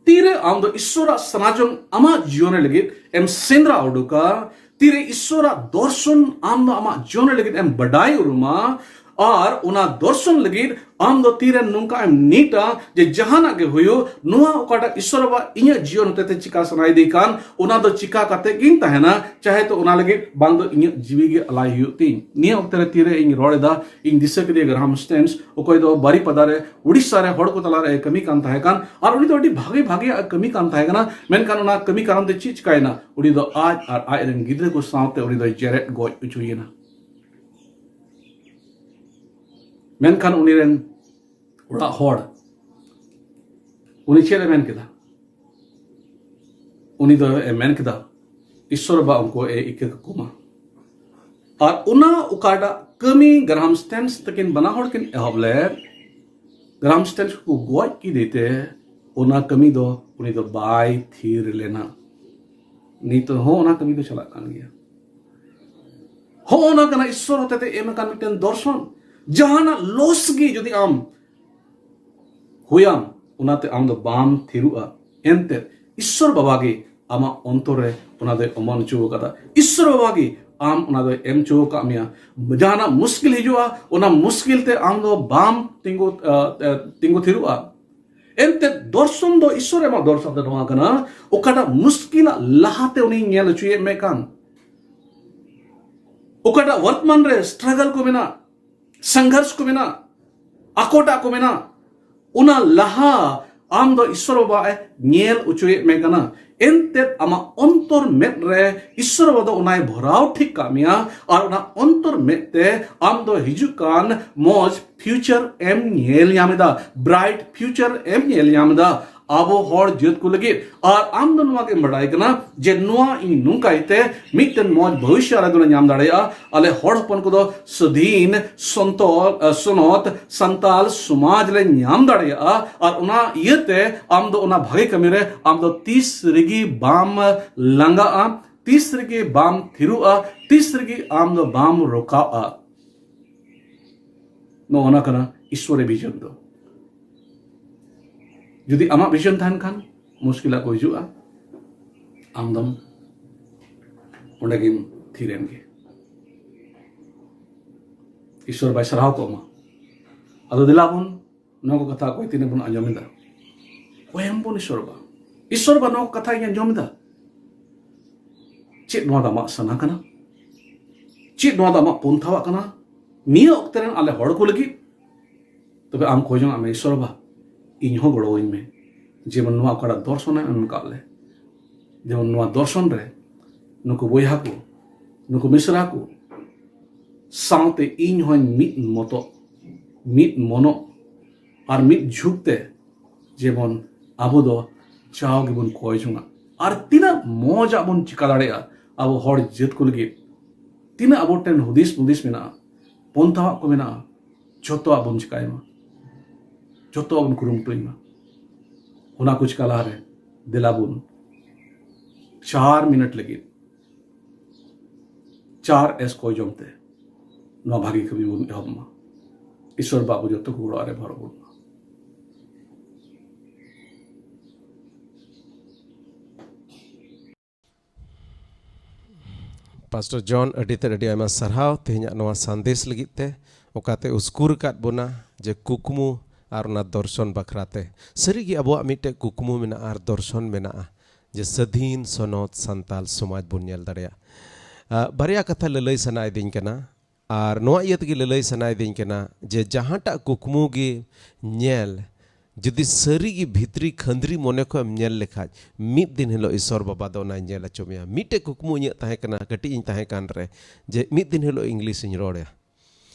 ᱛᱤᱨᱮ ᱟᱢ ᱫᱚ ᱤᱥᱥᱚᱨᱟᱜ ᱥᱟᱱᱟᱡᱚᱝ ᱟᱢᱟᱜ ᱡᱤᱭᱚᱱ ᱨᱮ ᱞᱟᱹᱜᱤᱫ ᱮᱢ ᱥᱮᱸᱫᱽᱨᱟ ᱩᱰᱩᱠᱟ, ᱛᱤᱨᱮ ᱤᱥᱥᱚᱨᱟᱜ ᱫᱚᱨᱥᱚᱱ ᱟᱢ ᱫᱚ ᱟᱢᱟᱜ ᱡᱤᱭᱚᱱ ᱨᱮ ᱞᱟᱹᱜᱤᱫ ᱮᱢ ᱵᱟᱰᱟᱭ ᱩᱨᱩᱢᱟ, ᱟᱨ ᱚᱱᱟ ᱫᱚᱨᱥᱚᱱ ᱞᱟᱹᱜᱤᱫ ᱟᱢ ᱫᱚ ᱛᱤᱨᱮ ᱱᱚᱝᱠᱟ ᱮᱢ ᱱᱤᱴᱟ ᱡᱮ ᱡᱟᱦᱟᱱᱟᱜ ᱜᱮ ᱦᱩᱭᱩᱜ, ᱱᱚᱣᱟ ᱚᱠᱟᱴᱟᱜ ᱤᱥᱥᱚᱨ ᱵᱟᱵᱟ ᱤᱧᱟᱹᱜ ᱡᱤᱭᱚᱱ ᱦᱚᱛᱮᱛᱮ ᱪᱤᱠᱟ ᱥᱟᱱᱟᱭᱮᱫᱮ ᱠᱟᱱ, ᱚᱱᱟ ᱫᱚ ᱪᱤᱠᱟ ᱠᱟᱛᱮ ᱜᱤᱧ ᱛᱟᱦᱮᱱᱟ, ᱪᱟᱦᱮ ᱛᱚ ᱚᱱᱟ ᱞᱟᱹᱜᱤᱫ ᱵᱟᱝ ᱫᱚ ᱤᱧᱟᱹᱜ ᱡᱤᱣᱤ ᱜᱮ ᱟᱞᱟᱭ ᱦᱩᱭᱩᱜ ᱛᱤᱧ᱾ ᱱᱤᱭᱟᱹ ᱚᱠᱛᱮ ᱨᱮ ᱛᱤᱨᱮ ᱤᱧ ᱨᱚᱲ ᱮᱫᱟ, ᱤᱧ ᱫᱤᱥᱟᱹ ᱠᱮᱫᱮᱭᱟ ᱜᱨᱟᱦᱟᱢ ᱥᱴᱮᱱᱥ, ᱚᱠᱚᱭ ᱫᱚ ᱵᱟᱨᱤᱯᱟᱫᱟ ᱨᱮ ᱩᱲᱤᱥᱥᱟ ᱨᱮ ᱦᱚᱲ ᱠᱚ ᱛᱟᱞᱟᱨᱮ ᱠᱟᱹᱢᱤ ᱠᱟᱱ ᱛᱟᱦᱮᱸ ᱠᱟᱱ, ᱟᱨ ᱩᱱᱤ ᱫᱚ ᱟᱹᱰᱤ ᱵᱷᱟᱜᱮ ᱵᱷᱟᱜᱮᱭᱟᱜ ᱠᱟᱹᱢᱤ ᱠᱟᱱ ᱛᱟᱦᱮᱸ ᱠᱟᱱᱟ᱾ ᱢᱮᱱᱠᱷᱟᱱ ᱚᱱᱟ ᱠᱟᱹᱢᱤ ᱠᱟᱨᱚᱱ ᱛᱮ ᱪᱮᱫ ᱪᱤᱠᱟᱭᱮᱱᱟ? ᱩᱱᱤ ᱫᱚ ᱟᱡ ᱟᱨ ᱟᱡ ᱨᱮᱱ ᱜᱤᱫᱽᱨᱟᱹ ᱠᱚ ᱥᱟᱶᱛᱮ ᱩᱱᱤ ᱫᱚᱭ ᱡᱮᱨᱮᱫ ᱜᱚᱡ ᱦᱚᱪᱚᱭᱮᱱᱟ᱾ ᱢᱮᱱᱠᱷᱟᱱ ᱩᱱᱤ ᱨᱮᱱ ᱚᱲᱟᱜ ᱦᱚᱲ, ᱩᱱᱤ ᱪᱮᱫ ᱮ ᱢᱮᱱ ᱠᱮᱫᱟ? ᱩᱱᱤ ᱫᱚ ᱮ ᱢᱮᱱ ᱠᱮᱫᱟ, "ᱤᱥᱥᱚᱨ ᱵᱟᱵᱟ ᱩᱱᱠᱩ ᱮ ᱤᱠᱟᱹ ᱠᱟᱠᱚ ᱢᱟ᱾" ᱟᱨ ᱚᱱᱟ ᱚᱠᱟᱴᱟᱜ ᱠᱟᱹᱢᱤ ᱜᱨᱟᱦᱟᱢ ᱥᱴᱮᱱᱥ ᱛᱟᱹᱠᱤᱱ ᱵᱟᱱᱟ ᱦᱚᱲ ᱠᱤᱱ ᱮᱦᱚᱵ ᱞᱮᱫ, ᱜᱨᱟᱦᱟᱢ ᱥᱴᱮᱱᱥ ᱠᱚ ᱜᱚᱡ ᱠᱮᱫᱮ ᱛᱮ ᱚᱱᱟ ᱠᱟᱹᱢᱤ ᱫᱚ ᱩᱱᱤ ᱫᱚ ᱵᱟᱭ ᱛᱷᱤᱨ ᱞᱮᱱᱟ᱾ ᱱᱤᱛ ᱦᱚᱸ ᱚᱱᱟ ᱠᱟᱹᱢᱤ ᱫᱚ ᱪᱟᱞᱟᱜ ᱠᱟᱱ ᱜᱮᱭᱟ᱾ ᱦᱚᱸ, ᱚᱱᱟ ᱠᱟᱱᱟ ᱤᱥᱥᱚᱨ ᱦᱚᱛᱮᱛᱮ ᱮᱢ ᱟᱠᱟᱱ ᱢᱤᱫᱴᱮᱱ ᱫᱚᱨᱥᱚᱱ᱾ ᱡᱟᱦᱟᱱᱟᱜ ᱞᱚᱥ ᱜᱮ ᱡᱩᱫᱤ ᱟᱢ ᱦᱩᱭᱟᱢ, ᱚᱱᱟᱛᱮ ᱟᱢ ᱫᱚ ᱵᱟᱢ ᱛᱷᱤᱨᱩᱜᱼᱟ᱾ ᱮᱱᱛᱮᱫ ᱤᱥᱥᱚᱨ ᱵᱟᱵᱟ ᱜᱮ ᱟᱢᱟᱜ ᱚᱱᱛᱚᱨ ᱨᱮ ᱚᱱᱟ ᱫᱚᱭ ᱚᱢᱚᱱ ᱦᱚᱪᱚ ᱟᱠᱟᱫᱟ᱾ ᱤᱥᱥᱚᱨ ᱵᱟᱵᱟ ᱜᱮ ᱟᱢ ᱚᱱᱟ ᱫᱚᱭ ᱮᱢ ᱦᱚᱪᱚ ᱟᱠᱟᱫ ᱢᱮᱭᱟ᱾ ᱡᱟᱦᱟᱱᱟᱜ ᱢᱩᱥᱠᱤᱞ ᱦᱤᱡᱩᱜᱼᱟ, ᱚᱱᱟ ᱢᱩᱥᱠᱤᱞ ᱛᱮ ᱟᱢ ᱫᱚ ᱵᱟᱢ ᱛᱤᱸᱜᱩ, ᱟ, ᱟ, ᱛᱤᱸᱜᱩ ᱛᱷᱤᱨᱩᱜᱼᱟ᱾ ᱮᱱᱛᱮᱫ ᱫᱚᱨᱥᱚᱱ ᱫᱚ, ᱤᱥᱥᱚᱨ ᱟᱢᱟᱜ ᱫᱚᱨᱥᱚᱱ ᱫᱚ ᱱᱚᱣᱟ ᱠᱟᱱᱟ, ᱚᱠᱟᱴᱟᱜ ᱢᱩᱥᱠᱤᱞᱟᱜ ᱞᱟᱦᱟᱛᱮ ᱩᱱᱤ ᱧᱮᱞ ᱦᱚᱪᱚᱭᱮᱫ ᱢᱮ ᱠᱟᱱ, ᱚᱠᱟᱴᱟᱜ ᱣᱟᱨᱛᱢᱟᱱ ᱨᱮ ᱥᱴᱨᱟᱜᱚᱞ ᱠᱚ ᱢᱮᱱᱟᱜ, ᱥᱚᱝᱜᱷᱚᱨᱥ ᱠᱚ ᱢᱮᱱᱟᱜ, ᱟᱠᱚᱴᱟᱜ ᱠᱚ ᱢᱮᱱᱟᱜ, ᱚᱱᱟ ᱞᱟᱦᱟ ᱟᱢ ᱫᱚ ᱤᱥᱥᱚᱨ ᱵᱟᱵᱟ ᱮ ᱧᱮᱞ ᱦᱚᱪᱚᱭᱮᱫ ᱢᱮ ᱠᱟᱱᱟ᱾ ᱮᱱᱛᱮᱫ ᱟᱢᱟᱜ ᱚᱱᱛᱚᱨ ᱢᱮᱫ ᱨᱮ ᱤᱥᱥᱚᱨ ᱵᱟᱵᱟ ᱫᱚ ᱚᱱᱟᱭ ᱵᱷᱚᱨᱟᱣ ᱴᱷᱤᱠ ᱠᱟᱜ ᱢᱮᱭᱟ, ᱟᱨ ᱚᱱᱟ ᱚᱱᱛᱚᱨ ᱢᱮᱫ ᱛᱮ ᱟᱢ ᱫᱚ ᱦᱤᱡᱩᱜ ᱠᱟᱱ ᱢᱚᱡᱽ ᱯᱷᱤᱭᱩᱪᱟᱨ ᱮᱢ ᱧᱮᱞ ᱧᱟᱢ ᱮᱫᱟ, ᱵᱨᱟᱭᱤᱴ ᱯᱷᱤᱭᱩᱪᱟᱨ ᱮᱢ ᱧᱮᱞ ᱧᱟᱢ ᱮᱫᱟ ᱟᱵᱚ ᱦᱚᱲ ᱡᱟᱹᱛ ᱠᱚ ᱞᱟᱹᱜᱤᱫ᱾ ᱟᱨ ᱟᱢ ᱫᱚ ᱱᱚᱣᱟ ᱜᱮᱢ ᱵᱟᱲᱟᱭ ᱠᱟᱱᱟ ᱡᱮ ᱱᱚᱣᱟ ᱤᱧ ᱱᱚᱝᱠᱟᱭ ᱛᱮ ᱢᱤᱫᱴᱮᱱ ᱢᱚᱡᱽ ᱵᱷᱚᱵᱤᱥᱥᱚ ᱟᱞᱮ ᱫᱚᱞᱮ ᱧᱟᱢ ᱫᱟᱲᱮᱭᱟᱜᱼᱟ᱾ ᱟᱞᱮ ᱦᱚᱲ ᱦᱚᱯᱚᱱ ᱠᱚᱫᱚ ᱥᱟᱹᱫᱷᱤᱱ, ᱥᱚᱱᱛᱚᱨ, ᱥᱚᱱᱚᱛ, ᱥᱟᱱᱛᱟᱞ ᱥᱚᱢᱟᱡᱽ ᱞᱮ ᱧᱟᱢ ᱫᱟᱲᱮᱭᱟᱜᱼᱟ᱾ ᱟᱨ ᱚᱱᱟ ᱤᱭᱟᱹᱛᱮ ᱟᱢ ᱫᱚ ᱚᱱᱟ ᱵᱷᱟᱜᱮ ᱠᱟᱹᱢᱤ ᱨᱮ ᱟᱢ ᱫᱚ ᱛᱤᱥ ᱨᱮᱜᱮ ᱵᱟᱢ ᱞᱟᱸᱜᱟᱜᱼᱟ, ᱛᱤᱥ ᱨᱮᱜᱮ ᱵᱟᱢ ᱛᱷᱤᱨᱩᱜᱼᱟ, ᱛᱤᱥ ᱨᱮᱜᱮ ᱟᱢ ᱫᱚ ᱵᱟᱢ ᱨᱚᱠᱟᱜᱼᱟ᱾ ᱱᱚᱜᱼᱚ ᱱᱟ ᱠᱟᱱᱟ ᱤᱥᱥᱚᱨᱤ ᱵᱷᱤᱡᱚᱱ ᱫᱚ᱾ ᱡᱩᱫᱤ ᱟᱢᱟᱜ ᱵᱷᱤᱡᱚᱱ ᱛᱟᱦᱮᱱ ᱠᱷᱟᱱ, ᱢᱩᱥᱠᱤᱞᱟᱜ ᱠᱚ ᱦᱤᱡᱩᱜᱼᱟ, ᱟᱢ ᱫᱚᱢ ᱚᱸᱰᱮ ᱜᱮᱢ ᱛᱷᱤᱨ ᱮᱱ ᱜᱮ᱾ ᱤᱥᱚᱨ ᱵᱟᱭ ᱥᱟᱨᱦᱟᱣ ᱠᱚᱜ ᱢᱟ᱾ ᱟᱫᱚ ᱫᱮᱞᱟ ᱵᱚᱱ, ᱱᱚᱣᱟ ᱠᱚ ᱠᱟᱛᱷᱟ ᱚᱠᱚᱭ ᱛᱤᱱᱟᱹᱜ ᱵᱚᱱ ᱟᱸᱡᱚᱢ ᱮᱫᱟ? ᱚᱠᱚᱭ ᱮᱢ ᱵᱚᱱ ᱤᱥᱚᱨ ᱵᱟ? ᱤᱥᱚᱨ ᱵᱟ, ᱱᱚᱣᱟ ᱠᱚ ᱠᱟᱛᱷᱟ ᱤᱧ ᱟᱸᱡᱚᱢ ᱮᱫᱟ᱾ ᱪᱮᱫ ᱱᱚᱣᱟ ᱫᱚ ᱟᱢᱟᱜ ᱥᱟᱱᱟ ᱠᱟᱱᱟ? ᱪᱮᱫ ᱱᱚᱣᱟ ᱫᱚ ᱟᱢᱟᱜ ᱯᱚᱱᱛᱷᱟᱣᱟᱜ ᱠᱟᱱᱟ? ᱱᱤᱭᱟᱹ ᱚᱠᱛᱮ ᱨᱮᱱ ᱟᱞᱮ ᱦᱚᱲ ᱠᱚ ᱞᱟᱹᱜᱤᱫ? ᱛᱚᱵᱮ ᱟᱢ ᱠᱷᱚᱡᱚᱜ ᱢᱮ, ᱤᱥᱚᱨ ᱵᱟ, ᱤᱧ ᱦᱚᱸ ᱜᱚᱲᱚᱣᱟᱹᱧ ᱢᱮ, ᱡᱮᱢᱚᱱ ᱱᱚᱣᱟ ᱚᱠᱟᱴᱟᱜ ᱫᱚᱨᱥᱚᱱᱮᱢ ᱮᱢ ᱟᱠᱟᱫ ᱞᱮ, ᱡᱮᱢᱚᱱ ᱱᱚᱣᱟ ᱫᱚᱨᱥᱚᱱ ᱨᱮ ᱱᱩᱠᱩ ᱵᱚᱭᱦᱟ ᱠᱚ, ᱱᱩᱠᱩ ᱢᱤᱥᱨᱟ ᱠᱚ ᱥᱟᱶᱛᱮ ᱤᱧ ᱦᱚᱸᱧ ᱢᱤᱫ ᱢᱚᱛᱚᱜ, ᱢᱤᱫ ᱢᱚᱱᱚᱜ ᱟᱨ ᱢᱤᱫ ᱡᱷᱩᱠ ᱛᱮ ᱡᱮᱢᱚᱱ ᱟᱵᱚ ᱫᱚ ᱡᱟᱣ ᱜᱮᱵᱚᱱ ᱠᱚᱭ ᱡᱚᱝᱟ᱾ ᱟᱨ ᱛᱤᱱᱟᱹᱜ ᱢᱚᱡᱟᱜ ᱵᱚᱱ ᱪᱤᱠᱟ ᱫᱟᱲᱮᱭᱟᱜᱼᱟ ᱟᱵᱚ ᱦᱚᱲ ᱡᱟᱹᱛ ᱠᱚ ᱞᱟᱹᱜᱤᱫ, ᱛᱤᱱᱟᱹᱜ ᱟᱵᱚ ᱴᱷᱮᱱ ᱦᱩᱫᱤᱥ ᱢᱩᱫᱤᱥ ᱢᱮᱱᱟᱜᱼᱟ, ᱯᱚᱱᱛᱷᱟᱣᱟᱜ ᱠᱚ ᱢᱮᱱᱟᱜᱼᱟ, ᱡᱚᱛᱚᱣᱟᱜ ᱵᱚᱱ ᱪᱤᱠᱟᱭ ᱢᱟ, ᱡᱚᱛᱚᱣᱟᱜ ᱵᱚᱱ ᱠᱩᱨᱩᱢᱩᱴᱩᱭ ᱢᱟ᱾ ᱚᱱᱟ ᱠᱚ ᱪᱤᱠᱟ ᱞᱟᱦᱟᱨᱮ ᱫᱮᱞᱟ ᱵᱚᱱ ᱪᱟᱨ ᱢᱤᱱᱤᱴ ᱞᱟᱹᱜᱤᱫ ᱪᱟᱨ ᱮᱥ ᱠᱚᱭ ᱡᱚᱝ ᱛᱮ ᱱᱚᱣᱟ ᱵᱷᱟᱹᱜᱤ ᱠᱟᱹᱢᱤ ᱵᱚᱱ ᱮᱦᱚᱵ ᱢᱟ᱾ ᱤᱥᱚᱨ ᱵᱟᱵᱩ ᱡᱚᱛᱚ ᱠᱚ ᱜᱚᱲᱚ ᱨᱮ ᱵᱷᱚᱨ ᱵᱚᱱ ᱢᱟ᱾ ᱯᱟᱥᱴᱚᱨ ᱡᱚᱱ, ᱟᱹᱰᱤ ᱛᱮᱫ ᱟᱹᱰᱤ ᱟᱭᱢᱟ ᱥᱟᱨᱦᱟᱣ ᱛᱮᱦᱮᱧᱟᱜ ᱱᱚᱣᱟ ᱥᱟᱸᱫᱮᱥ ᱞᱟᱹᱜᱤᱫ ᱛᱮ, ᱚᱠᱟᱛᱮ ᱩᱥᱠᱩᱨ ᱟᱠᱟᱫ ᱵᱚᱱᱟ ᱡᱮ ᱠᱩᱠᱢᱩ ᱟᱨ ᱚᱱᱟ ᱫᱚᱨᱥᱚᱱ ᱵᱟᱠᱷᱨᱟ ᱛᱮ᱾ ᱥᱟᱹᱨᱤᱜᱮ ᱟᱵᱚᱣᱟᱜ ᱢᱤᱫᱴᱮᱡ ᱠᱩᱠᱢᱩ ᱢᱮᱱᱟᱜᱼᱟ ᱟᱨ ᱫᱚᱨᱥᱚᱱ ᱢᱮᱱᱟᱜᱼᱟ ᱡᱮ ᱥᱟᱹᱫᱷᱤᱱ ᱥᱚᱱᱚᱛ ᱥᱟᱱᱛᱟᱞ ᱥᱚᱢᱟᱡᱽ ᱵᱚᱱ ᱧᱮᱞ ᱫᱟᱲᱮᱭᱟᱜ᱾ ᱟ, ᱵᱟᱨᱭᱟ ᱠᱟᱛᱷᱟ ᱞᱟᱹᱞᱟᱹᱭ ᱥᱟᱱᱟᱭᱮᱫᱤᱧ ᱠᱟᱱᱟ, ᱟᱨ ᱱᱚᱣᱟ ᱤᱭᱟᱹ ᱛᱮᱜᱮ ᱞᱟᱹᱞᱟᱹᱭ ᱥᱟᱱᱟᱭᱮᱫᱤᱧ ᱠᱟᱱᱟ ᱡᱮ ᱡᱟᱦᱟᱸᱴᱟᱜ ᱠᱩᱠᱢᱩ ᱜᱮ ᱧᱮᱞ, ᱡᱩᱫᱤ ᱥᱟᱹᱨᱤᱜᱮ ᱵᱷᱤᱛᱨᱤ ᱠᱷᱟᱹᱱᱫᱽᱨᱤ ᱢᱚᱱᱮ ᱠᱷᱚᱱ ᱮᱢ ᱧᱮᱞ ᱞᱮᱠᱷᱟᱡ, ᱢᱤᱫ ᱫᱤᱱ ᱦᱤᱞᱳᱜ ᱤᱥᱚᱨ ᱵᱟᱵᱟ ᱫᱚ ᱚᱱᱟᱭ ᱧᱮᱞ ᱦᱚᱪᱚ ᱢᱮᱭᱟ᱾ ᱢᱤᱫᱴᱮᱡ ᱠᱩᱠᱢᱩ ᱤᱧᱟᱹᱜ ᱛᱟᱦᱮᱸ ᱠᱟᱱᱟ ᱠᱟᱹᱴᱤᱡ ᱤᱧ ᱛᱟᱦᱮᱸ ᱠᱟᱱ ᱨᱮ, ᱡᱮ ᱢᱤᱫ ᱫᱤᱱ ᱦᱤᱞᱳᱜ ᱤᱝᱞᱤᱥ ᱤᱧ ᱨᱚᱲᱟ᱾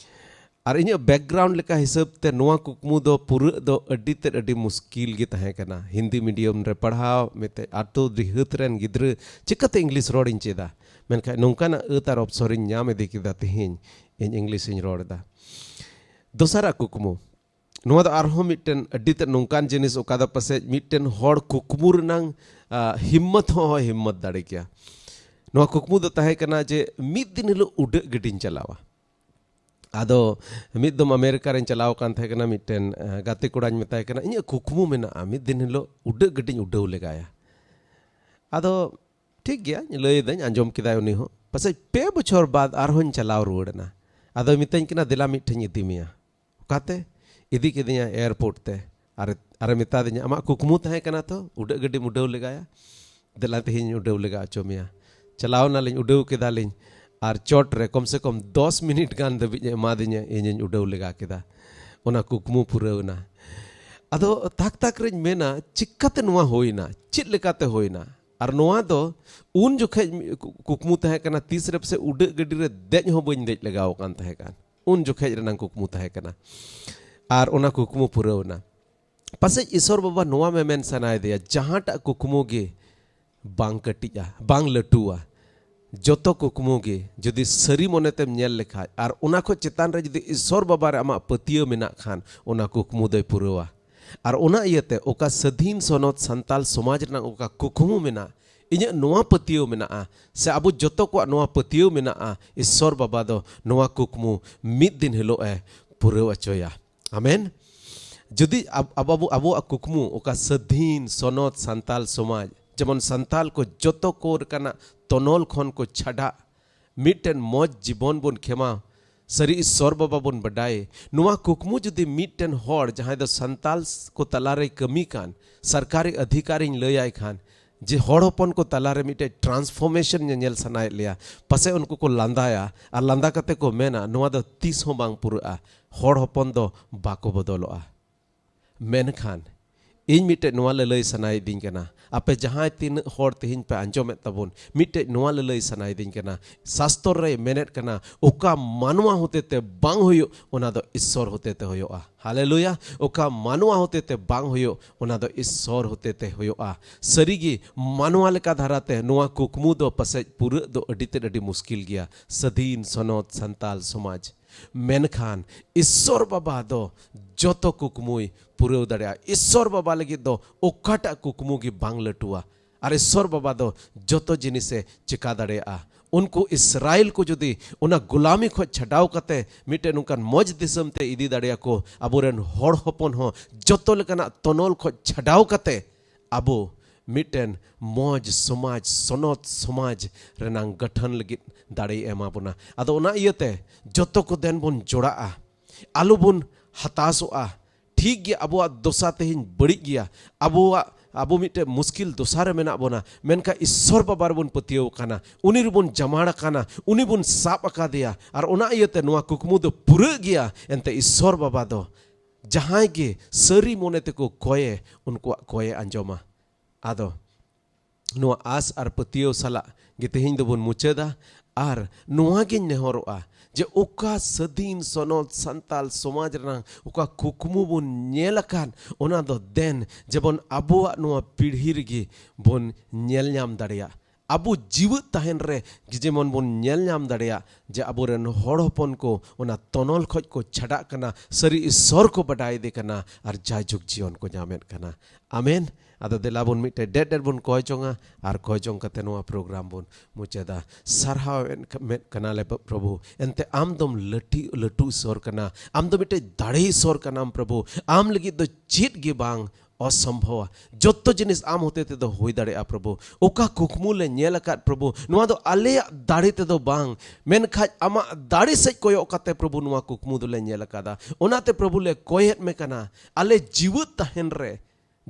ᱟᱨ ᱤᱧᱟᱹᱜ ᱵᱮᱠᱜᱨᱟᱣᱩᱱᱰ ᱞᱮᱠᱟ ᱦᱤᱥᱟᱹᱵ ᱛᱮ ᱱᱚᱣᱟ ᱠᱩᱠᱢᱩ ᱫᱚ ᱯᱩᱨᱟᱹᱜ ᱫᱚ ᱟᱹᱰᱤ ᱛᱮᱫ ᱟᱹᱰᱤ ᱢᱩᱥᱠᱤᱞ ᱜᱮ ᱛᱟᱦᱮᱸ ᱠᱟᱱᱟ᱾ ᱦᱤᱱᱫᱤ ᱢᱤᱰᱤᱭᱟᱢ ᱨᱮ ᱯᱟᱲᱦᱟᱣ, ᱢᱤᱫᱴᱮᱡ ᱟᱛᱳ ᱰᱤᱦᱟᱹᱛ ᱨᱮᱱ ᱜᱤᱫᱽᱨᱟᱹ ᱪᱤᱠᱟᱹᱛᱮ ᱤᱝᱞᱤᱥ ᱨᱚᱲᱤᱧ ᱪᱮᱫᱟ? ᱢᱮᱱᱠᱷᱟᱱ ᱱᱚᱝᱠᱟᱱᱟᱜ ᱟᱹᱛ ᱟᱨ ᱚᱯᱥᱚᱨᱤᱧ ᱧᱟᱢ ᱤᱫᱤ ᱠᱮᱫᱟ᱾ ᱛᱮᱦᱮᱧ ᱤᱧ ᱤᱝᱞᱤᱥ ᱤᱧ ᱨᱚᱲ ᱮᱫᱟ᱾ ᱫᱚᱥᱟᱨᱟᱜ ᱠᱩᱠᱢᱩ, ᱱᱚᱣᱟ ᱫᱚ ᱟᱨᱦᱚᱸ ᱢᱤᱫᱴᱮᱱ ᱟᱹᱰᱤ ᱛᱮᱫ ᱱᱚᱝᱠᱟᱱ ᱡᱤᱱᱤᱥ, ᱚᱠᱟ ᱫᱚ ᱯᱟᱥᱮᱡ ᱢᱤᱫᱴᱮᱱ ᱦᱚᱲ ᱠᱩᱠᱢᱩ ᱨᱮᱱᱟᱝ, ᱟ, ᱦᱤᱢᱢᱚᱛ ᱦᱚᱸ ᱦᱚᱸᱭ ᱦᱤᱢᱢᱚᱛ ᱫᱟᱲᱮ ᱠᱮᱭᱟ᱾ ᱱᱚᱣᱟ ᱠᱩᱠᱢᱩ ᱫᱚ ᱛᱟᱦᱮᱸ ᱠᱟᱱᱟ ᱡᱮ ᱢᱤᱫ ᱫᱤᱱ ᱦᱤᱞᱳᱜ ᱩᱰᱟᱹᱜ ᱜᱟᱹᱰᱤᱧ ᱪᱟᱞᱟᱣᱟ᱾ ᱟᱫᱚ ᱢᱤᱫ ᱫᱚᱢ ᱟᱢᱮᱨᱤᱠᱟ ᱨᱮᱧ ᱪᱟᱞᱟᱣ ᱟᱠᱟᱱ ᱛᱟᱦᱮᱸ ᱠᱟᱱᱟ, ᱢᱤᱫᱴᱮᱱ, ᱟ, ᱜᱟᱛᱮ ᱠᱚᱲᱟᱧ ᱢᱮᱛᱟᱭ ᱠᱟᱱᱟ, "ᱤᱧᱟᱹᱜ ᱠᱩᱠᱢᱩ ᱢᱮᱱᱟᱜᱼᱟ, ᱢᱤᱫ ᱫᱤᱱ ᱦᱤᱞᱳᱜ ᱩᱰᱟᱹᱜ ᱜᱟᱹᱰᱤᱧ ᱩᱰᱟᱹᱣ ᱞᱮᱜᱟᱭᱟ᱾" ᱟᱫᱚ ᱴᱷᱤᱠ ᱜᱮᱭᱟ, ᱞᱟᱹᱭ ᱮᱫᱟᱹᱧ, ᱟᱸᱡᱚᱢ ᱠᱮᱫᱟᱭ ᱩᱱᱤ ᱦᱚᱸ᱾ ᱯᱟᱥᱮᱡ ᱯᱮ ᱵᱚᱪᱷᱚᱨ ᱵᱟᱫ ᱟᱨᱦᱚᱸᱧ ᱪᱟᱞᱟᱣ ᱨᱩᱣᱟᱹᱲ ᱮᱱᱟ᱾ ᱟᱫᱚᱭ ᱢᱤᱛᱟᱹᱧ ᱠᱟᱱᱟ, "ᱫᱮᱞᱟ ᱢᱤᱫ ᱴᱷᱮᱱ ᱤᱫᱤ ᱢᱮᱭᱟ᱾" ᱚᱠᱟᱛᱮ? ᱤᱫᱤ ᱠᱮᱫᱤᱧᱟ ᱮᱭᱟᱨᱯᱳᱨᱴ ᱛᱮ᱾ ᱟᱨ, ᱟᱨᱮ ᱢᱮᱛᱟ ᱫᱤᱧᱟ, "ᱟᱢᱟᱜ ᱠᱩᱠᱢᱩ ᱛᱟᱦᱮᱸ ᱠᱟᱱᱟ ᱛᱚ ᱩᱰᱟᱹᱜ ᱜᱟᱹᱰᱤᱢ ᱩᱰᱟᱹᱣ ᱞᱮᱜᱟᱭᱟ? ᱫᱮᱞᱟ ᱛᱮᱦᱮᱧ ᱩᱰᱟᱹᱣ ᱞᱮᱜᱟ ᱦᱚᱪᱚ ᱢᱮᱭᱟ᱾" ᱪᱟᱞᱟᱣ ᱱᱟᱞᱤᱧ, ᱩᱰᱟᱹᱣ ᱠᱮᱫᱟᱞᱤᱧ᱾ ᱟᱨ ᱪᱚᱴ ᱨᱮ ᱠᱚᱢ ᱥᱮ ᱠᱚᱢ ᱫᱚᱥ ᱢᱤᱱᱤᱴ ᱜᱟᱱ ᱫᱷᱟᱹᱵᱤᱡ ᱮ ᱮᱢᱟᱫᱤᱧᱟ, ᱤᱧᱤᱧ ᱩᱰᱟᱹᱣ ᱞᱮᱜᱟ ᱠᱮᱫᱟ᱾ ᱚᱱᱟ ᱠᱩᱠᱢᱩ ᱯᱩᱨᱟᱹᱣ ᱮᱱᱟ᱾ ᱟᱫᱚ ᱛᱟᱠ ᱛᱟᱠ ᱨᱮᱧ ᱢᱮᱱᱟ, ᱪᱤᱠᱟᱹᱛᱮ ᱱᱚᱣᱟ ᱦᱩᱭᱱᱟ? ᱪᱮᱫ ᱞᱮᱠᱟᱛᱮ ᱦᱩᱭᱱᱟ? ᱟᱨ ᱱᱚᱣᱟ ᱫᱚ ᱩᱱ ᱡᱚᱠᱷᱮᱡ ᱢᱤ-, ᱠᱩ-, ᱠᱩᱠᱢᱩ ᱛᱟᱦᱮᱸ ᱠᱟᱱᱟ, ᱛᱤᱥ ᱨᱮ ᱯᱟᱥᱮᱡ ᱩᱰᱟᱹᱜ ᱜᱟᱹᱰᱤ ᱨᱮ ᱫᱮᱡ ᱦᱚᱸ ᱵᱟᱹᱧ ᱫᱮᱡ ᱞᱮᱜᱟᱣ ᱟᱠᱟᱱ ᱛᱟᱦᱮᱸ ᱠᱟᱱ᱾ ᱩᱱ ᱡᱚᱠᱷᱮᱡ ᱨᱮᱱᱟᱝ ᱠᱩᱠᱢᱩ ᱛᱟᱦᱮᱸ ᱠᱟᱱᱟ᱾ ᱟᱨ ᱚᱱᱟ ᱠᱩᱠᱢᱩ ᱯᱩᱨᱟᱹᱣ ᱮᱱᱟ᱾ ᱯᱟᱥᱮᱡ ᱤᱥᱚᱨ ᱵᱟᱵᱟ ᱱᱚᱣᱟ ᱢᱮᱢᱮᱱ ᱥᱟᱱᱟᱭᱮᱫᱮᱭᱟ, ᱡᱟᱦᱟᱸᱴᱟᱜ ᱠᱩᱠᱢᱩ ᱜᱮ ᱵᱟᱝ ᱠᱟᱹᱴᱤᱡᱼᱟ, ᱵᱟᱝ ᱞᱟᱹᱴᱩᱣᱟ, ᱡᱚᱛᱚ ᱠᱩᱠᱢᱩ ᱜᱮ ᱡᱩᱫᱤ ᱥᱟᱹᱨᱤ ᱢᱚᱱᱮᱛᱮᱢ ᱧᱮᱞ ᱞᱮᱠᱷᱟᱡ ᱟᱨ ᱚᱱᱟ ᱠᱷᱚᱡ ᱪᱮᱛᱟᱱ ᱨᱮ ᱡᱩᱫᱤ ᱤᱥᱚᱨ ᱵᱟᱵᱟ ᱨᱮ ᱟᱢᱟᱜ ᱯᱟᱹᱛᱭᱟᱹᱣ ᱢᱮᱱᱟᱜ ᱠᱷᱟᱱ, ᱚᱱᱟ ᱠᱩᱠᱢᱩ ᱫᱚᱭ ᱯᱩᱨᱟᱹᱣᱟ᱾ ᱟᱨ ᱚᱱᱟ ᱤᱭᱟᱹᱛᱮ ᱚᱠᱟ ᱥᱟᱹᱫᱷᱤᱱ ᱥᱚᱱᱚᱛ ᱥᱟᱱᱛᱟᱞ ᱥᱚᱢᱟᱡᱽ ᱨᱮᱱᱟᱜ ᱚᱠᱟ ᱠᱩᱠᱢᱩ ᱢᱮᱱᱟᱜ, ᱤᱧᱟᱹᱜ ᱱᱚᱣᱟ ᱯᱟᱹᱛᱭᱟᱹᱣ ᱢᱮᱱᱟᱜᱼᱟ, ᱥᱮ ᱟᱵᱚ ᱡᱚᱛᱚ ᱠᱚᱣᱟᱜ ᱱᱚᱣᱟ ᱯᱟᱹᱛᱭᱟᱹᱣ ᱢᱮᱱᱟᱜᱼᱟ, ᱤᱥᱚᱨ ᱵᱟᱵᱟ ᱫᱚ ᱱᱚᱣᱟ ᱠᱩᱠᱢᱩ ᱢᱤᱫ ᱫᱤᱱ ᱦᱤᱞᱳᱜ ᱮ ᱯᱩᱨᱟᱹᱣ ᱦᱚᱪᱚᱭᱟ᱾ ᱟᱢᱮᱱ᱾ ᱡᱩᱫᱤ ᱟᱵ-, ᱟᱵᱚ, ᱟᱵᱚ, ᱟᱵᱚᱣᱟᱜ ᱠᱩᱠᱢᱩ ᱚᱠᱟ ᱥᱟᱹᱫᱷᱤᱱ ᱥᱚᱱᱚᱛ ᱥᱟᱱᱛᱟᱞ ᱥᱚᱢᱟᱡᱽ, ᱡᱮᱢᱚᱱ ᱥᱟᱱᱛᱟᱞ ᱠᱚ ᱡᱚᱛᱚ ᱠᱚ ᱞᱮᱠᱟᱱᱟᱜ ᱛᱚᱱᱚᱞ ᱠᱷᱚᱱ ᱠᱚ ᱪᱷᱟᱰᱟᱜ, ᱢᱤᱫᱴᱮᱱ ᱢᱚᱡᱽ ᱡᱤᱵᱚᱱ ᱵᱚᱱ ᱠᱷᱮᱢᱟ, ᱥᱟᱹᱨᱤ ᱤᱥᱚᱨ ᱵᱟᱵᱟ ᱵᱚᱱ ᱵᱟᱰᱟᱭ, ᱱᱚᱣᱟ ᱠᱩᱠᱢᱩ ᱡᱩᱫᱤ ᱢᱤᱫᱴᱮᱱ ᱦᱚᱲ ᱡᱟᱦᱟᱸᱭ ᱫᱚ ᱥᱟᱱᱛᱟᱞ ᱠᱚ ᱛᱟᱞᱟᱨᱮᱭ ᱠᱟᱹᱢᱤ ᱠᱟᱱ, ᱥᱚᱨᱠᱟᱨᱤ ᱚᱫᱷᱤᱠᱟᱨᱤᱧ ᱞᱟᱹᱭᱟᱭ ᱠᱷᱟᱱ, ᱡᱮ ᱦᱚᱲ ᱦᱚᱯᱚᱱ ᱠᱚ ᱛᱟᱞᱟᱨᱮ ᱢᱤᱫᱴᱮᱡ transformation ᱧᱮᱧᱮᱞ ᱥᱟᱱᱟᱭᱮᱫ ᱞᱮᱭᱟ, ᱯᱟᱥᱮᱡ ᱩᱱᱠᱩ ᱠᱚ ᱞᱟᱸᱫᱟᱭᱟ ᱟᱨ ᱞᱟᱸᱫᱟ ᱠᱟᱛᱮ ᱠᱚ ᱢᱮᱱᱟ, "ᱱᱚᱣᱟ ᱫᱚ ᱛᱤᱥ ᱦᱚᱸ ᱵᱟᱝ ᱯᱩᱨᱟᱹᱜᱼᱟ, ᱦᱚᱲ ᱦᱚᱯᱚᱱ ᱫᱚ ᱵᱟᱠᱚ ᱵᱚᱫᱚᱞᱚᱜᱼᱟ᱾" ᱢᱮᱱᱠᱷᱟᱱ ᱤᱧ ᱢᱤᱫᱴᱮᱡ ᱱᱚᱣᱟ ᱞᱟᱹᱞᱟᱹᱭ ᱥᱟᱱᱟᱭᱮᱫᱤᱧ ᱠᱟᱱᱟ, ᱟᱯᱮ ᱡᱟᱦᱟᱸᱭ ᱛᱤᱱᱟᱹᱜ ᱦᱚᱲ ᱛᱮᱦᱮᱧ ᱯᱮ ᱟᱸᱡᱚᱢᱮᱫ ᱛᱟᱵᱚᱱ, ᱢᱤᱫᱴᱮᱡ ᱱᱚᱣᱟ ᱞᱟᱹᱞᱟᱹᱭ ᱥᱟᱱᱟᱭᱮᱫᱤᱧ ᱠᱟᱱᱟ, ᱥᱟᱥᱛᱚᱨ ᱨᱮᱭ ᱢᱮᱱᱮᱫ ᱠᱟᱱᱟ, ᱚᱠᱟ ᱢᱟᱱᱣᱟ ᱦᱚᱛᱮᱛᱮ ᱵᱟᱝ ᱦᱩᱭᱩᱜ, ᱚᱱᱟ ᱫᱚ ᱤᱥᱥᱚᱨ ᱦᱚᱛᱮᱛᱮ ᱦᱩᱭᱩᱜᱼᱟ᱾ ᱦᱟᱞᱮᱞᱩᱭᱟ᱾ ᱚᱠᱟ ᱢᱟᱱᱣᱟ ᱦᱚᱛᱮᱛᱮ ᱵᱟᱝ ᱦᱩᱭᱩᱜ, ᱚᱱᱟ ᱫᱚ ᱤᱥᱥᱚᱨ ᱦᱚᱛᱮᱛᱮ ᱦᱩᱭᱩᱜᱼᱟ᱾ ᱥᱟᱹᱨᱤᱜᱮ, ᱢᱟᱱᱣᱟ ᱞᱮᱠᱟ ᱫᱷᱟᱨᱟᱛᱮ ᱱᱚᱣᱟ ᱠᱩᱠᱢᱩ ᱫᱚ ᱯᱟᱥᱮᱡ ᱯᱩᱨᱟᱹᱜ ᱫᱚ ᱟᱹᱰᱤ ᱛᱮᱫ ᱟᱹᱰᱤ ᱢᱩᱥᱠᱤᱞ ᱜᱮᱭᱟ, ᱥᱟᱹᱫᱷᱤᱱ ᱥᱚᱱᱚᱛ ᱥᱟᱱᱛᱟᱞ ᱥᱚᱢᱟᱡᱽ᱾ ᱢᱮᱱᱠᱷᱟᱱ ᱤᱥᱥᱚᱨ ᱵᱟᱵᱟ ᱫᱚ ᱡᱚᱛᱚ ᱠᱩᱠᱢᱩᱭ ᱯᱩᱨᱟᱹᱣ ᱫᱟᱲᱮᱭᱟᱜᱼᱟ᱾ ᱤᱥᱥᱚᱨ ᱵᱟᱵᱟ ᱞᱟᱹᱜᱤᱫ ᱫᱚ ᱚᱠᱟᱴᱟᱜ ᱠᱩᱠᱢᱩ ᱜᱮ ᱵᱟᱝ ᱞᱟᱹᱴᱩᱣᱟ᱾ ᱟᱨ ᱤᱥᱥᱚᱨ ᱵᱟᱵᱟ ᱫᱚ ᱡᱚᱛᱚ ᱡᱤᱱᱤᱥᱮ ᱪᱮᱠᱟ ᱫᱟᱲᱮᱭᱟᱜᱼᱟ᱾ ᱩᱱᱠᱩ ᱤᱥᱨᱟᱭᱮᱞ ᱠᱚ ᱡᱩᱫᱤ ᱚᱱᱟ ᱜᱩᱞᱟᱢᱤ ᱠᱷᱚᱡ ᱪᱷᱟᱰᱟᱣ ᱠᱟᱛᱮ ᱢᱤᱫᱴᱮᱱ ᱱᱚᱝᱠᱟᱱ ᱢᱚᱡᱽ ᱫᱤᱥᱚᱢ ᱛᱮ ᱤᱫᱤ ᱫᱟᱲᱮᱭᱟᱠᱚ, ᱟᱵᱚᱨᱮᱱ ᱦᱚᱲ ᱦᱚᱯᱚᱱ ᱦᱚᱸ ᱡᱚᱛᱚ ᱞᱮᱠᱟᱱᱟᱜ ᱛᱚᱱᱚᱞ ᱠᱷᱚᱡ ᱪᱷᱟᱰᱟᱣ ᱠᱟᱛᱮ ᱟᱵᱚ ᱢᱤᱫᱴᱮᱱ ᱢᱚᱡᱽ ᱥᱚᱢᱟᱡᱽ, ᱥᱚᱱᱚᱛ ᱥᱚᱢᱟᱡᱽ ᱨᱮᱱᱟᱝ ᱜᱚᱴᱷᱚᱱ ᱞᱟᱹᱜᱤᱫ ᱫᱟᱲᱮᱭ ᱮᱢᱟ ᱵᱚᱱᱟ᱾ ᱟᱫᱚ ᱚᱱᱟ ᱤᱭᱟᱹᱛᱮ ᱡᱚᱛᱚ ᱠᱚ ᱫᱮᱱ ᱵᱚᱱ ᱡᱚᱲᱟᱜᱼᱟ, ᱟᱞᱚ ᱵᱚᱱ ᱦᱟᱛᱟᱥᱚᱜᱼᱟ᱾ ᱴᱷᱤᱠ ᱜᱮ, ᱟᱵᱚᱣᱟᱜ ᱫᱚᱥᱟ ᱛᱮᱦᱮᱧ ᱵᱟᱹᱲᱤᱡ ᱜᱮᱭᱟ, ᱟᱵᱚᱣᱟᱜ, ᱟᱵᱚ ᱢᱤᱫᱴᱮᱱ ᱢᱩᱥᱠᱤᱞ ᱫᱚᱥᱟ ᱨᱮ ᱢᱮᱱᱟᱜ ᱵᱚᱱᱟ, ᱢᱮᱱᱠᱷᱟᱱ ᱤᱥᱥᱚᱨ ᱵᱟᱵᱟ ᱨᱮᱵᱚᱱ ᱯᱟᱹᱛᱭᱟᱹᱣ ᱟᱠᱟᱱᱟ, ᱩᱱᱤ ᱨᱮᱵᱚᱱ ᱡᱟᱢᱟᱲ ᱟᱠᱟᱱᱟ, ᱩᱱᱤ ᱵᱚᱱ ᱥᱟᱵ ᱟᱠᱟᱫᱮᱭᱟ, ᱟᱨ ᱚᱱᱟ ᱤᱭᱟᱹᱛᱮ ᱱᱚᱣᱟ ᱠᱩᱠᱢᱩ ᱫᱚ ᱯᱩᱨᱟᱹᱜ ᱜᱮᱭᱟ᱾ ᱮᱱᱛᱮ ᱤᱥᱥᱚᱨ ᱵᱟᱵᱟ ᱫᱚ ᱡᱟᱦᱟᱸᱭ ᱜᱮ ᱥᱟᱹᱨᱤ ᱢᱚᱱᱮ ᱛᱮᱠᱚ ᱠᱚᱭᱮ, ᱩᱱᱠᱩᱣᱟᱜ ᱠᱚᱭᱮ ᱟᱸᱡᱚᱢᱟ᱾ ᱟᱫᱚ ᱱᱚᱣᱟ ᱟᱥ ᱟᱨ ᱯᱟᱹᱛᱭᱟᱹᱣ ᱥᱟᱞᱟᱜ ᱜᱮ ᱛᱮᱦᱮᱧ ᱫᱚᱵᱚᱱ ᱢᱩᱪᱟᱹᱫᱟ᱾ ᱟᱨ ᱱᱚᱣᱟ ᱜᱤᱧ ᱱᱮᱦᱚᱨᱚᱜᱼᱟ ᱡᱮ ᱚᱠᱟ ᱥᱟᱹᱫᱷᱤᱱ ᱥᱚᱱᱚᱛ ᱥᱟᱱᱛᱟᱞ ᱥᱚᱢᱟᱡᱽ ᱨᱮᱱᱟᱝ ᱚᱠᱟ ᱠᱩᱠᱢᱩ ᱵᱚᱱ ᱧᱮᱞ ᱟᱠᱟᱫ, ᱚᱱᱟ ᱫᱚ ᱫᱮᱱ ᱡᱮᱢᱚᱱ ᱟᱵᱚᱣᱟᱜ ᱱᱚᱣᱟ ᱯᱤᱲᱦᱤ ᱨᱮᱜᱮ ᱵᱚᱱ ᱧᱮᱞ ᱧᱟᱢ ᱫᱟᱲᱮᱭᱟᱜ, ᱟᱵᱚ ᱡᱤᱣᱮᱫ ᱛᱟᱦᱮᱱ ᱨᱮ ᱡᱮᱢᱚᱱ ᱵᱚᱱ ᱧᱮᱞ ᱧᱟᱢ ᱫᱟᱲᱮᱭᱟᱜ ᱡᱮ ᱟᱵᱚᱨᱮᱱ ᱦᱚᱲ ᱦᱚᱯᱚᱱ ᱠᱚ ᱚᱱᱟ ᱛᱚᱱᱚᱞ ᱠᱷᱚᱡ ᱠᱚ ᱪᱷᱟᱰᱟᱜ ᱠᱟᱱᱟ, ᱥᱟᱹᱨᱤ ᱤᱥᱥᱚᱨ ᱠᱚ ᱵᱟᱰᱟᱭᱮᱫᱮ ᱠᱟᱱᱟ ᱟᱨ ᱡᱟᱭᱡᱩᱜᱽ ᱡᱤᱭᱚᱱ ᱠᱚ ᱧᱟᱢᱮᱫ ᱠᱟᱱᱟ᱾ ᱟᱢᱮᱱ᱾ ᱟᱫᱚ ᱫᱮᱞᱟ ᱵᱚᱱ ᱢᱤᱫᱴᱮᱡ ᱰᱮᱰ ᱰᱮᱰ ᱵᱚᱱ ᱠᱚᱭ ᱡᱚᱝᱟ ᱟᱨ ᱠᱚᱭ ᱡᱚᱝ ᱠᱟᱛᱮ ᱱᱚᱣᱟ ᱯᱨᱳᱜᱨᱟᱢ ᱵᱚᱱ ᱢᱩᱪᱟᱹᱫᱟ᱾ ᱥᱟᱨᱦᱟᱣ ᱮᱫ ᱠᱟᱱᱟᱞᱮ ᱯᱨᱚᱵᱷᱩ, ᱮᱱᱛᱮ ᱟᱢ ᱫᱚᱢ ᱞᱟᱹᱴᱤ, ᱞᱟᱹᱴᱩ ᱤᱥᱥᱚᱨ ᱠᱟᱱᱟ, ᱟᱢ ᱫᱚ ᱢᱤᱫᱴᱮᱡ ᱫᱟᱲᱮ ᱤᱥᱥᱚᱨ ᱠᱟᱱᱟᱢ ᱯᱨᱚᱵᱷᱩ, ᱟᱢ ᱞᱟᱹᱜᱤᱫ ᱫᱚ ᱪᱮᱫ ᱜᱮ ᱵᱟᱝ ᱚᱥᱚᱢᱵᱷᱚᱵᱟ᱾ ᱡᱚᱛᱚ ᱡᱤᱱᱤᱥ ᱟᱢ ᱦᱚᱛᱮ ᱛᱮᱫᱚ ᱦᱩᱭ ᱫᱟᱲᱮᱭᱟᱜᱼᱟ ᱯᱨᱚᱵᱷᱩ᱾ ᱚᱠᱟ ᱠᱩᱠᱢᱩ ᱞᱮ ᱧᱮᱞ ᱟᱠᱟᱫ ᱯᱨᱚᱵᱷᱩ, ᱱᱚᱣᱟ ᱫᱚ ᱟᱞᱮᱭᱟᱜ ᱫᱟᱲᱮ ᱛᱮᱫᱚ ᱵᱟᱝ, ᱢᱮᱱᱠᱷᱟᱡ ᱟᱢᱟᱜ ᱫᱟᱲᱮ ᱥᱮᱫ ᱠᱚᱭᱚᱜ ᱠᱟᱛᱮ ᱯᱨᱚᱵᱷᱩ ᱱᱚᱣᱟ ᱠᱩᱠᱢᱩ ᱫᱚᱞᱮ ᱧᱮᱞ ᱟᱠᱟᱫᱟ᱾ ᱚᱱᱟᱛᱮ ᱯᱨᱚᱵᱷᱩ ᱞᱮ ᱠᱚᱭᱮᱫ ᱢᱮ ᱠᱟᱱᱟ, ᱟᱞᱮ ᱡᱤᱣᱮᱫ ᱛᱟᱦᱮᱱ ᱨᱮ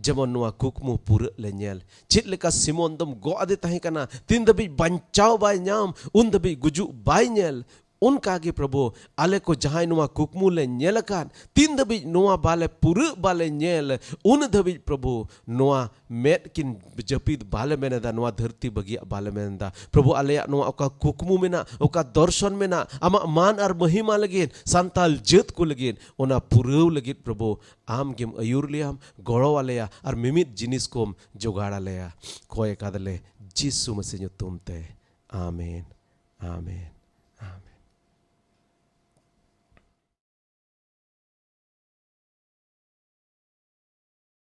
ᱡᱮᱢᱚᱱ ᱱᱚᱣᱟ ᱠᱩᱠᱢᱩ ᱯᱩᱨᱟᱹᱜ ᱞᱮ ᱧᱮᱞ᱾ ᱪᱮᱫ ᱞᱮᱠᱟ ᱥᱤᱢᱚᱱ ᱫᱚᱢ ᱜᱚᱜ ᱟᱫᱮ ᱛᱟᱦᱮᱸ ᱠᱟᱱᱟ, ᱛᱤᱱ ᱫᱷᱟᱹᱵᱤᱡ ᱵᱟᱧᱪᱟᱣ ᱵᱟᱭ ᱧᱟᱢ, ᱩᱱ ᱫᱷᱟᱹᱵᱤᱡ ᱜᱩᱡᱩᱜ ᱵᱟᱭ ᱧᱮᱞ᱾ ᱚᱱᱠᱟ ᱜᱮ ᱯᱨᱚᱵᱷᱩ, ᱟᱞᱮ ᱠᱚ ᱡᱟᱦᱟᱸᱭ ᱱᱚᱣᱟ ᱠᱩᱠᱢᱩ ᱞᱮ ᱧᱮᱞ ᱟᱠᱟᱫ, ᱛᱤᱱ ᱫᱷᱟᱹᱵᱤᱡ ᱱᱚᱣᱟ ᱵᱟᱞᱮ ᱯᱩᱨᱟᱹᱜ ᱵᱟᱞᱮ ᱧᱮᱞ, ᱩᱱ ᱫᱷᱟᱹᱵᱤᱡ ᱯᱨᱚᱵᱷᱩ ᱱᱚᱣᱟ ᱢᱮᱫ ᱠᱤᱱ ᱡᱟᱹᱯᱤᱫ ᱵᱟᱞᱮ ᱢᱮᱱ ᱮᱫᱟ, ᱱᱚᱣᱟ ᱫᱷᱟᱹᱨᱛᱤ ᱵᱟᱹᱜᱤᱭᱟᱜ ᱵᱟᱞᱮ ᱢᱮᱱ ᱮᱫᱟ᱾ ᱯᱨᱚᱵᱷᱩ, ᱟᱞᱮᱭᱟᱜ ᱱᱚᱣᱟ ᱚᱠᱟ ᱠᱩᱠᱢᱩ ᱢᱮᱱᱟᱜ, ᱚᱠᱟ ᱫᱚᱨᱥᱚᱱ ᱢᱮᱱᱟᱜ, ᱟᱢᱟᱜ ᱢᱟᱱ ᱟᱨ ᱢᱟᱹᱦᱤᱢᱟ ᱞᱟᱹᱜᱤᱫ, ᱥᱟᱱᱛᱟᱞ ᱡᱟᱹᱛ ᱠᱚ ᱞᱟᱹᱜᱤᱫ, ᱚᱱᱟ ᱯᱩᱨᱟᱹᱣ ᱞᱟᱹᱜᱤᱫ ᱯᱨᱚᱵᱷᱩ ᱟᱢ ᱜᱮᱢ ᱟᱹᱭᱩᱨ ᱞᱮᱭᱟᱢ, ᱜᱚᱲᱚ ᱟᱞᱮᱭᱟ ᱟᱨ ᱢᱤᱢᱤᱫ ᱡᱤᱱᱤᱥ ᱠᱚᱢ ᱡᱚᱜᱟᱲ ᱟᱞᱮᱭᱟ᱾ ᱠᱚᱭ ᱟᱠᱟᱫᱟᱞᱮ ᱡᱤᱥᱩ ᱢᱟᱹᱥᱤ ᱧᱩᱛᱩᱢ ᱛᱮ᱾ ᱟᱢᱮᱱ, ᱟᱢᱮᱱ, ᱟᱢᱮᱱ᱾